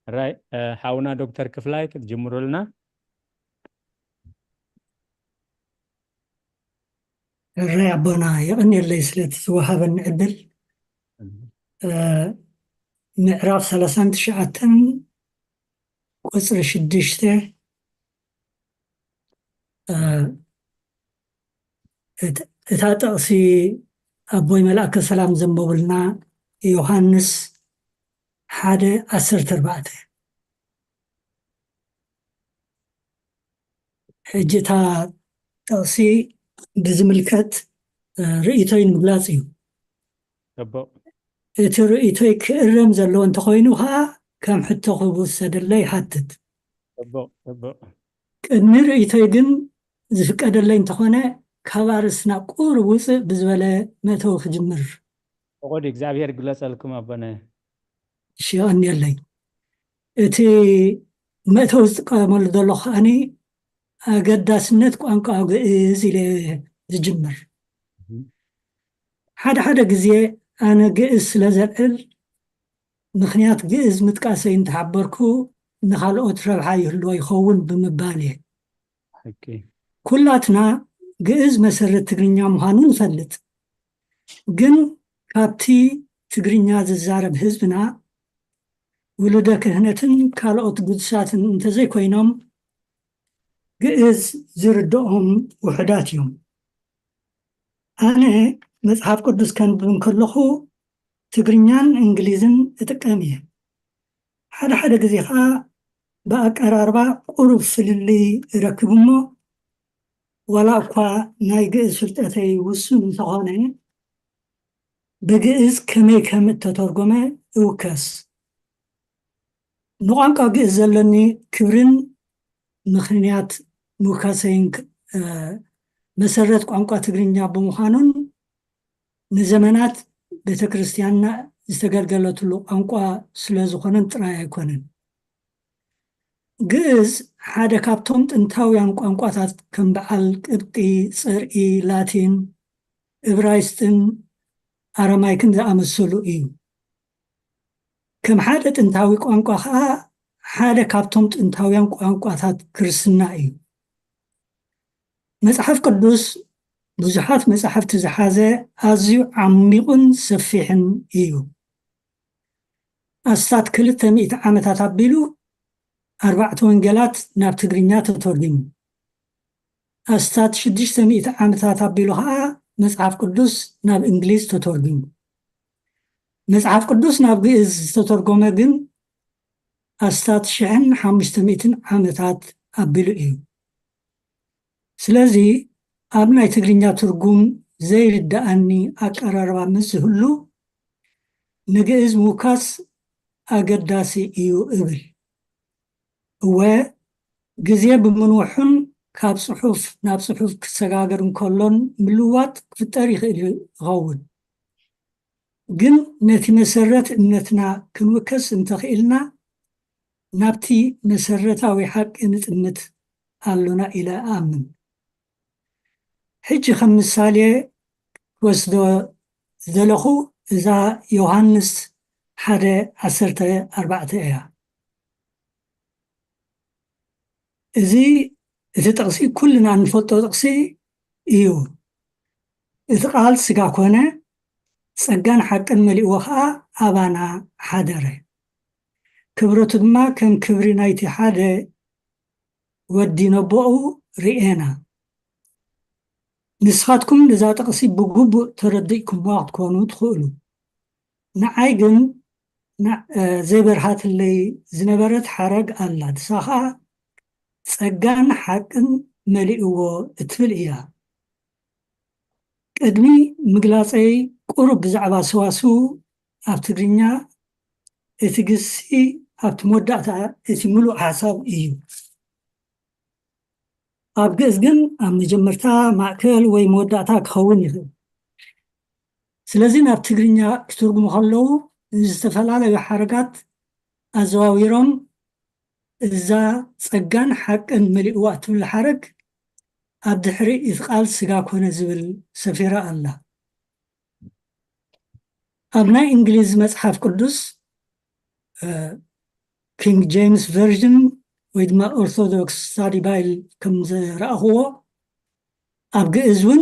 ራይ፣ እ፣ ሓውና ዶክተር ክፍላይ ክትጅምሩልና። ሕራይ ኣቦና፣ የቐንየለይ ስለቲ ዝወሃበኒ ዕድል። እ፣ ምዕራፍ ሰላሳን ትሽዓተን ቁጽሪ ሽዱሽተ፣ እ፣ እት-፣ እታ ጥቕሲ ኣቦይ መልኣከ ሰላም ዘንበቡልና ዮሃንስ ሓደ ዓሰርተ ኣርባዕተ። ሕጂ እታ ጥቕሲ ብዝምልከት፣ እ፣ ርእይቶይ ንምግላጽ እዩ። ጽቡቕ። እቲ ርእይቶይ ክእረም ዘለዎ እንተኾይኑ ኸኣ ከም ሕቶ ክውሰደለይ ይሓትት። ጽቡቕ፣ ጽቡቕ። ቅድሚ ርእይቶይ ግን ዝፍቀደለይ እንተኾነ ካብ ኣርእስትና ቁሩብ ውፅእ ብዝበለ መእተዊ ክጅምር። ፈቐዱ እግዚኣብሔር ይግለጸልኩም ኣቦነ። እሺ፣ የቐንየለይ። እቲ መእተዊ ዝጥቀመሉ ዘለኹ ከኣኒ ኣገዳስነት ቋንቋ ግእዝ ኢለ ዝጅምር። ሓደ ሓደ ግዜ ኣነ ግእዝ ስለ ዘልዕል ምኽንያት ግእዝ ምጥቃሰይ እንተሓበርኩ ንኻልኦት ረብሓ ይህልዎ ይኸውን ብምባል እየ። ሓቂ። ኩላትና ግእዝ መሰረት ትግርኛ ምዃኑ ንፈልጥ። ግን ካብቲ ትግርኛ ዝዛረብ ህዝብና ውሉደ ክህነትን ካልኦት ግዱሳትን እንተዘይኮይኖም ግእዝ ዝርድኦም ውሑዳት እዮም። ኣነ መጽሓፍ ቅዱስ ከንብብ እንከለኹ ትግርኛን እንግሊዝን እጥቀም እየ። ሓደ ሓደ ግዜ ኸኣ ብኣቀራርባ ቁሩብ ፍልልይ እረክብ እሞ ዋላ እኳ ናይ ግእዝ ፍልጠተይ ውሱን እንተኾነ ብግእዝ ከመይ ከም እተተርጎመ እውከስ። ንቋንቋ ግእዝ ዘለኒ ክብርን ምኽንያት ምውካሰይን ክ-፣ እ፣ መሰረት ቋንቋ ትግርኛ ብምዃኑን ንዘመናት ቤተ ክርስቲያንና ዝተገልገለትሉ ቋንቋ ስለ ዝኾነን ጥራይ ኣይኮነን። ግእዝ ሓደ ካብቶም ጥንታውያን ቋንቋታት ከም በዓል ቅብጢ፣ ጽርኢ፣ ላቲን፣ እብራይስጥን ኣረማይክን ዝኣመሰሉ እዩ። ከም ሓደ ጥንታዊ ቋንቋ ኸኣ ሓደ ካብቶም ጥንታውያን ቋንቋታት ክርስትና እዩ። መጽሓፍ ቅዱስ ብዙሓት መጻሕፍቲ ዝሓዘ ኣዝዩ ዓሚቑን ሰፊሕን እዩ። ኣስታት ክልተ ሚእቲ ዓመታት ኣቢሉ ኣርባዕተ ወንጌላት ናብ ትግርኛ ተተርጉሙ። ኣስታት ሽዱሽተ ሚእቲ ዓመታት ኣቢሉ ኸኣ መጽሓፍ ቅዱስ ናብ እንግሊዝ ተተርጉሙ። መጽሓፍ ቅዱስ ናብ ግእዝ ዝተተርጎመ ግን ኣስታት ሽሕን ሓሙሽተ ሚእትን ዓመታት ኣቢሉ እዩ። ስለዚ ኣብ ናይ ትግርኛ ትርጉም ዘይርድኣኒ ኣቀራርባ ምስ ዝህሉ ንግእዝ ምውካስ ኣገዳሲ እዩ እብል። እወ፣ ግዜ ብምንውሑን ካብ ጽሑፍ ናብ ጽሑፍ ክሰጋገር እንከሎን ምልዋጥ ክፍጠር ይኽእል ይኸውን። ግን ነቲ መሰረት እምነትና ክንውከስ እንተኽኢልና ናብቲ መሰረታዊ ሓቂ ንጥምት ኣሎና ኢለ እኣምን። ሕጂ ከም ምሳሌ ክወስዶ ዝደለኹ እዛ ዮሃንስ ሓደ ዓሰርተ ኣርባዕተ እያ። እዚ፣ እቲ ጥቕሲ ኩልና እንፈልጦ ጥቕሲ እዩ። እቲ ቃል ስጋ ኮነ፣ ጸጋን ሓቅን መሊእዎ ኸኣ ኣባና ሓደረ። ክብረቱ ድማ ከም ክብሪ ናይቲ ሓደ ወዲ ነቦኡ ርኤና። ንስኻትኩም ነዛ ጥቕሲ ብግቡእ ተረዲእኩምዋ ክትኮኑ ትኽእሉ። ንዓይ ግን ና- እ፣ ዘይበርሃትለይ ዝነበረት ሓረግ ኣላ። ንሳ ኸኣ ጸጋን ሓቅን መሊእዎ እትብል እያ። ቅድሚ ምግላጸይ ቁሩብ ብዛዕባ ሰዋስው ኣብ ትግርኛ እቲ ግሲ ኣብቲ መወዳእታ እቲ ምሉእ ሓሳብ እዩ። ኣብ ግእዝ ግን ኣብ መጀመርታ ማእከል ወይ መወዳእታ ክኸውን ይኽእል። ስለዚ ናብ ትግርኛ ክትርጉሙ ከለዉ ዝተፈላለዩ ሓረጋት ኣዘዋዊሮም እዛ ጸጋን ሓቅን መሊእዋ እትብል ሓረግ ኣብ ድሕሪ እቲ ቃል ስጋ ኮነ ዝብል ሰፊራ ኣላ። ኣብ ናይ እንግሊዝ መጽሓፍ ቅዱስ ኪንግ ጄምስ ቨርዥን ወይ ድማ ኦርቶዶክስ ስታዲ ባይብል ከም ዝረኣኽዎ ኣብ ግእዝ እውን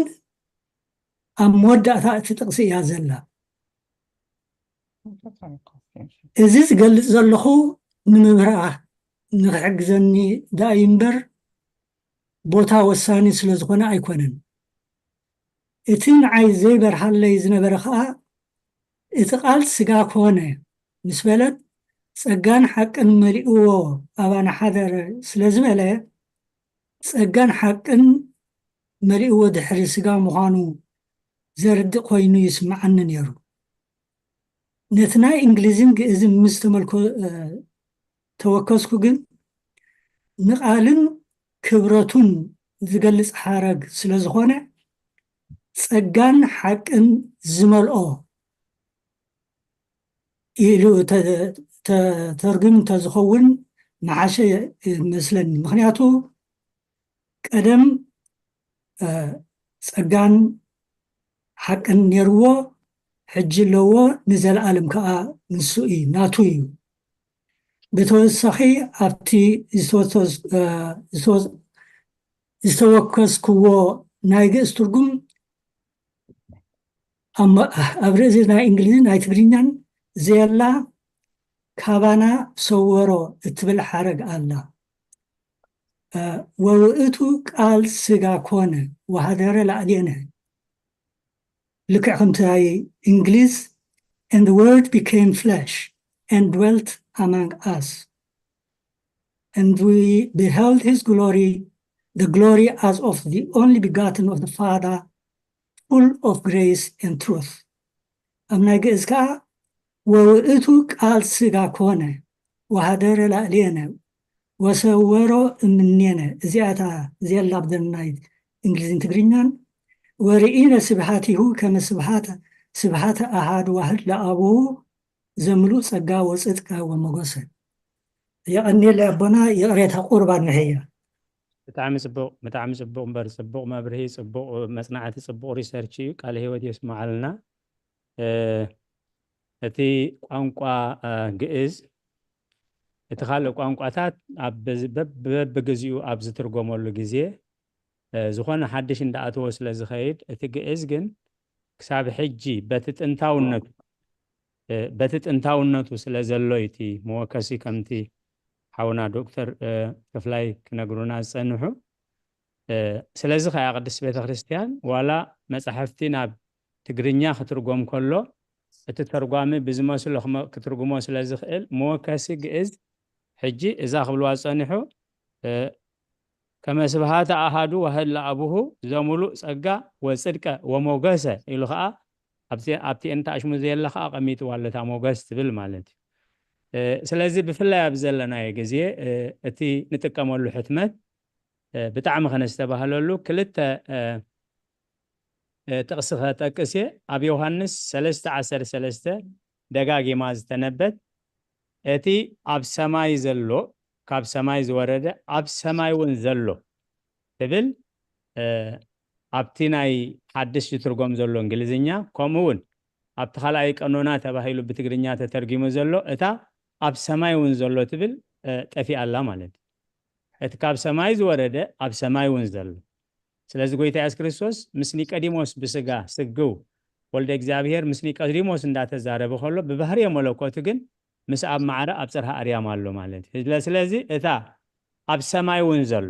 ኣብ መወዳእታ እቲ ጥቕሲ እያ ዘላ። እዚ ዝገልጽ ዘለኹ ንምብራህ ንክሕግዘኒ ደኣ እዩ እምበር ቦታ ወሳኒ ስለ ዝኾነ ኣይኮነን። እቲ ንዓይ ዘይበርሃለይ ዝነበረ ኸኣ እቲ ቃል ስጋ ኮነ ምስ በለት ጸጋን ሓቅን መሊእዎ ኣባና ሓደረ ስለ ዝበለ ጸጋን ሓቅን መሊእዎ ድሕሪ ስጋ ምዃኑ ዘርድእ ኮይኑ ይስምዓኒ ነይሩ። ነቲ ናይ እንግሊዝን ግእዝን ምስ ተመልኮ ተወከስኩ ግን ንቓልን ክብረቱን ዝገልጽ ሓረግ ስለ ዝኾነ ጸጋን ሓቅን ዝመልኦ ኢሉ ተተርጉም እንተዝኸውን መሓሸ ይመስለኒ። ምክንያቱ ቀደም ጸጋን ሓቅን ነይርዎ፣ ሕጂ ኣለዎ፣ ንዘለኣለም ከዓ ንሱ እዩ፣ ናቱ እዩ። ብተወሳኺ ኣብቲ ዝተወከስክዎ ናይ ግእዝ ትርጉም ኣብ ርእዚ ናይ እንግሊዝን ናይ ትግርኛን ዘየላ ካባና ሰወሮ እትብል ሓረግ ኣላ። ወውእቱ ቃል ስጋ ኮነ ወሃደረ ላዕሌነ ልክዕ ከምቲ ናይ እንግሊዝ and the word became flesh and dwelt among us and we beheld his glory, the glory as of the only begotten of the Father, full of grace and truth. ኣብ ናይ ግእዝ ከዓ ወውእቱ ቃል ስጋ ኮነ ወሃደረ ላዕሌነ ወሰወሮ እምኔነ። እዚኣታ እዚኣ ላብደን ናይ እንግሊዝን ትግርኛን። ወርኢነ ስብሃቲሁ ከመ ስብሃተ ስብሃተ ኣሃዱ ዋህድ ለኣቡሁ ዘምሉእ ጸጋ ወጽድቀ ወመጎሰ። የቐንየለይ ኣቦና፣ ይቕሬታ ቁርብ ኣንሕያ። ብጣዕሚ ጽቡቕ፣ ብጣዕሚ ጽቡቕ እምበር ጽቡቕ መብርሂ፣ ጽቡቕ መጽናዕቲ፣ ጽቡቕ ሪሰርች እዩ። ቃለ ህይወት የስምዓልና። እቲ ቋንቋ ግእዝ እቲ ካልእ ቋንቋታት በብግዜኡ ኣብ ዝትርጎመሉ ግዜ ዝኾነ ሓድሽ እንዳኣተወ ስለ ዝኸይድ እቲ ግእዝ ግን ክሳብ ሕጂ በቲ ጥንታውነቱ በቲ ጥንታውነቱ ስለ ዘሎ እቲ መወከሲ ከምቲ ሓውና ዶክተር ክፍላይ ክነግሩና ዝጸንሑ። ስለዚ ከኣ ቅድስት ቤተ ክርስቲያን ዋላ መጻሕፍቲ ናብ ትግርኛ ክትርጎም ከሎ እቲ ተርጓሚ ብዝመስሎ ክትርጉሞ ስለ ዝኽእል መወከሲ ግእዝ ሕጂ እዛ ክብልዋ ዝጸንሑ ከመ ስብሃተ ኣሃዱ ዋህድ ለኣቡሁ ዘሙሉእ ጸጋ ወጽድቀ ወሞገሰ ኢሉ ከኣ ኣብቲ ኣብቲ እንተ ኣሽሙ ዘየለ ከኣ ቀሚጥዋ ኣሎ እታ ሞገስ ትብል ማለት እዩ። ስለዚ ብፍላይ ኣብ ዘለናዮ ግዜ እቲ ንጥቀመሉ ሕትመት ብጣዕሚ ከነስተባህለሉ ክልተ ጥቕሲ ከጠቅስ እየ። ኣብ ዮሃንስ ሰለስተ ዓሰርተ ሰለስተ ደጋጊማ ዝተነበት እቲ ኣብ ሰማይ ዘሎ ካብ ሰማይ ዝወረደ ኣብ ሰማይ እውን ዘሎ ትብል ኣብቲ ናይ ሓድሽ ዝትርጎም ዘሎ እንግሊዝኛ ከምኡ እውን ኣብቲ ካልኣይ ቀኖና ተባሂሉ ብትግርኛ ተተርጊሙ ዘሎ እታ ኣብ ሰማይ እውን ዘሎ ትብል ጠፊኣ ኣላ ማለት እዩ። እቲ ካብ ሰማይ ዝወረደ ኣብ ሰማይ እውን ዘሎ ስለዚ ጎይታ የሱስ ክርስቶስ ምስ ኒቆዲሞስ ብስጋ ስግው ወልደ እግዚኣብሔር ምስ ኒቆዲሞስ እንዳተዛረበ ከሎ ብባህርየ መለኮቱ ግን ምስ ኣብ ማዕረ ኣብ ጽርሃ ኣርያም ኣሎ ማለት እዩ። ስለዚ እታ ኣብ ሰማይ እውን ዘሎ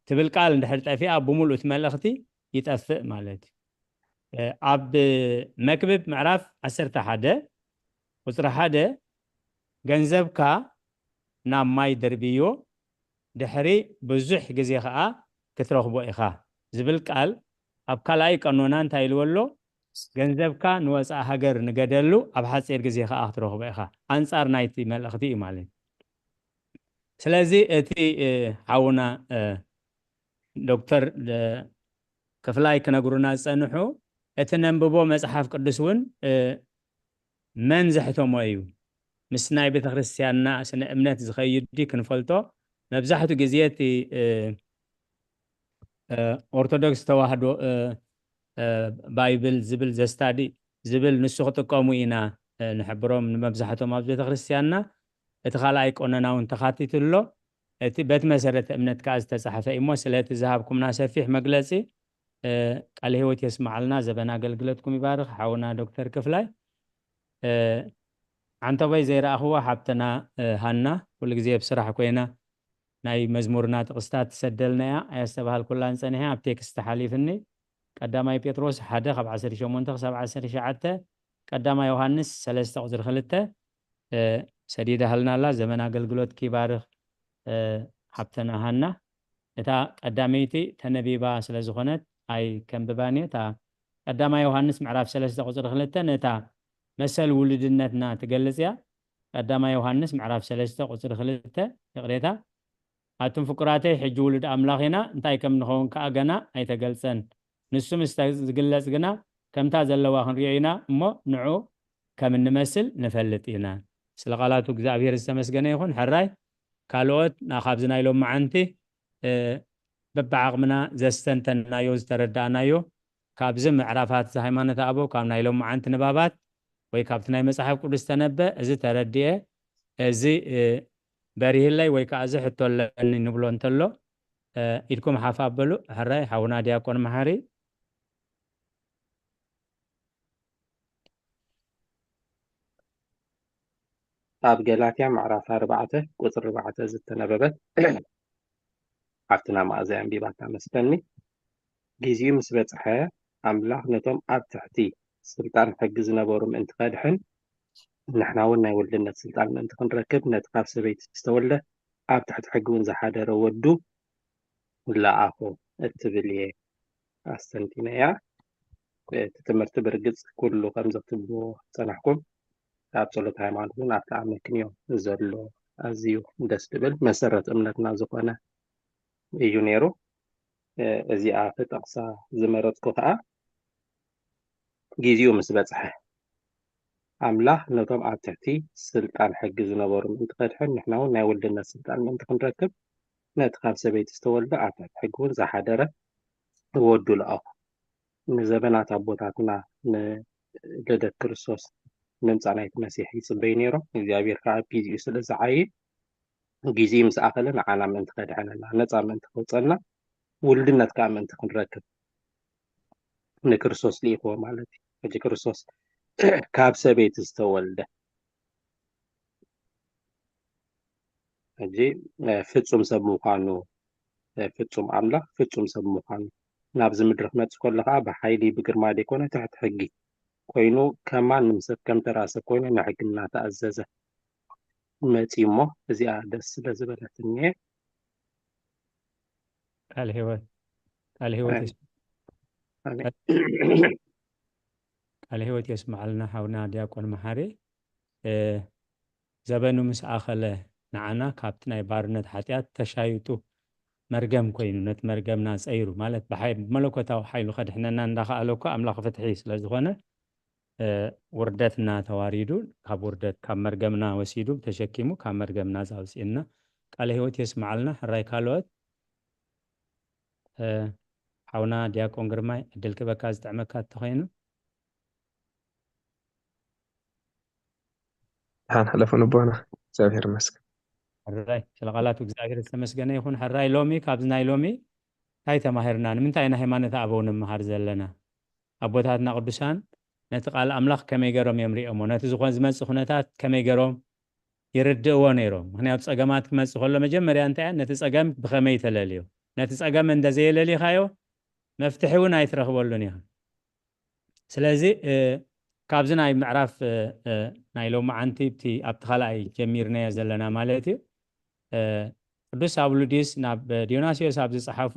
ትብል ቃል እንድሕር ጠፊኣ ብምሉእ እቲ መልእኽቲ ይጠፍእ ማለት እዩ። ኣብ መክብብ ምዕራፍ ዓሰርተ ሓደ ቁፅሪ ሓደ፣ ገንዘብካ ናብ ማይ ደርብዮ፣ ድሕሪ ብዙሕ ግዜ ከዓ ክትረኽቦ ኢኻ ዝብል ቃል ኣብ ካልኣይ ቀኖና እንታይ ኢልዎ ኣሎ? ገንዘብካ ንወፃኢ ሃገር ንገደሉ፣ ኣብ ሓፂር ግዜ ከዓ ክትረኽቦ ኢኻ። ኣንፃር ናይቲ መልእኽቲ እዩ ማለት እዩ። ስለዚ እቲ ሓውና ዶክተር ክፍላይ ክነግሩና ዝፀንሑ፣ እቲ ነንብቦ መፅሓፍ ቅዱስ እውን መን ዘሕተሞ እዩ? ምስ ናይ ቤተክርስትያንና ስነ እምነት ዝኸይድ ድዩ ክንፈልጦ? መብዛሕቱ ግዜ እቲ ኦርቶዶክስ ተዋህዶ ባይብል ዝብል ዘስታዲ ዝብል ንሱ ክጥቀሙ ኢና ንሕብሮም ንመብዛሕቶም ኣብ ቤተክርስትያንና። እቲ ካልኣይ ቆነና እውን ተኻቲቱ ኣሎ። እቲ በቲ መሰረተ እምነት ከዓ ዝተፃሕፈ እዩ እሞ፣ ስለቲ ዝሃብኩምና ሰፊሕ መግለፂ ቃለ ህይወት የስማዓልና፣ ዘበን ኣገልግሎትኩም ይባርኽ። ሓውና ዶክተር ክፍላይ ዓንተቦይ ዘይረኣኽዎ ሓብትና ሃና ኩሉ ግዜ ብስራሕ ኮይና ናይ መዝሙርና ጥቕስታት ትሰደልና እያ። ኣየስተባሃልኩላን ፀኒሐ ኣብ ቴክስት ሓሊፍኒ። ቀዳማይ ጴጥሮስ ሓደ ካብ ዓሰርተ ሸሞንተ ክሳብ ዓሰርተ ትሽዓተ፣ ቀዳማይ ዮሃንስ ሰለስተ ቁፅሪ ክልተ ሰዲዳ ሃልና ኣላ። ዘመን ኣገልግሎት ኪባርኽ ሓብተና ሃና። እታ ቀዳመይቲ ተነቢባ ስለ ዝኾነት ኣይከንብባን እየ። እታ ቀዳማይ ዮሃንስ ምዕራፍ ሰለስተ ቁፅሪ ክልተ ነታ መሰል ውሉድነትና ትገልጽ እያ። ቀዳማይ ዮሃንስ ምዕራፍ ሰለስተ ቁፅሪ ክልተ፣ ይቕሬታ። ኣቱም ፍቁራተይ፣ ሕጂ ውሉድ ኣምላኽ ኢና፣ እንታይ ከም ንኸውን ከኣ ገና ኣይተገልጸን። ንሱ ምስ ዝግለጽ ግና ከምታ ዘለዋ ክንሪኦ ኢና እሞ ንዑ ከም እንመስል ንፈልጥ ኢና። ስለ ቃላቱ እግዚኣብሔር ዝተመስገነ ይኹን። ሕራይ ካልኦት ና-፣ ካብዚ ናይ ሎመዓንቲ በብዓቕምና ዘስተንተንናዮ ዝተረዳእናዮ ካብዚ ምዕራፋት እዚ ሃይማኖት ኣበው ካብ ናይ ሎመዓንቲ ንባባት ወይ ካብቲ ናይ መጽሓፍ ቅዱስ ተነበ እዚ ተረድኤ እዚ በሪህለይ ወይ ከዓ እዚ ሕቶ ኣለኒ ንብሎ እንተሎ ኢድኩም ሓፍ ኣበሉ። ሕራይ ሓውና ዲያቆን መሓሪ። ኣብ ገላትያ ምዕራፍ ኣርባዕተ ቁፅሪ ኣርባዕተ ዝተነበበት ሓፍትና መኣዛ ኣንቢባታ መስለኒ። ጊዜኡ ምስ በፅሐ ኣምላኽ ነቶም ኣብ ትሕቲ ስልጣን ሕጊ ዝነበሩ ምእንቲ ከድሕን ንሕና እውን ናይ ወልድነት ስልጣን ምእንቲ ክንረክብ ነቲ ካብ ሰበይቲ ዝተወልደ ኣብ ትሕቲ ሕጊ እውን ዝሓደረ ወዱ ለኣኾ እትብል እየ ኣስተንቲነያ። እቲ ትምህርቲ ብርግፅ ኩሉ ከምዚ ክትብልዎ ዝፀናሕኩም ኣብ ፀሎት ሃይማኖት እውን ኣብቲ ኣመክንዮ ዘሎ ኣዝዩ ደስ ዝብል መሰረት እምነትና ዝኾነ እዩ ነይሩ። እዚኣ ክጠቕሳ ዝመረፅኩ ከዓ ጊዜኡ ምስ በፅሐ ኣምላኽ ነቶም ኣብ ትሕቲ ስልጣን ሕጊ ዝነበሩ ምእንቲ ከድሕን ንሕና እውን ናይ ውልድነት ስልጣን ምእንቲ ክንረክብ ነቲ ካብ ሰበይቲ ዝተወልደ ኣብ ትሕቲ ሕጊ እውን ዝሓደረ ወዱ ለኣኹ። ንዘበናት ኣቦታትና ንልደት ክርስቶስ ምምፃእ ናይቲ መሲሕ ይፅበዩ ነይሮም። እግዚኣብሔር ከዓ ኣብ ጊዜኡ ስለ ዝዓይ ጊዜ ምስ ኣኸለ ንዓና ምእንቲ ከድሐነና ነፃ ምእንቲ ከውፀና ውልድነት ከዓ ምእንቲ ክንረክብ ንክርስቶስ ልኢኽዎ ማለት እዩ። ሕጂ ክርስቶስ ካብ ሰበይቲ ዝተወልደ ሕጂ ፍፁም ሰብ ምዃኑ ፍፁም ኣምላኽ ፍፁም ሰብ ምዃኑ ናብዚ ምድሪ ክመፅእ ከሎ ከዓ ብሓይሊ ብግርማ ዘይኮነ ትሕቲ ሕጊ ኮይኑ ከማን ንሰብ ከም ተራ ሰብ ኮይኑ ንሕጊ እናተኣዘዘ መፂኡ እሞ እዚኣ ደስ ስለ ዝበለትኒ እየ። ቃል ህይወት ቃል ህይወት ቃል ህይወት የስምዓልና ሓውና ዲያቆን መሓሪ። ዘበኑ ምስ ኣኸለ ንዓና ካብቲ ናይ ባርነት ሓጢኣት ተሻይጡ መርገም ኮይኑ ነቲ መርገምና ፀይሩ ማለት ብመለኮታዊ ሓይሉ ከድሕነና እንዳኸኣለ እኮ ኣምላኽ ፍትሒ ስለ ዝኾነ ውርደትና ተዋሪዱ ካብ ውርደት ካብ መርገምና ወሲዱ ተሸኪሙ ካብ መርገምና ዛውፅእና ቃለ ህይወት የስምዓልና። ሕራይ ካልኦት ሓውና ዲያቆን ግርማይ ዕድል ክበካ ዝጥዕመካ እንተኮይኑ ደሓን ሕለፉ ንቦና እግዚኣብሔር ይመስገን። ሕራይ ስለ ቃላቱ እግዚኣብሔር ዝተመስገነ ይኹን። ሕራይ ሎሚ ካብዚ ናይ ሎሚ እንታይ ተማሂርና? ንምንታይ ናይ ሃይማኖት ኣበው ንምሃር ዘለና? ኣቦታትና ቅዱሳን ነቲ ቃል ኣምላኽ ከመይ ገሮም እዮም ሪኦሞ? ነቲ ዝኾን ዝመጽእ ኩነታት ከመይ ገሮም ይርድእዎ ነይሮም። ምክንያቱ ጸገማት ክመጽእ ከሎ መጀመርያ እንታይ እያ? ነቲ ጸገም ብኸመይ ተለልዮ? ነቲ ጸገም እንተዘየለሊኻዮ መፍትሒ እውን ኣይትረኽበሉን ኢኻ። ስለዚ እ፣ ካብዚ ናይ ምዕራፍ እ፣ እ፣ ናይ ሎማዓንቲ እቲ ኣብቲ ካልኣይ ጀሚርናዮ ዘለና ማለት እዩ። እ፣ ቅዱስ ሳብሉዲስ ናብ ዲዮናስዮስ ኣብ ዝጸሓፎ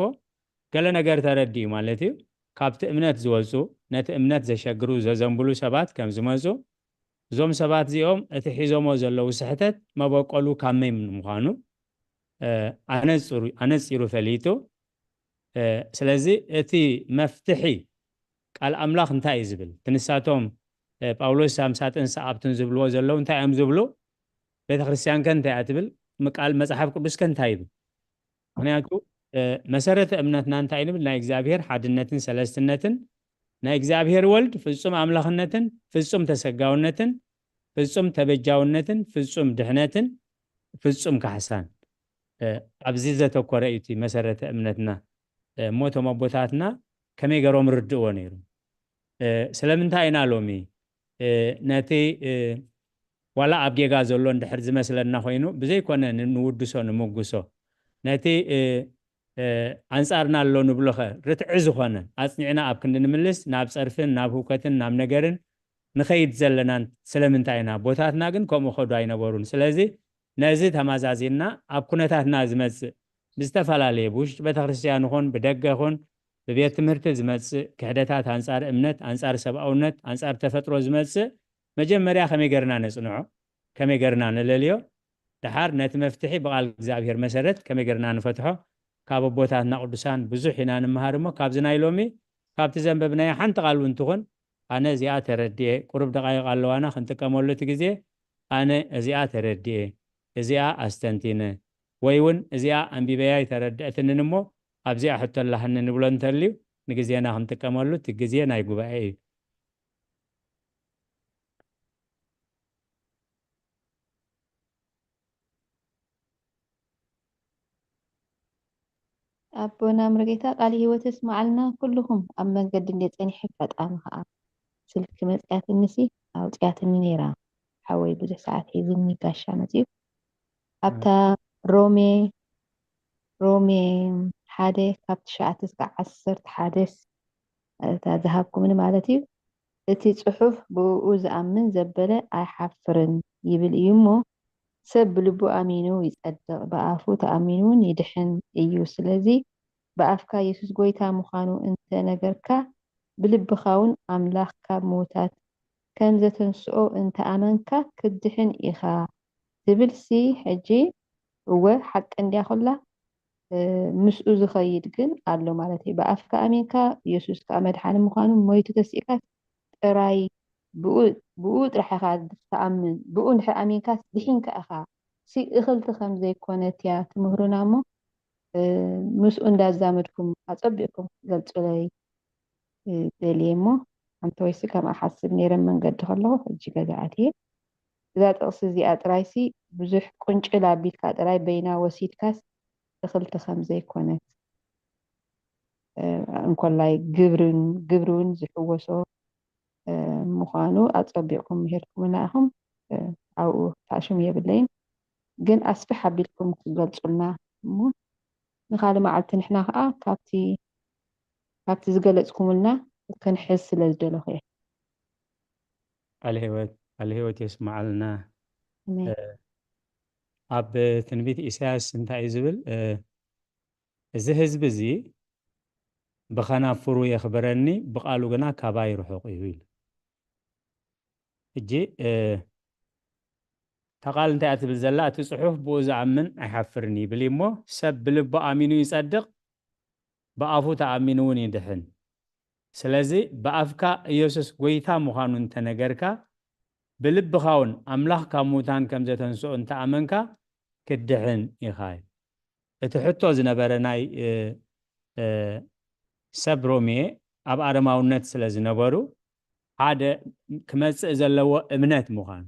ገለ ነገር ተረዲኡ ማለት እዩ። ካብቲ እምነት ዝወጹ፣ ነቲ እምነት ዘሸግሩ፣ ዘዘንብሉ ሰባት ከም ዝመጹ፣ እዞም ሰባት እዚኦም እቲ ሒዞሞ ዘለዉ ስሕተት መበቆሉ ካብ መን ምዃኑ እ፣ ኣነጽሩ ኣነጺሩ ፈሊጡ። እ፣ ስለዚ እቲ መፍትሒ ቃል ኣምላኽ እንታይ እዩ ዝብል? እቲ ንሳቶም እ፣ ጳውሎስ ሳምሳጥን ሰዓብቱን ዝብልዎ ዘለዉ እንታይ እዮም ዝብሉ? ቤተ ክርስቲያን ከ እንታይ እያ ትብል? ም- ቃል መጽሓፍ ቅዱስ ከ እንታይ ይብል? ምክንያቱ እ፣ መሰረተ እምነትና እንታይ ንብል? ናይ እግዚኣብሔር ሓድነትን ሰለስትነትን ናይ እግዚኣብሔር ወልድ ፍጹም ኣምላኽነትን ፍጹም ተሰጋውነትን ፍጹም ተበጃውነትን ፍጹም ድሕነትን ፍጹም ካሕሳን እ፣ ኣብዚ ዘተኮረ እዩ እቲ መሰረተ እምነትና። እ፣ እሞ እቶም ኣቦታትና ከመይ ገሮም ርድእዎ ነይሩ? እ፣ ስለምንታይ ኢና ሎሚ እ፣ ነቲ እ፣ ዋላ ኣብ ጌጋ ዘሎ እንድሕር ዝመስለና ኮይኑ ብዘይኮነ ን- ንውድሶ ንምጉሶ ነቲ እ፣ እ፣ ኣንጻርና ኣሎ ንብሎኸ ርትዒ ዝኾነ ኣጽኒዕና ኣብ ክንዲ ንምልስ ናብ ጸርፍን ናብ ህውከትን ናብ ነገርን ንኸይድ ዘለናን ስለምንታይ ኢና? ኣቦታትና ግን ከምኡ ከዱ ኣይነበሩን። ስለዚ ነዚ ተማዛዚና ኣብ ኩነታትና ዝመጽእ ብዝተፈላለየ ብውሽጢ ቤተክርስትያን ይኹን ብደገ ይኹን ብቤት ትምህርቲ ዝመጽእ ክሕደታት ኣንጻር እምነት፣ ኣንጻር ሰብኣውነት፣ ኣንጻር ተፈጥሮ ዝመጽእ መጀመርያ ከመይ ገርና ነጽንዖ? ከመይ ገርና ንለልዮ? ደሓር ነቲ መፍትሒ ብቓል እግዚኣብሔር መሰረት ከመይ ገርና ንፈትሖ? ካብ ኣቦታትና ቅዱሳን ብዙሕ ኢና ንምሃር እሞ ካብዚ ናይ ሎሚ ካብቲ ዘንበብናዮ ሓንቲ ቃል እውን ትኹን ኣነ እዚኣ ተረዲኤ፣ ቁሩብ ደቃይቕ ኣለዋና ክንጥቀመሉ እቲ ግዜ፣ ኣነ እዚኣ ተረዲኤ፣ እዚኣ ኣስተንቲነ፣ ወይ እውን እዚኣ ኣንቢበያ ኣይተረድአትንን እሞ ኣብዚኣ ሕቶ ኣላህኒ ንብሎ እንተልዩ ንግዜና ክንጥቀመሉ እቲ ግዜ ናይ ጉባኤ እዩ። ኣቦና ምርጌታ ቃል ህይወት ስማዓልና ኩልኹም ኣብ መንገዲ እንደ ጸኒሐ ፈጣሚ ኸኣ ስልኪ መጽያትንሲ ኣውጽያትኒ ነይራ ሓወይ ብዙሕ ሰዓት ሒዝኒ ጋሻ መጽዩ ኣብታ ሮሜ ሮሜ ሓደ ካብ ትሽዓተ እስካብ ዓሰርተ ሓደስ እታ ዝሃብኩምኒ ማለት እዩ እቲ ጽሑፍ ብእኡ ዝኣምን ዘበለ ኣይሓፍርን ይብል እዩ እሞ ሰብ ብልቡ ኣሚኑ ይጸድቕ ብኣፉ ተኣሚኑ እውን ይድሕን እዩ ስለዚ ብኣፍካ የሱስ ጎይታ ምዃኑ እንተ ነገርካ ብልብኻ እውን ኣምላኽ ካብ ምዉታት ከም ዘተንስኦ እንተ ኣመንካ ክትድሕን ኢኻ ትብል ሲ ሕጂ እወ ሓቂ እንድያ ኩላ ምስኡ ዝኸይድ ግን ኣሎ ማለት እዩ። ብኣፍካ ኣሚንካ የሱስ ከዓ መድሓኒ ምዃኑ ሞይቱ ተሲእካ ጥራይ ብኡ ጥራሕ ኢኻ ትኣምን። ብኡ እንድሕር ኣሚንካ ድሒንካ ኢኻ። ሲ እኽልቲ ከም ዘይኮነት እያ ትምህሩና እሞ ምስኡ እንዳዛመድኩም ኣጸቢቕኩም ክትገልጹለይ ደልየ እሞ ሓንቲ ወይሲ ከምኣ ሓስብ ነይረ መንገዲ ከለኹ ሕጂ ገዛ ኣትየ እዛ ጥቕሲ እዚኣ ጥራይሲ ብዙሕ ቁንጭል ኣቢልካ ጥራይ በይና ወሲድካስ እኽልቲ ከም ዘይኮነት እንኮላይ ግብርን ግብሪ እውን ዝሕወሶ ምዃኑ ኣጸቢቕኩም ምሂርኩምና ኢኹም ኣብኡ ታእሽሙ የብለይን ግን ኣስፍሕ ኣቢልኩም ክትገልጹልና እሞ ንኻልእ መዓልቲ ንሕና ከዓ ካብቲ ካብቲ ዝገለጽኩምልና ክንሕዝ ስለ ዝደለኹ እየ። ቃል ህይወት ቃል ህይወት የስማዓልና። ኣብ ትንቢት ኢሳያስ እንታይ እዩ ዝብል? እዚ ህዝቢ እዚ ብኸናፍሩ የኽብረኒ ብቃሉ ግና ካባይ ርሑቕ እዩ ይብል። ሕጂ እታ ቃል እንታይ እያ ትብል ዘላ? እቲ ጽሑፍ ብኡ ዝኣምን ኣይሓፍርን ይብል እሞ ሰብ ብልቡ ኣሚኑ ይጸድቕ ብኣፉ ተኣሚኑ እውን ይድሕን። ስለዚ ብኣፍካ ኢየሱስ ጎይታ ምዃኑ እንተነገርካ ብልብኻ እውን ኣምላኽ ካብ ሙታን ከም ዘተንስኦ እንተኣመንካ ክትድሕን ኢኻ። እቲ ሕቶ ዝነበረ ናይ ሰብ ሮሜ ኣብ ኣረማውነት ስለ ዝነበሩ ሓደ ክመፅእ ዘለዎ እምነት ምዃኑ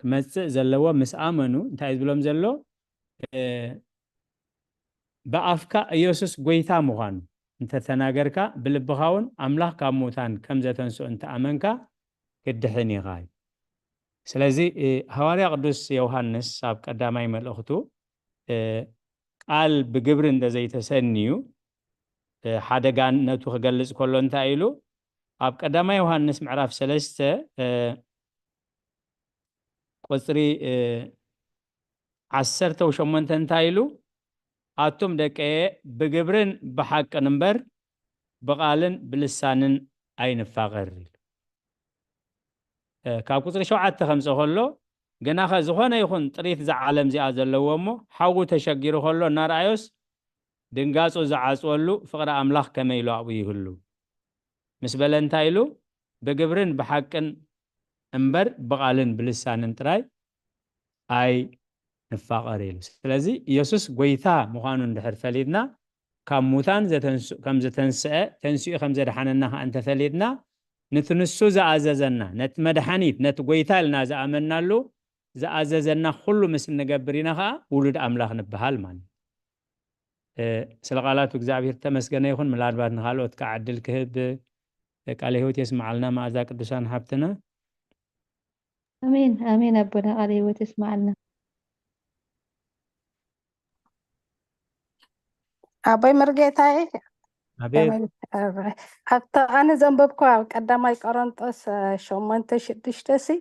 ክመፅእ ዘለዎ ምስ ኣመኑ እንታይ እዩ ዝብሎም ዘሎ? ብኣፍካ ኢየሱስ ጎይታ ምዃኑ እንተተናገርካ ብልብኻ እውን ኣምላኽ ካብ ሙታን ከም ዘተንስኦ እንተኣመንካ ክትድሕን ኢኻ እዩ። ስለዚ ሃዋርያ ቅዱስ ዮሃንስ ኣብ ቀዳማይ መልእኽቱ ቃል ብግብሪ እንተዘይተሰንዩ ሓደጋነቱ ክገልጽ ከሎ እንታይ ኢሉ? ኣብ ቀዳማይ ዮሃንስ ምዕራፍ ሰለስተ ቁፅሪ ዓሰርተ ሸሞንተ እንታይ ኢሉ? ኣቱም ደቀየ ብግብርን ብሓቅን እምበር ብቓልን ብልሳንን ኣይንፋቐር ኢሉ። ካብ ቁፅሪ ሸውዓተ ከምፀ ከሎ፣ ግናኸ ዝኾነ ይኹን ጥሪት እዛ ዓለም እዚኣ ዘለዎ እሞ ሓዉ ተሸጊሩ ከሎ እናረኣዮስ ድንጋፁ ዝዓፅወሉ ፍቕሪ ኣምላኽ ከመይ ኢሉ ኣብኡ ይህሉ? ምስ በለ እንታይ ኢሉ? ብግብርን ብሓቅን እምበር ብቓልን ብልሳንን ጥራይ ኣይንፋቐር ኢሉ። ስለዚ ኢየሱስ ጎይታ ምዃኑ እንድሕር ፈሊጥና፣ ካብ ሙታን ዘተንስ- ከም ዝተንስአ፣ ተንሲኡ ከም ዘድሓነና ከኣ እንተፈሊጥና፣ ነቲ ንሱ ዝኣዘዘና፣ ነቲ መድሓኒት፣ ነቲ ጎይታ ኢልና ዝኣመናሉ ዝኣዘዘና ኩሉ ምስ እንገብር ኢና ከኣ ውሉድ ኣምላኽ ንበሃል ማለት እዩ። ስለ ቃላቱ እግዚኣብሔር ተመስገነ ይኹን። ምናልባት ንካልኦት ከዓ ዕድል ክህብ። ቃለ ህይወት የስምዓልና መኣዛ ቅዱሳን ሓብትና። ኣሜን ኣሜን። ኣቦና ቃለ ህይወት የስምዓልና። ኣቦይ መርጌታዬ ኣቤት ኣብታ ኣነ ዘንበብኳ ቀዳማይ ቆሮንጦስ ሸሞንተ ሽዱሽተ ሲ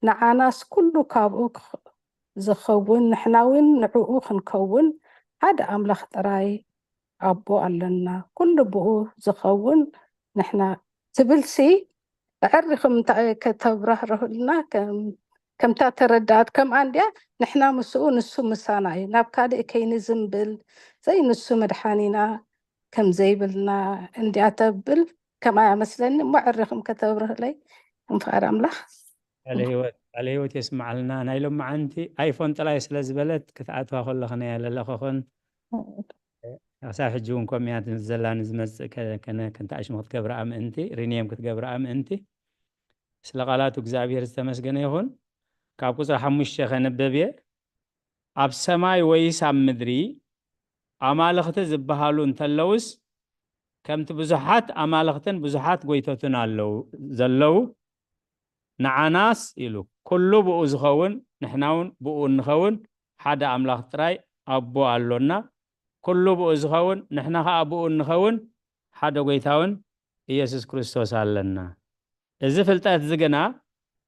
ንዓናስ ኩሉ ካብኡ ክኽ- ዝኸውን ንሕና እውን ንዕኡ ክንከውን ሓደ ኣምላኽ ጥራይ ኣቦ ኣለና። ኩሉ ብኡ ዝኸውን ንሕና ትብል ሲ ኣዕሪኹም እንታይ ከተብራህርሁልና ከም- ከምታ ተረዳኣት ከምኣ እንድያ ንሕና ምስኡ ንሱ ምሳና እዩ። ናብ ካልእ ከይንዝንብል ዘይንሱ መድሓኒና ከም ዘይብልና እንድያ ተብል ከምኣ እያ መስለኒ እሞ ኣዕሪኹም ከተብርህለይ እንፍቓድ ኣምላኽ። ቃለ ህይወት ቃለ ህይወት የስምዓልና። ናይ ሎማዓንቲ ኣይፎን ጥራይ ስለ ዝበለት ክትኣትዋ ከለኽን እያ ለለኸኽን። ክሳብ ሕጂ እውን ከምኡ እያ ዘላ። ንዝመፅእ ከ- ከነ- ከንታ ኣሽሙ ክትገብርኣ ምእንቲ ሪንየም ክትገብርኣ ምእንቲ ስለ ቃላቱ እግዚኣብሔር ዝተመስገነ ይኹን። ካብ ቁፅሪ ሓሙሽተ ከንብብ እየ። ኣብ ሰማይ ወይስ ኣብ ምድሪ ኣማልኽቲ ዝበሃሉ እንተለውስ ከምቲ ብዙሓት ኣማልኽትን ብዙሓት ጎይቶትን ኣለዉ ዘለዉ ንዓናስ ኢሉ ኩሉ ብኡ ዝኸውን ንሕና እውን ብኡ እንኸውን ሓደ ኣምላኽ ጥራይ ኣቦ ኣሎና። ኩሉ ብኡ ዝኸውን ንሕና ኸዓ ብኡ እንኸውን ሓደ ጎይታውን ኢየሱስ ክርስቶስ ኣለና። እዚ ፍልጠት እዚ ግና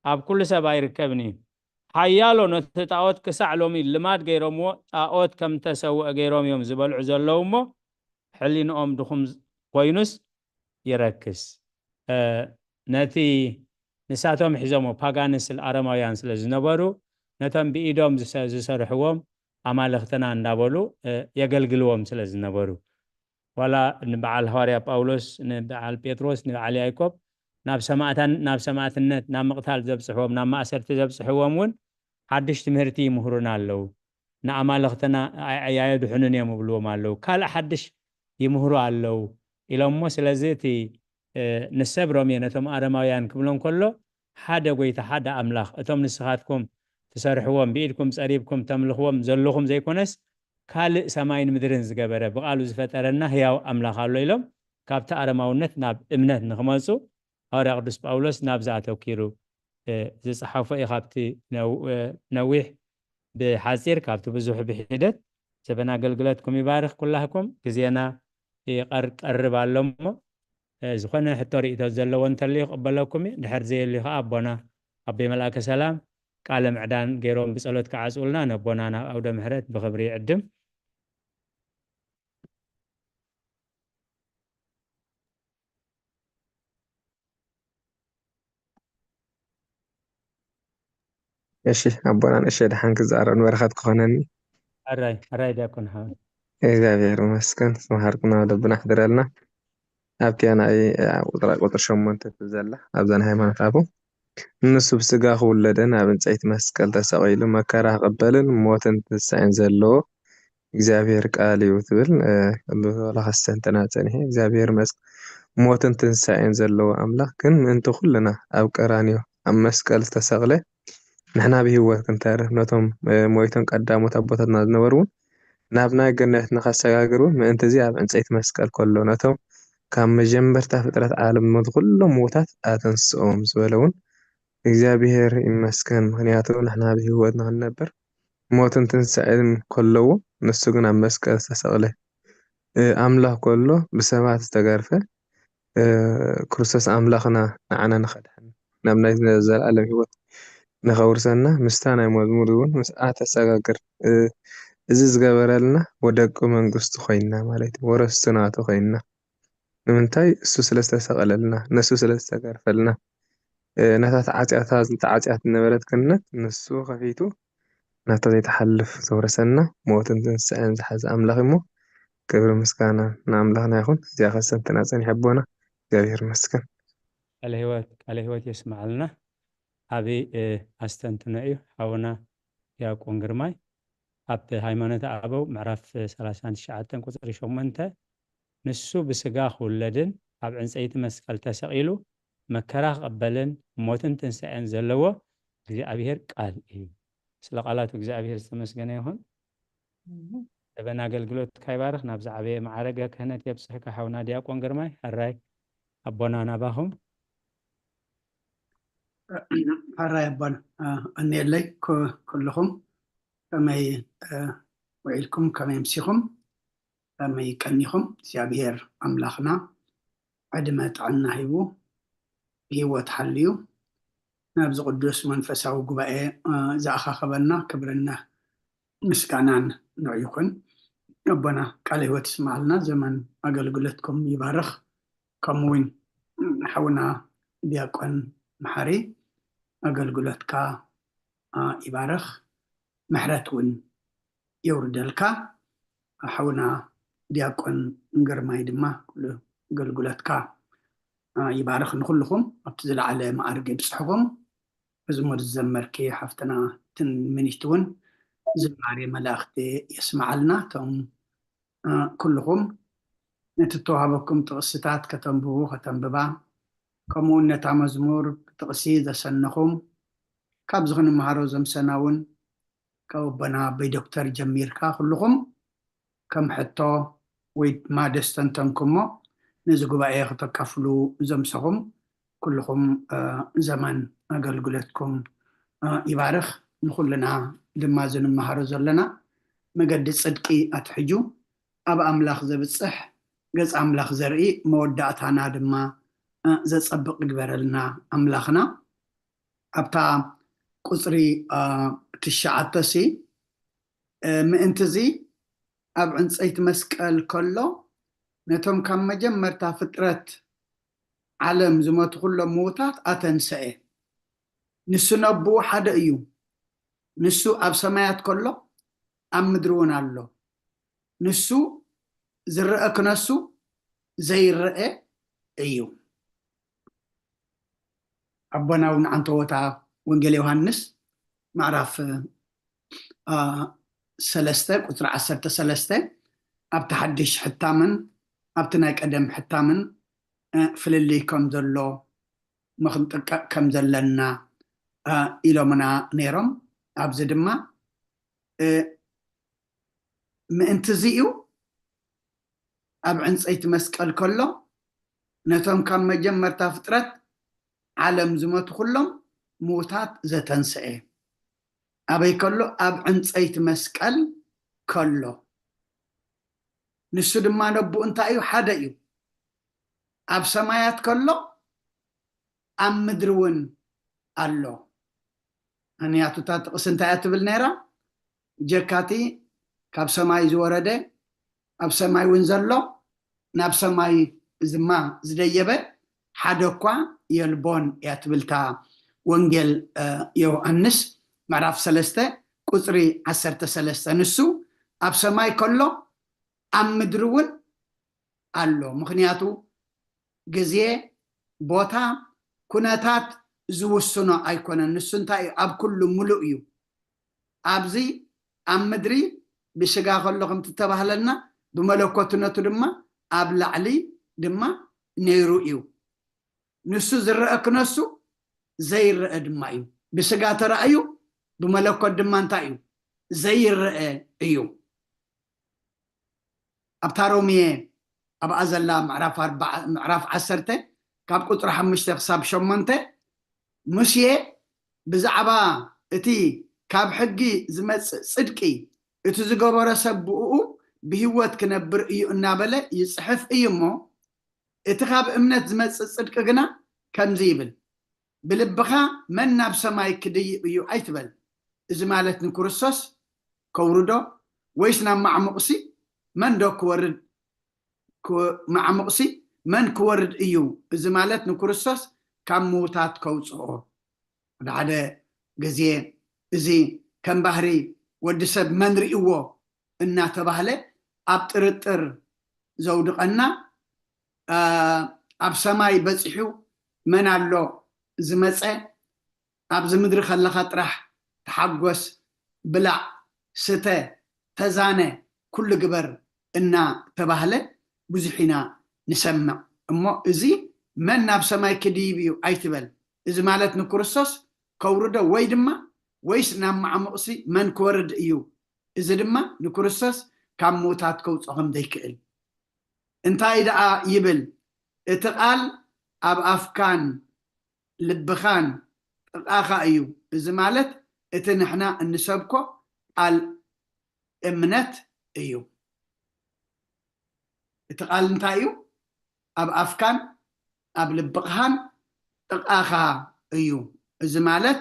ኣብ ኩሉ ሰብ ኣይርከብን እዩ። ሓያሎ ነቲ ጣኦት ክሳዕ ሎሚ ልማድ ገይሮምዎ ጣኦት ከም ተሰውአ ገይሮም እዮም ዝበልዑ ዘለዉ እሞ ሕሊንኦም ድኹም ኮይኑስ ይረክስ። ነቲ ንሳቶም ሒዞሞ ፓጋንስ ኣረማውያን ስለ ዝነበሩ ነቶም ብኢዶም ዝሰርሕዎም ኣማልኽትና እንዳበሉ የገልግልዎም ስለ ዝነበሩ ዋላ ንበዓል ሃዋርያ ጳውሎስ ንበዓል ጴጥሮስ ንበዓል ያዕቆብ ናብ ሰማእታን ናብ ሰማእትነት ናብ ምቕታል ዘብፅሕዎም ናብ ማእሰርቲ ዘብፅሕዎም እውን ሓድሽ ትምህርቲ ይምህሩና ኣለዉ። ንኣማልኽትና ኣየድሕኑን እዮም ይብልዎም ኣለዉ። ካልእ ሓድሽ ይምህሩ ኣለዉ ኢሎሞ። ስለዚ እቲ ንሰብሮም እየ ነቶም ኣረማውያን ክብሎም ከሎ ሓደ ጎይታ ሓደ ኣምላኽ እቶም ንስኻትኩም ትሰርሕዎም ብኢድኩም ጸሪብኩም ተምልኽዎም ዘለኹም ዘይኮነስ ካልእ ሰማይን ምድርን ዝገበረ ብቓሉ ዝፈጠረና ህያው ኣምላኽ ኣሎ ኢሎም ካብቲ ኣረማውነት ናብ እምነት ንኽመጹ ሃዋርያ ቅዱስ ጳውሎስ ናብዚ ኣተኪሩ ዝጸሓፎ እዩ። ካብቲ ነዊሕ ብሓጺር ካብቲ ብዙሕ ብሒደት ዘበን ኣገልግለትኩም ይባርኽ ኩላህኩም። ግዜና ይቐርብ ኣሎ እሞ ዝኾነ ሕቶ ርእይቶ ዘለዎ እንተልዩ ክቕበለኩም እዩ። ድሕር ዘየልዩ ከዓ ኣቦና ኣቦይ መልኣከ ሰላም ቃለ ምዕዳን ገይሮም ብጸሎት ክዓጽውልና ነቦና ናብ ኣውደ ምሕረት ብኽብሪ ይዕድም። እሺ ኣቦና ንእሸ ደሓን ክዛረብ ንበረኸት ክኾነኒ። ሕራይ ሕራይ ዲያቆን ሓወይ። እግዚኣብሔር ይመስገን። ስምሃርኩና ወደብና ኣሕድረልና። ኣብቲያ ናይ ቁጥራ ቁጥር ሸሞንተ ትብል ዘላ ኣብዛ ናይ ሃይማኖት ኣቦ ንሱ ብስጋ ክውለደን ኣብ ዕንፀይቲ መስቀል ተሰቒሉ መከራ ክቕበልን ሞትን ትንሳኤን ዘለዎ እግዚኣብሔር ቃል እዩ ትብል። ብወላ ከስተንትና ፀኒሐ እግዚኣብሔር መስ ሞትን ትንሳኤን ዘለዎ ኣምላኽ ግን ምእንቲ ኩልና ኣብ ቀራንዮ ኣብ መስቀል ዝተሰቕለ ንሕና ብህይወት ክንተርፍ ነቶም ሞይቶም ቀዳሞት ኣቦታትና ዝነበሩ እውን ናብ ናይ ገነት ንኸሰጋግር እውን ምእንቲ እዚ ኣብ ዕንፀይቲ መስቀል ከሎ ነቶም ካብ መጀመርታ ፍጥረት ዓለም ነቲ ኩሎም ምዉታት ኣተንስኦም ዝበለ እውን እግዚኣብሔር ይመስገን፣ ምኽንያቱ ንሕና ብህይወት ንኽንነብር ሞትን ትንሳኤን ከለዎ፣ ንሱ ግን ኣብ መስቀል ዝተሰቕለ፣ እ፣ ኣምላኽ ከሎ ብሰባት ዝተገርፈ፣ እ፣ ክርስቶስ ኣምላኽና ንዓና ንኸድሕን ናብ ናይ ዘለኣለም ህይወት ንኸውርሰና ምስታ ናይ መዝሙር እውን ምስኣ ተሰጋግር። እ፣ እዚ ዝገበረልና ወደቂ መንግስቱ ኮይንና ማለት እዩ፣ ወረስቱ ናቱ ኮይንና። ንምንታይ? እሱ ስለ ዝተሰቐለልና፣ ንሱ ስለ ዝተገርፈልና፣ እ፣ ነታ ተዓጽያታ፣ ተዓጽያት ዝነበረት ገነት ንሱ ከፊቱ ናብታ ዘይትሓልፍ ዘውረሰና ሞትን ትንሳኤን ዝሓዘ ኣምላኽ እሞ፣ ክብሪ ምስጋና ንኣምላኽና ይኹን። እዚኣ ከሰንትና ጸኒሐ ኣቦና፣ እግዚኣብሔር ይመስገን። ቃለ ህይወት፣ ቃለ ህይወት የስምዓልና። ዓቢ፣ እ፣ ኣስተንትኖ እዩ ሓውና ዲያቆን ግርማይ። ኣብ ሃይማኖተ ኣበው ምዕራፍ ሰላሳን ትሽዓተን ቁጽሪ ሸሞንተ፣ ንሱ ብስጋ ክውለድን ኣብ ዕንጸይቲ መስቀል ተሰቒሉ መከራ ክቕበልን ሞትን ትንሳኤን ዘለዎ እግዚኣብሔር ቃል እዩ። ስለ ቃላቱ እግዚኣብሔር ዝተመስገነ ይኹን። ዘበን ኣገልግሎትካ ይባርኽ፣ ናብ ዝዓበየ ማዕረገ ክህነት የብጽሕካ ሓውና ዲያቆን ግርማይ። ሕራይ ኣቦና ናባኹም። ሕራይ ኣቦና፣ እ፣ ኣንየለይ ኩ-፣ ኩልኹም ከመይ፣ እ፣ ውዒልኩም፣ ከመይ ኣምሲኹም፣ ከመይ ቀኒኹም? እግዚኣብሔር ኣምላኽና ዕድመ ጥዕና ሂቡ ብህይወት ሓልዩ ናብዚ ቅዱስ መንፈሳዊ ጉባኤ፣ እ፣ ዝኣኻኸበና ክብርን ምስጋናን ንዑ ይኹን። ኣቦና ቃለ ህይወት ይስምዓልና፣ ዘመን ኣገልግሎትኩም ይባርኽ። ከምኡ እውን ሓውና ዲያቆን መሓሪ ኣገልግሎትካ፣ እ፣ ይባርኽ፣ ምሕረት እውን የውርደልካ። ሓውና ዲያቆን ግርማይ ድማ ኩሉ ኣገልግሎትካ፣ እ፣ ይባርኽ። ንኹልኹም ኣብቲ ዝለዓለ መዓርግ ይብጽሕኹም። መዝሙር ዝዘመርኪ ሓፍትና ትንሚኒት እውን ዝማሬ መላእኽቲ የስምዓልና። እቶም፣ እ፣ ኩልኹም ነቲ እተዋህበኩም ጥቕስታት ከተንብቡ፣ ከተንብባ፣ ከምኡ እውን ነታ መዝሙር ብጥቕሲ ዘሰነኹም፣ ካብዚ ክንመሃሮ ዘምሰና እውን ካብ ኣቦና ኣቦይ ዶክተር ጀሚርካ ኩልኹም ከም ሕቶ ወይ ድማ ደስተንተንኩሞ ነዚ ጉባኤ ክተካፍሉ ዘምሰኹም ኩልኹም፣ እ፣ ዘመን ኣገልግሎትኩም፣ እ፣ ይባርኽ። ንኹልና ድማ ዝንመሃሮ ዘለና መገዲ ጽድቂ ኣትሕጁ ኣብ ኣምላኽ ዘብጽሕ ገጽ ኣምላኽ ዘርኢ መወዳእታና ድማ፣ እ፣ ዘጸብቕ ይግበረልና ኣምላኽና። ኣብታ ቁጽሪ፣ እ፣ ትሽዓተ ሲ፣ እ፣ ምእንቲ እዚ ኣብ ዕንጸይቲ መስቀል ከሎ ነቶም ካብ መጀመርታ ፍጥረት ዓለም ዝሞቱ ኩሎም ምዉታት ኣተንሰኤ። ንሱ ነብኡ ሓደ እዩ። ንሱ ኣብ ሰማያት ከሎ ኣብ ምድሪ እውን ኣሎ። ንሱ ዝረአ ክነሱ ዘይረአ እዩ። ኣቦና እውን ዓንተዎታ ወንጌል ዮሃንስ ምዕራፍ፣ እ፣ ሰለስተ ቁጽሪ ዓሰርተ ሰለስተ ኣብቲ ሓድሽ ሕታምን ኣብቲ ናይ ቀደም ሕታምን፣ እ፣ ፍልልይ ከም ዘሎ ምኽንጥቀቕ ከም ዘለና፣ እ፣ ኢሎምና ነይሮም። ኣብዚ ድማ፣ እ፣ ምእንቲ እዚ እዩ ኣብ ዕንጸይቲ መስቀል ከሎ ነቶም ካብ መጀመርታ ፍጥረት ዓለም ዝመቱ ኩሎም ምዉታት ዘተንስኤ። ኣበይ ከሎ? ኣብ ዕንጸይቲ መስቀል ከሎ። ንሱ ድማ ነብኡ እንታይ እዩ? ሓደ እዩ። ኣብ ሰማያት ከሎ ኣብ ምድሪ እውን ኣሎ። ምኽንያቱ እታ ጥቕሲ እንታይ እያ ትብል ነይራ? ጀካቲ ካብ ሰማይ ዝወረደ፣ ኣብ ሰማይ እውን ዘሎ፣ ናብ ሰማይ ድማ ዝደየበ ሓደ እኳ የልቦን እያ ትብል እታ ወንጌል፣ እ፣ ዮሃንስ ምዕራፍ ሰለስተ ቁጽሪ ዓሰርተ ሰለስተ። ንሱ ኣብ ሰማይ ከሎ ኣብ ምድሪ እውን ኣሎ። ምኽንያቱ ግዜ፣ ቦታ፣ ኩነታት ዝውስኖ ኣይኮነን። ንሱ እንታይ እዩ? ኣብ ኩሉ ምሉእ እዩ። ኣብዚ ኣብ ምድሪ ብስጋ ከሎ ከምቲ ተባህለልና፣ ብመለኮትነቱ ድማ ኣብ ላዕሊ ድማ ነይሩ እዩ። ንሱ ዝረአ ክነሱ ዘይረአ ድማ እዩ። ብስጋ ተራእዩ፣ ብመለኮት ድማ እንታይ እዩ? ዘይረአ እዩ። ኣብታ ሮሜ ኣብኣ ዘላ ምዕራፍ ኣርባዓ፣ ምዕራፍ ዓሰርተ ካብ ቁጽሪ ሓሙሽተ ክሳብ ሸሞንተ፣ ሙሴ ብዛዕባ እቲ ካብ ሕጊ ዝመጽእ ጽድቂ፣ እቲ ዝገበሮ ሰብ ብእኡ ብህይወት ክነብር እዩ እናበለ ይጽሕፍ እዩ እሞ፣ እቲ ካብ እምነት ዝመጽእ ጽድቂ ግና ከምዚ ይብል፣ ብልብኻ መን ናብ ሰማይ ክድይብ እዩ ኣይትበል። እዚ ማለት ንክርስቶስ ከውርዶ ወይስ ናብ ማዕሙቕሲ መን ዶ ክወርድ፣ ክወ-፣ ማዕሙቕሲ መን ክወርድ እዩ? እዚ ማለት ንክርስቶስ ካብ ምውታት ከውጽኦ። ሓደ ሓደ ግዜ እዚ ከም ባህሪ ወዲ ሰብ መን ርእይዎ እናተባህለ ኣብ ጥርጥር ዘውድቐና፣ አ፣ ኣብ ሰማይ በጺሑ መን ኣሎ ዝመጸ፣ ኣብዚ ምድሪ ከለኻ ጥራሕ ተሓጎስ፣ ብላዕ፣ ስተ፣ ተዛነ፣ ኩሉ ግበር እናተባህለ ብዙሕ ኢና ንሰምዕ። እሞ እዚ መን ናብ ሰማይ ክድይብ እዩ ኣይትበል። እዚ ማለት ንክርስቶስ ከውርዶ ወይ ድማ ወይስ ናብ ማዕሙቕሲ መን ክወርድ እዩ? እዚ ድማ ንክርስቶስ ካብ ምውታት ከውፅኦ ከም ዘይክእል። እንታይ ደኣ ይብል? እቲ ቃል ኣብ ኣፍካን ልብኻን ጥቓኻ እዩ። እዚ ማለት እቲ ንሕና እንሰብኮ ቃል እምነት እዩ። እቲ ቃል እንታይ እዩ? ኣብ ኣፍካን ኣብ ልብኻን ጥቓኻ እዩ። እዚ ማለት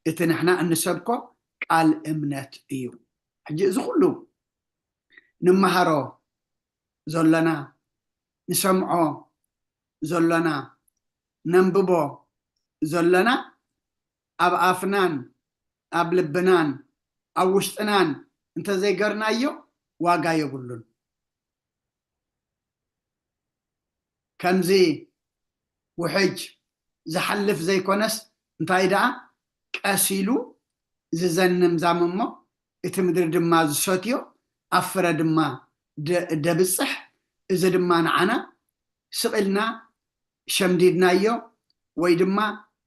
እቲ ንሕና እንሰብኮ ቃል እምነት እዩ። ሕጂ እዚ ኩሉ ንመሃሮ ዘሎና፣ ንሰምዖ ዘሎና፣ ነንብቦ ዘሎና ኣብ ኣፍናን ኣብ ልብናን ኣብ ውሽጥናን እንተዘይገርናዮ ዋጋ የብሉን። ከምዚ ውሕጅ ዝሓልፍ ዘይኮነስ እንታይ ደኣ ቀስ ኢሉ ዝዘንም ዛም እሞ እቲ ምድሪ ድማ ዝሰትዮ ኣብ ፍረ ድማ ደ-፣ ደብጽሕ። እዚ ድማ ንዓና ስቕ ኢልና ሸምዲድናዮ ወይ ድማ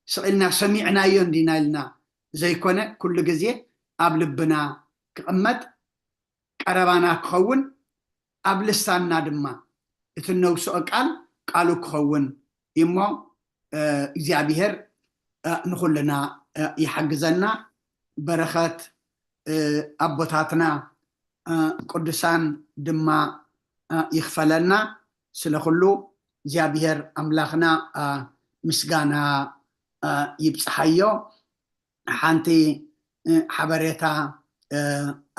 ስቕ ኢልና ሰሚዕናዮ እንዲና ኢልና ዘይኮነ፣ ኩሉ ግዜ ኣብ ልብና ክቕመጥ፣ ቀረባና ክኸውን፣ ኣብ ልሳንና ድማ እቲ እነውስኦ ቃል ቃሉ ክኸውን እሞ፣ እ፣ እግዚኣብሔር፣ እ፣ ንኹልና፣ እ፣ ይሓግዘና። በረኸት፣ እ፣ ኣቦታትና፣ እ፣ ቅዱሳን ድማ፣ እ፣ ይኽፈለና። ስለ ኩሉ እግዚኣብሔር ኣምላኽና፣ እ፣ ምስጋና፣ እ፣ ይብጽሓዮ። ሓንቲ፣ እ፣ ሓበሬታ፣ እ፣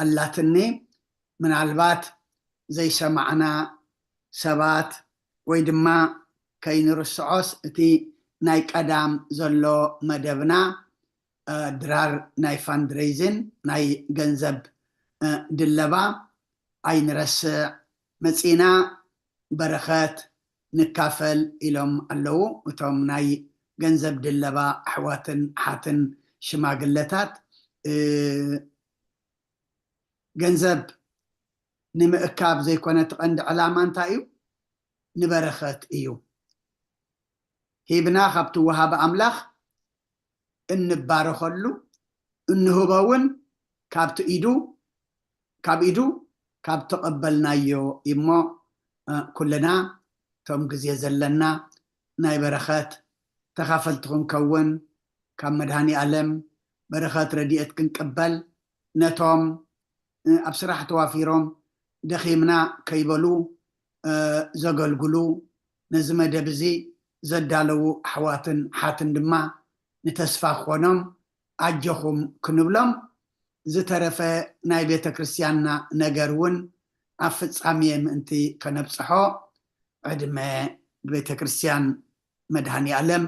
ኣላትኒ። ምናልባት ዘይሰማዕና ሰባት ወይ ድማ ከይንርስዖስ እቲ ናይ ቀዳም ዘሎ መደብና፣ እ፣ ድራር ናይ ፋንድሬይዝን ናይ ገንዘብ፣ እ፣ ድለባ ኣይንረስዕ። መጺና በረኸት ንካፈል ኢሎም ኣለዉ። እቶም ናይ ገንዘብ ድለባ ኣሕዋትን ኣሓትን ሽማግለታት፣ እ፣ ገንዘብ ንምእካብ ዘይኮነ እቲ ቀንዲ ዕላማ እንታይ እዩ? ንበረኸት እዩ። ሂብና ካብቲ ወሃቢ ኣምላኽ እንባረኸሉ፣ እንህቦ እውን ካብቲ ኢዱ፣ ካብ ኢዱ ካብ ተቐበልናዮ እሞ፣ እ፣ ኩልና እቶም ግዜ ዘለና ናይ በረኸት ተኻፈልቲ ክንከውን፣ ካብ መድኃኔ ዓለም በረኸት ረድኤት ክንቅበል፣ ነቶም፣ እ፣ ኣብ ስራሕ ተዋፊሮም ደኺምና ከይበሉ፣ እ፣ ዘገልግሉ፣ ነዚ መደብ እዚ ዘዳለዉ ኣሕዋትን ኣሓትን ድማ ንተስፋ ክኾኖም ኣጆኹም ክንብሎም፣ ዝተረፈ ናይ ቤተ ክርስቲያንና ነገር እውን ኣብ ፍጻሜ ምእንቲ ከነብጽሖ ዕድመ ቤተ ክርስቲያን መድኃኔ ዓለም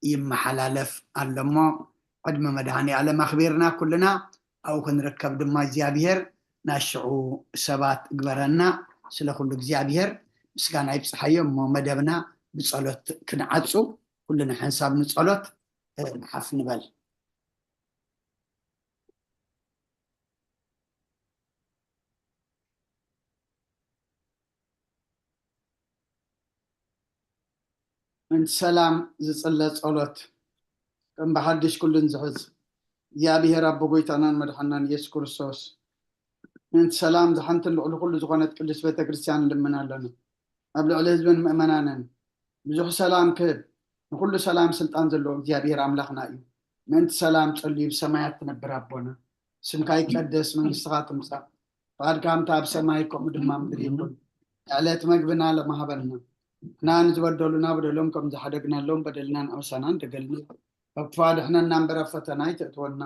ይመሓላለፍ ኣሎ እሞ፣ ዕድመ መድኃኔ ዓለም ኣኽቢርና ኩልና ኣብኡ ክንርከብ ድማ እግዚኣብሔር ናሽዑ ሰባት እግበረና። ስለ ኩሉ እግዚኣብሔር ምስጋና ይብጽሓዮ እሞ፣ መደብና ብጸሎት ክንዓጹ፣ ኩልና ሓንሳብ ንጸሎት፣ እ፣ ሓፍ ንበል። ምእንቲ ሰላም ዝጽለ ጸሎት። ከም ብሓድሽ ኩሉን ዝሕዝ እግዚኣብሔር ኣቦ ጎይታናን መድሓናን ኢየሱስ ክርስቶስ፣ ምእንቲ ሰላም ዝሓንትን ልዕሊ ኩሉ ዝኾነት ቅድስት ቤተ ክርስቲያን ንልምን ኣለና። ኣብ ልዕሊ ህዝብን ምእመናንን ብዙሕ ሰላም ክህብ፣ ንኩሉ ሰላም ስልጣን ዘለዎ እግዚኣብሔር ኣምላኽና እዩ። ምእንቲ ሰላም ጸልዩ። ብሰማያት ትነብር ኣቦና፣ ስምካ ይቀደስ፣ መንግስትኻ ትምጻእ፣ ፍቓድካ ከምታ ኣብ ሰማይ ከምኡ ድማ ምድሪ ይኹን። ዕለት መግብና ሎሚ ሃበና፣ ንሕና ንዝበደሉና በደሎም ከም ዝሓደግናሎም በደልና ንኣውሳና እንደገልና፣ ካብ ክፉእ ኣድሕነና እምበር ኣብ ፈተና ኣይተእትወና።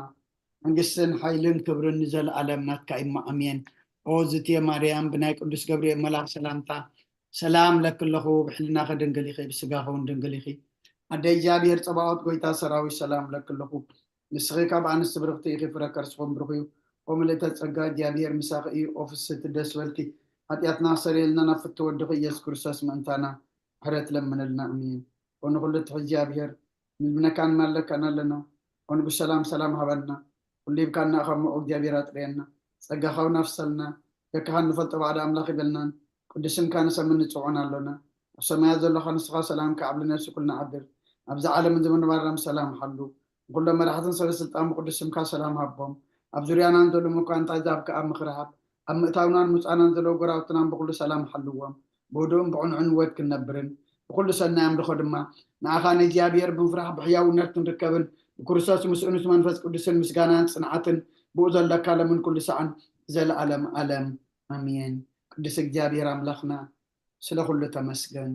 መንግስትን ሓይልን ክብርን ንዘለኣለም ናትካ እዩ እሞ ኣሜን። ኦ ዝትየ ማርያም፣ ብናይ ቅዱስ ገብርኤል መልኣኽ ሰላምታ ሰላም ለኪ ኣለኹ፣ ብሕልናኺ ድንግል ኢኺ፣ ብስጋኺ እውን ድንግል ኢኺ። ኣደ እግዚኣብሔር ጸባኦት፣ ጎይታ ሰራዊት፣ ሰላም ለኪ ኣለኹ። ንስኺ ካብ ኣንስቲ ብርኽቲ ኢኺ፣ ፍረ ከርስኹም ብሩኽ እዩ። ኦ ምልእተ ጸጋ፣ እግዚኣብሔር ምሳኺ እዩ። ኦ ፍስህቲ፣ ደስ በልኪ። ሓጢኣትና ሰሪየልና፣ ናብ ፍትው ወድኺ ኢየሱስ ክርስቶስ ምእንታና ምሕረት ለምንልና። ኣሜን። ኦ ንኹሉ ትሕዝ እግዚኣብሔር፣ ንልምነካን ንማለካን ኣለና። ኦ ንጉስ ሰላም፣ ሰላም ሃበና። ኩሉ ሂብካና ኢኻ እሞ፣ ኦ እግዚኣብሔር ኣጥርየና። ጸጋኻ እውን ኣፍሰልና። ደቅኻ ንፈልጦ ባዕዳ ኣምላኽ ይበልናን፣ ቅዱስ ስምካ ንሰምን ንጽውዖን ኣሎና። ኣብ ሰማያት ዘለኻ ንስኻ ሰላምካ ኣብ ልነብሲ ኩልና ዓድር። ኣብዚ ዓለም እዚ ምንባርና ብሰላም ሓሉ። ንኹሎም መራሕትን ሰበ ስልጣን ብቅዱስ ስምካ ሰላም ሃቦም። ኣብ ዙርያና ንዘሎ መኳንንታት ዛብካ ኣብ ምኽሪ ሃብ። ኣብ ምእታውናን ምውጻእናን ዘለዉ ጎራብትናን ብኹሉ ሰላም ሓልዎም። ብህዱእን ብቕንዑን ህይወት ክንነብርን ብኹሉ ሰናይ ኣምልኾ ድማ ንኣኻ ንእግዚኣብሔር ብምፍራሕ ብሕያውነት ክንርከብን ብክርስቶስ ምስኡ ምስ መንፈስ ቅዱስን ምስጋናን ጽንዓትን ብኡ ዘለካ ለምን ኩሉ ሰዓን ዘለኣለም ኣለም ኣሜን። ቅዱስ እግዚኣብሔር ኣምላኽና ስለ ኩሉ ተመስገን።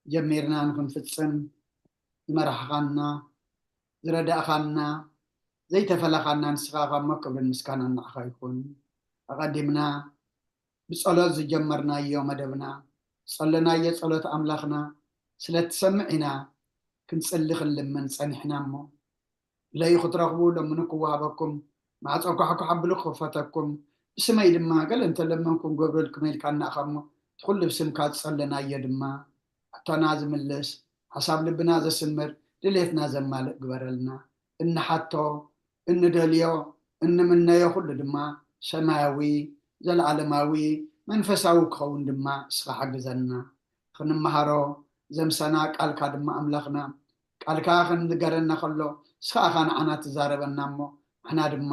ጀሚርና ንኽንፍጽም ዝመራሕኻና፣ ዝረዳእኻና፣ ዘይተፈለኻና ንስኻ ኢኻ እሞ ክብርን ምስጋናን ንዓኻ ይኹን። ኣቐዲምና ብጸሎት ዝጀመርናዮ መደብና፣ ዝጸለናዮ ጸሎት ኣምላኽና ስለ እትሰምዕ ኢና ክንጽሊ ክንልምን ጸኒሕና እሞ፣ ለዩ ክትረኽቡ ለምኑ ክወሃበኩም፣ ማዕጾ ኳሕኳሕ ኣብሉ ክኽፈተኩም፣ ብስመይ ድማ ገለ እንተለመንኩም ገብረልኩም ኢልካና ኢኻ እሞ፣ እቲ ኩሉ ብስምካ ዝጸለናዮ ድማ ሕቶና ዝምልስ፣ ሓሳብ ልብና ዘስምር፣ ድሌትና ዘማልእ ግበረልና። እንሓቶ፣ እንደልዮ፣ እንምነዮ ኩሉ ድማ ሰማያዊ፣ ዘለዓለማዊ፣ መንፈሳዊ ክኸውን ድማ እስኻ ሓግዘና። ክንመሃሮ ዘምሰና ቃልካ ድማ ኣምላኽና፣ ቃልካ ክንገረና ከሎ እስኻ ኢኻ ንዓና ትዛረበና እሞ፣ ንሕና ድማ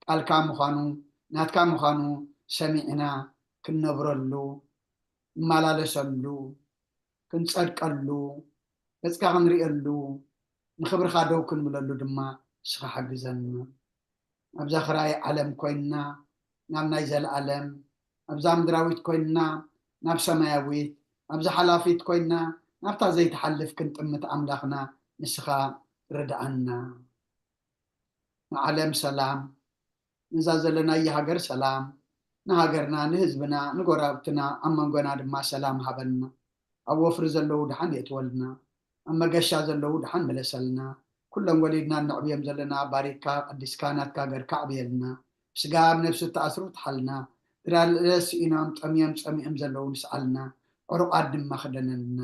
ቃልካ ምዃኑ፣ ናትካ ምዃኑ ሰሚዕና ክንነብረሉ፣ ንመላለሰሉ፣ ክንጸድቀሉ፣ ገጽካ ክንርእየሉ፣ ንኽብርኻ ደው ክንብለሉ ድማ እስኻ ሓግዘና። ኣብዛ ኽራይ ዓለም ኮይንና ናብ ናይ ዘለኣለም፣ ኣብዛ ምድራዊት ኮይንና ናብ ሰማያዊት፣ ኣብዛ ሓላፊት ኮይንና ናብታ ዘይትሓልፍ ክንጥምት ኣምላኽና ንስኻ ርድኣና። ንዓለም ሰላም፣ ነዛ ዘለናያ ሃገር ሰላም፣ ንሃገርና፣ ንህዝብና፣ ንጎራብትና፣ ኣብ መንጎና ድማ ሰላም ሃበና። ኣብ ወፍሪ ዘለዉ ደሓን የእትወልና፣ ኣብ መገሻ ዘለዉ ደሓን ምለሰልና። ኩሎም ወሊድና እነዕብዮም ዘለና ባሪክካ፣ ቀዲስካ፣ ናትካ ገርካ ኣዕብየልና። ብስጋ ኣብ ነፍሲ እተኣስሩ ፍትሓልና። ድራለ ስኢኖም፣ ጠምዮም፣ ጸሚኦም ዘለዉ ንስኣልና። ዕሩቓት ድማ ክደነልና።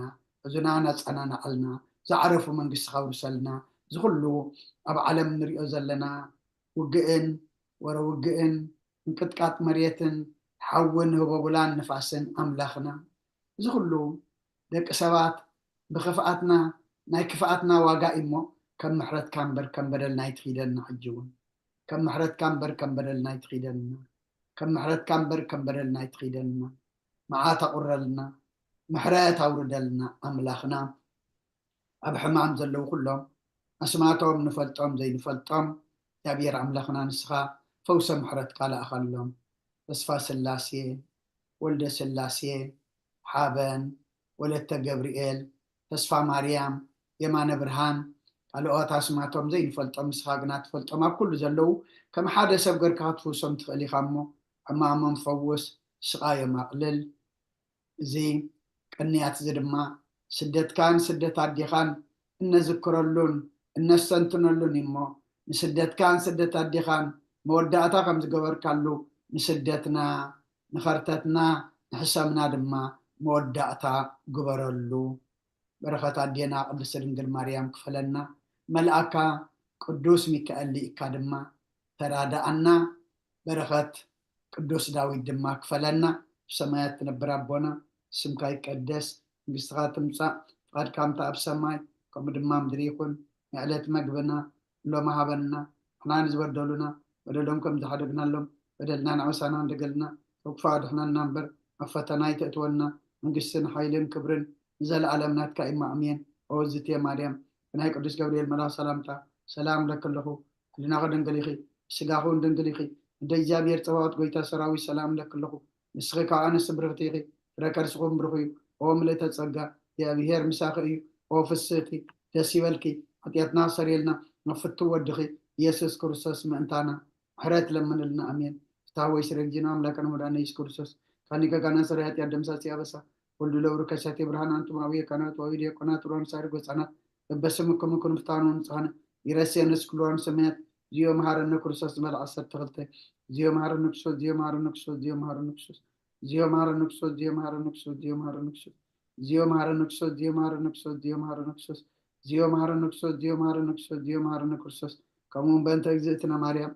ሕዙናን ኣጸናንዓልና። ዝዓረፉ መንግስትኻ ኣውርሰልና። እዚ ኩሉ ኣብ ዓለም ንሪኦ ዘለና ውግእን ወረ ውግእን ምንቅጥቃጥ መሬትን ሓውን ህቦቡላን ንፋስን ኣምላኽና፣ እዚ ኩሉ ደቂ ሰባት ብኽፍኣትና ናይ ክፍኣትና ዋጋ እሞ ከም ምሕረትካ እምበር ከም በደልና ኣይትኺደና። ሕጂ እውን ከም ምሕረትካ እምበር ከም በደልና ኣይትኺደና። ከም ምሕረትካ እምበር ከም በደልና ኣይትኺደና። መዓት ኣቑረልና፣ ምሕረት ኣውርደልና ኣምላኽና። ኣብ ሕማም ዘለዉ ኩሎም ኣስማቶም ንፈልጦም ዘይንፈልጦም እግዚኣብሔር ኣምላኽና ንስኻ ፈውሰ ምሕረትካ ለኣኸሎም። ተስፋ ስላሴ፣ ወልደ ስላሴ፣ ሓበን፣ ወለተ ገብርኤል፣ ተስፋ ማርያም፣ የማነ ብርሃን፣ ካልኦት ኣስማቶም ዘይንፈልጦም ንስኻ ግና ትፈልጦም ኣብ ኩሉ ዘለዉ ከም ሓደ ሰብ ገርካ ክትፍውሶም ትኽእል ኢኻ እሞ ሕማሞም ፈውስ፣ ስቓዮም ኣቕልል። እዚ ቅንያት እዚ ድማ ስደትካን ስደት ኣዴኻን እነዝክረሉን እነስተንትነሉን እዩ እሞ ንስደትካን ስደት ኣዴኻን መወዳእታ ከም ዝገበርካሉ ንስደትና ንኸርተትና ንሕሰምና ድማ መወዳእታ ግበረሉ። በረኸት ኣዴና ቅድስት ድንግል ማርያም ክፈለና። መልኣካ ቅዱስ ሚካኤል ልኢካ ድማ ተራዳኣና። በረኸት ቅዱስ ዳዊት ድማ ክፈለና። ብሰማያት ትነብር ኣቦና፣ ስምካ ይቀደስ፣ መንግስትኻ ትምጻእ፣ ፍቓድካ ከምታ ኣብ ሰማይ ከምኡ ድማ ምድሪ ይኹን። ንዕለት መግብና ሎሚ ሃበና። ንሕና ንዝበደሉና በደሎም ከም ዝሓደግናሎም በደልና ንዕውሳና እንደገልና፣ ካብ ክፉእ ኣድሕነና እምበር ኣብ ፈተና ኣይተእትወና። መንግስትን ሓይልን ክብርን ንዘለኣለም ናትካ እዩ። ኣሜን። ኦ ዝትየ ማርያም፣ ብናይ ቅዱስ ገብርኤል መልኣኽ ሰላምታ ሰላም ለኪ ኣለኹ። ሕሊናኺ ድንግል ኢኺ፣ ስጋኺ እውን ድንግል ኢኺ። እንደ እግዚኣብሔር ጸባኦት ጎይታ ሰራዊት ሰላም ለኪ ኣለኹ። ንስኺ ካብ ኣንስቲ ብርኽቲ ኢኺ፣ ፍረ ከርስኹም ብሩኽ እዩ። ኦ ምልእተ ጸጋ፣ እግዚኣብሔር ምሳኺ እዩ። ኦ ፍስህቲ፣ ደስ ይበልኪ፣ ሓጢኣትና ሰሪየልና፣ ናብ ፍቱ ወድኺ ኢየሱስ ክርስቶስ ምእንታና ምሕረት ለምንልና። ኣሜን። ፍትሐ ወይ ስረግጂና ኣምላክና መድኃኒነ ኢየሱስ ክርስቶስ ካኒከ ጋና ሰሪ ኃጢአት ደምሳሲ አበሳ ወልዱ ለብሩ ከሻቴ ብርሃን አንቱም አብየ ካህናት ወአዊ ዲያቆናት ሮን ሳሪ ጎጻናት በበስምኩም ኩን ፍታኑ ንጽሐነ ይረሴ ንስክልዋን ሰማያት ዚዮ መሃረነ ክርስቶስ ዝበል ዓሰርተ ክልተ ዚዮ መሃረነ ክርስቶስ ዚዮ መሃረነ ክርስቶስ ዚዮ መሃረነ ክርስቶስ ዚዮ መሃረነ ክርስቶስ ዚዮ መሃረነ ክርስቶስ ዚዮ መሃረነ ክርስቶስ ዚዮ መሃረነ ክርስቶስ ዚዮ መሃረነ ክርስቶስ ዚዮ መሃረነ ክርስቶስ ዚዮ መሃረነ ክርስቶስ ዚዮ መሃረነ ክርስቶስ ዚዮ መሃረነ ክርስቶስ ከምኡውን በእንተ እግዝእትነ ማርያም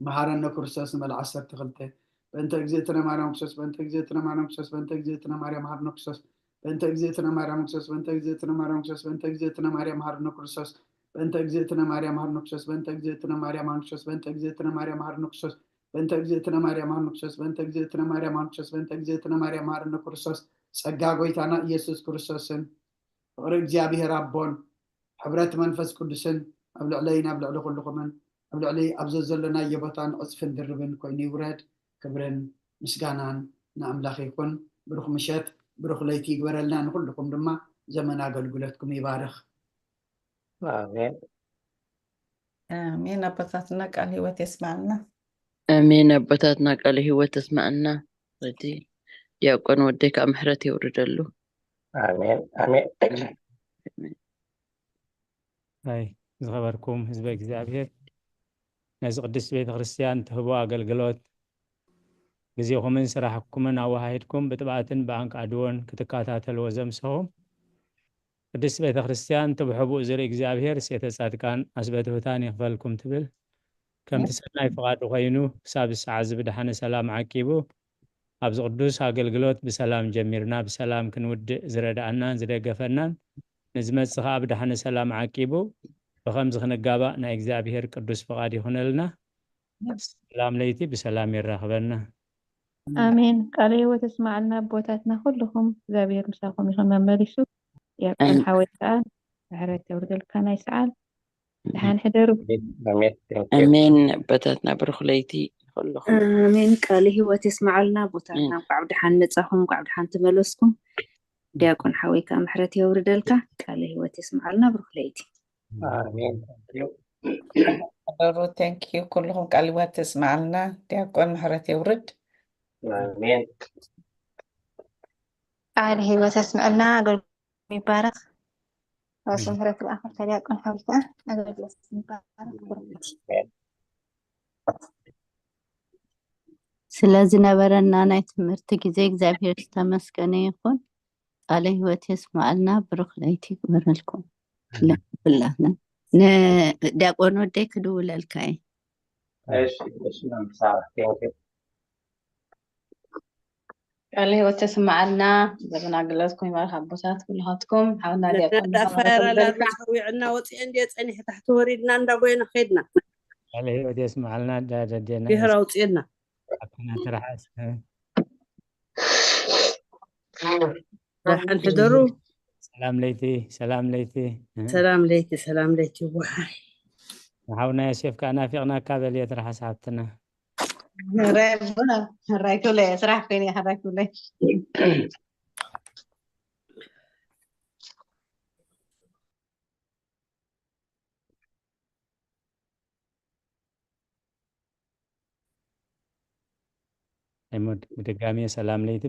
መሃረነ ክርስቶስ ንበል ዓሰርተ ክልተ በእንተ እግዝእትነ ማርያም ክርስቶስ በእንተ እግዝእትነ ማርያም ክርስቶስ በእንተ እግዝእትነ ማርያም መሃረነ ክርስቶስ በእንተ እግዝእትነ ማርያም ክርስቶስ በእንተ እግዝእትነ ማርያም ክርስቶስ በእንተ እግዝእትነ ማርያም መሃረነ ክርስቶስ በእንተ እግዝእትነ ማርያም መሃረነ ክርስቶስ በእንተ እግዝእትነ ማርያም መሃረነ ክርስቶስ በእንተ እግዝእትነ ማርያም መሃረነ ክርስቶስ በእንተ እግዝእትነ ማርያም መሃረነ ክርስቶስ በእንተ እግዝእትነ ማርያም መሃረነ ክርስቶስ በእንተ እግዝእትነ ማርያም መሃረነ ክርስቶስ ጸጋ ጎይታና ኢየሱስ ክርስቶስን ፍቕሪ እግዚኣብሔር ኣቦን ሕብረት መንፈስ ቅዱስን ኣብ ልዕለይን ኣብ ልዕሊ ኩልኹምን ኣብ ልዕሊ ኣብ ዘዘለናዮ ቦታን ዕጽፍን ድርብን ኮይኑ ይውረድ። ክብርን ምስጋናን ንኣምላኽ ይኹን። ብሩኽ ምሸት፣ ብሩኽ ለይቲ ይግበረልና። ንኹልኹም ድማ ዘመን ኣገልግሎትኩም ይባርኽ። ኣሜን። ኣሜን። ኣቦታትና ቃል ህይወት የስማዕና። ኣሜን። ኣቦታትና ቃል ህይወት የስማዕና። እቲ ዲያቆን ወደይ ከዓ ምሕረት የውርደሉ። ኣሜን ኣሜን። ኣይ ዝኸበርኩም ህዝበ እግዚኣብሔር፣ ነዚ ቅድስት ቤተ ክርስቲያን ትህቦ ኣገልግሎት ግዜኹምን ስራሕኩምን ኣወሃሂድኩም ብጥብኣትን ብኣንቃድዎን ክትከታተልዎ ዘምሰኹም ቅድስት ቤተ ክርስቲያን ትብሕቡእ ዝርኢ እግዚኣብሔር ሴተ ጻድቃን ኣስበ ትሑታን ይኽፈልኩም ትብል። ከምቲ ሰናይ ፍቓዱ ኮይኑ ክሳብ ሰዓት እዚ ብድሓነ ሰላም ዓቂቡ ኣብዚ ቅዱስ ኣገልግሎት ብሰላም ጀሚርና ብሰላም ክንውድእ ዝረድኣናን ዝደገፈናን ንዝመጽእ ከዓ ብድሓነ ሰላም ዓቂቡ ብኸምዚ ክንጋባእ ናይ እግዚኣብሔር ቅዱስ ፍቓድ ይኹነልና። ሰላም ለይቲ ብሰላም የራኽበና። ኣሜን። ቃለ ህይወት የስማዓልና ኣቦታትና ኩልኹም እግዚኣብሔር ምሳኹም ይኹን መመሊሱ። ዲያቆን ሓወይ ከዓ ምሕረት የውርደልካ ናይ ሰዓል ደሓን ሕደሩ። ኣሜን። Thank you። ኣሜን። ኣቦታትና ብሩኽ ለይቲ ንኹልኹም። ኣሜን። ቃለ ህይወት የስማዓልና ኣቦታትና። እንኳዕ ብደሓን መጻኹም፣ እንኳዕ ብደሓን ተመለስኩም። ዲያቆን ሓወይ ከዓ ምሕረት የውርደልካ። ቃለ ህይወት የስማዓልና። ብሩኽ ለይቲ። ኣሜን። Thank you። ሕደሩ። Thank you ኩልኹም ቃለ ህይወት የስማዓልና። ዲያቆን ምሕረት የውርድ። ኣሜን። ቃለ ህይወት የስምዐልና። ኣገልግሎት ይባረክ። ራሱ ምሕረት ይልኣኸልካ ዲያቆን ሓውልካ ኣገልግሎት ይባረክ። ስለ ዝነበረና ናይ ትምህርቲ ግዜ እግዚኣብሔር ዝተመስገነ ይኹን። ቃለ ህይወት የስማዓልና። ብሩኽ ለይቲ ይግበረልኩም ኩላትና። ንዲያቆን ወደይ ክድውለልካ እየ። እሺ እሺ። መምሳራ Thank you። ቃለ ህይወት ተስምዓልና። ዘበን ኣገልግሎትኩም ይባርክ ኣቦታት ኩልኻትኩም። ሓውና ዲያቆን ነዳዳ ፋየር ኣላርም ጸዊዕና ወፂኤ እንድየ ፀኒሐ ታሕቲ ወሪድና እንዳጎየና ከይድና ቃለ ህይወት የስምዓልና። ዳደዴና ድሕር ኣውፅኤና ኣካና ትርሓስ። ደሓን ሕደሩ። ሰላም ለይቲ፣ ሰላም ለይቲ። ሰላም ለይቲ፣ ሰላም ለይቲ። ዋይ ንሓውና ዮሴፍ ከዓ ናፊቕናካ በልየ ትርሓስ ሓብትና። ሕራይ ቡና፣ ሕራይ ኩለ፣ ስራሕ ኮይኑ፣ ሕራይ ኩለ። እሞ ብድጋሚ ሰላም ለይቲ።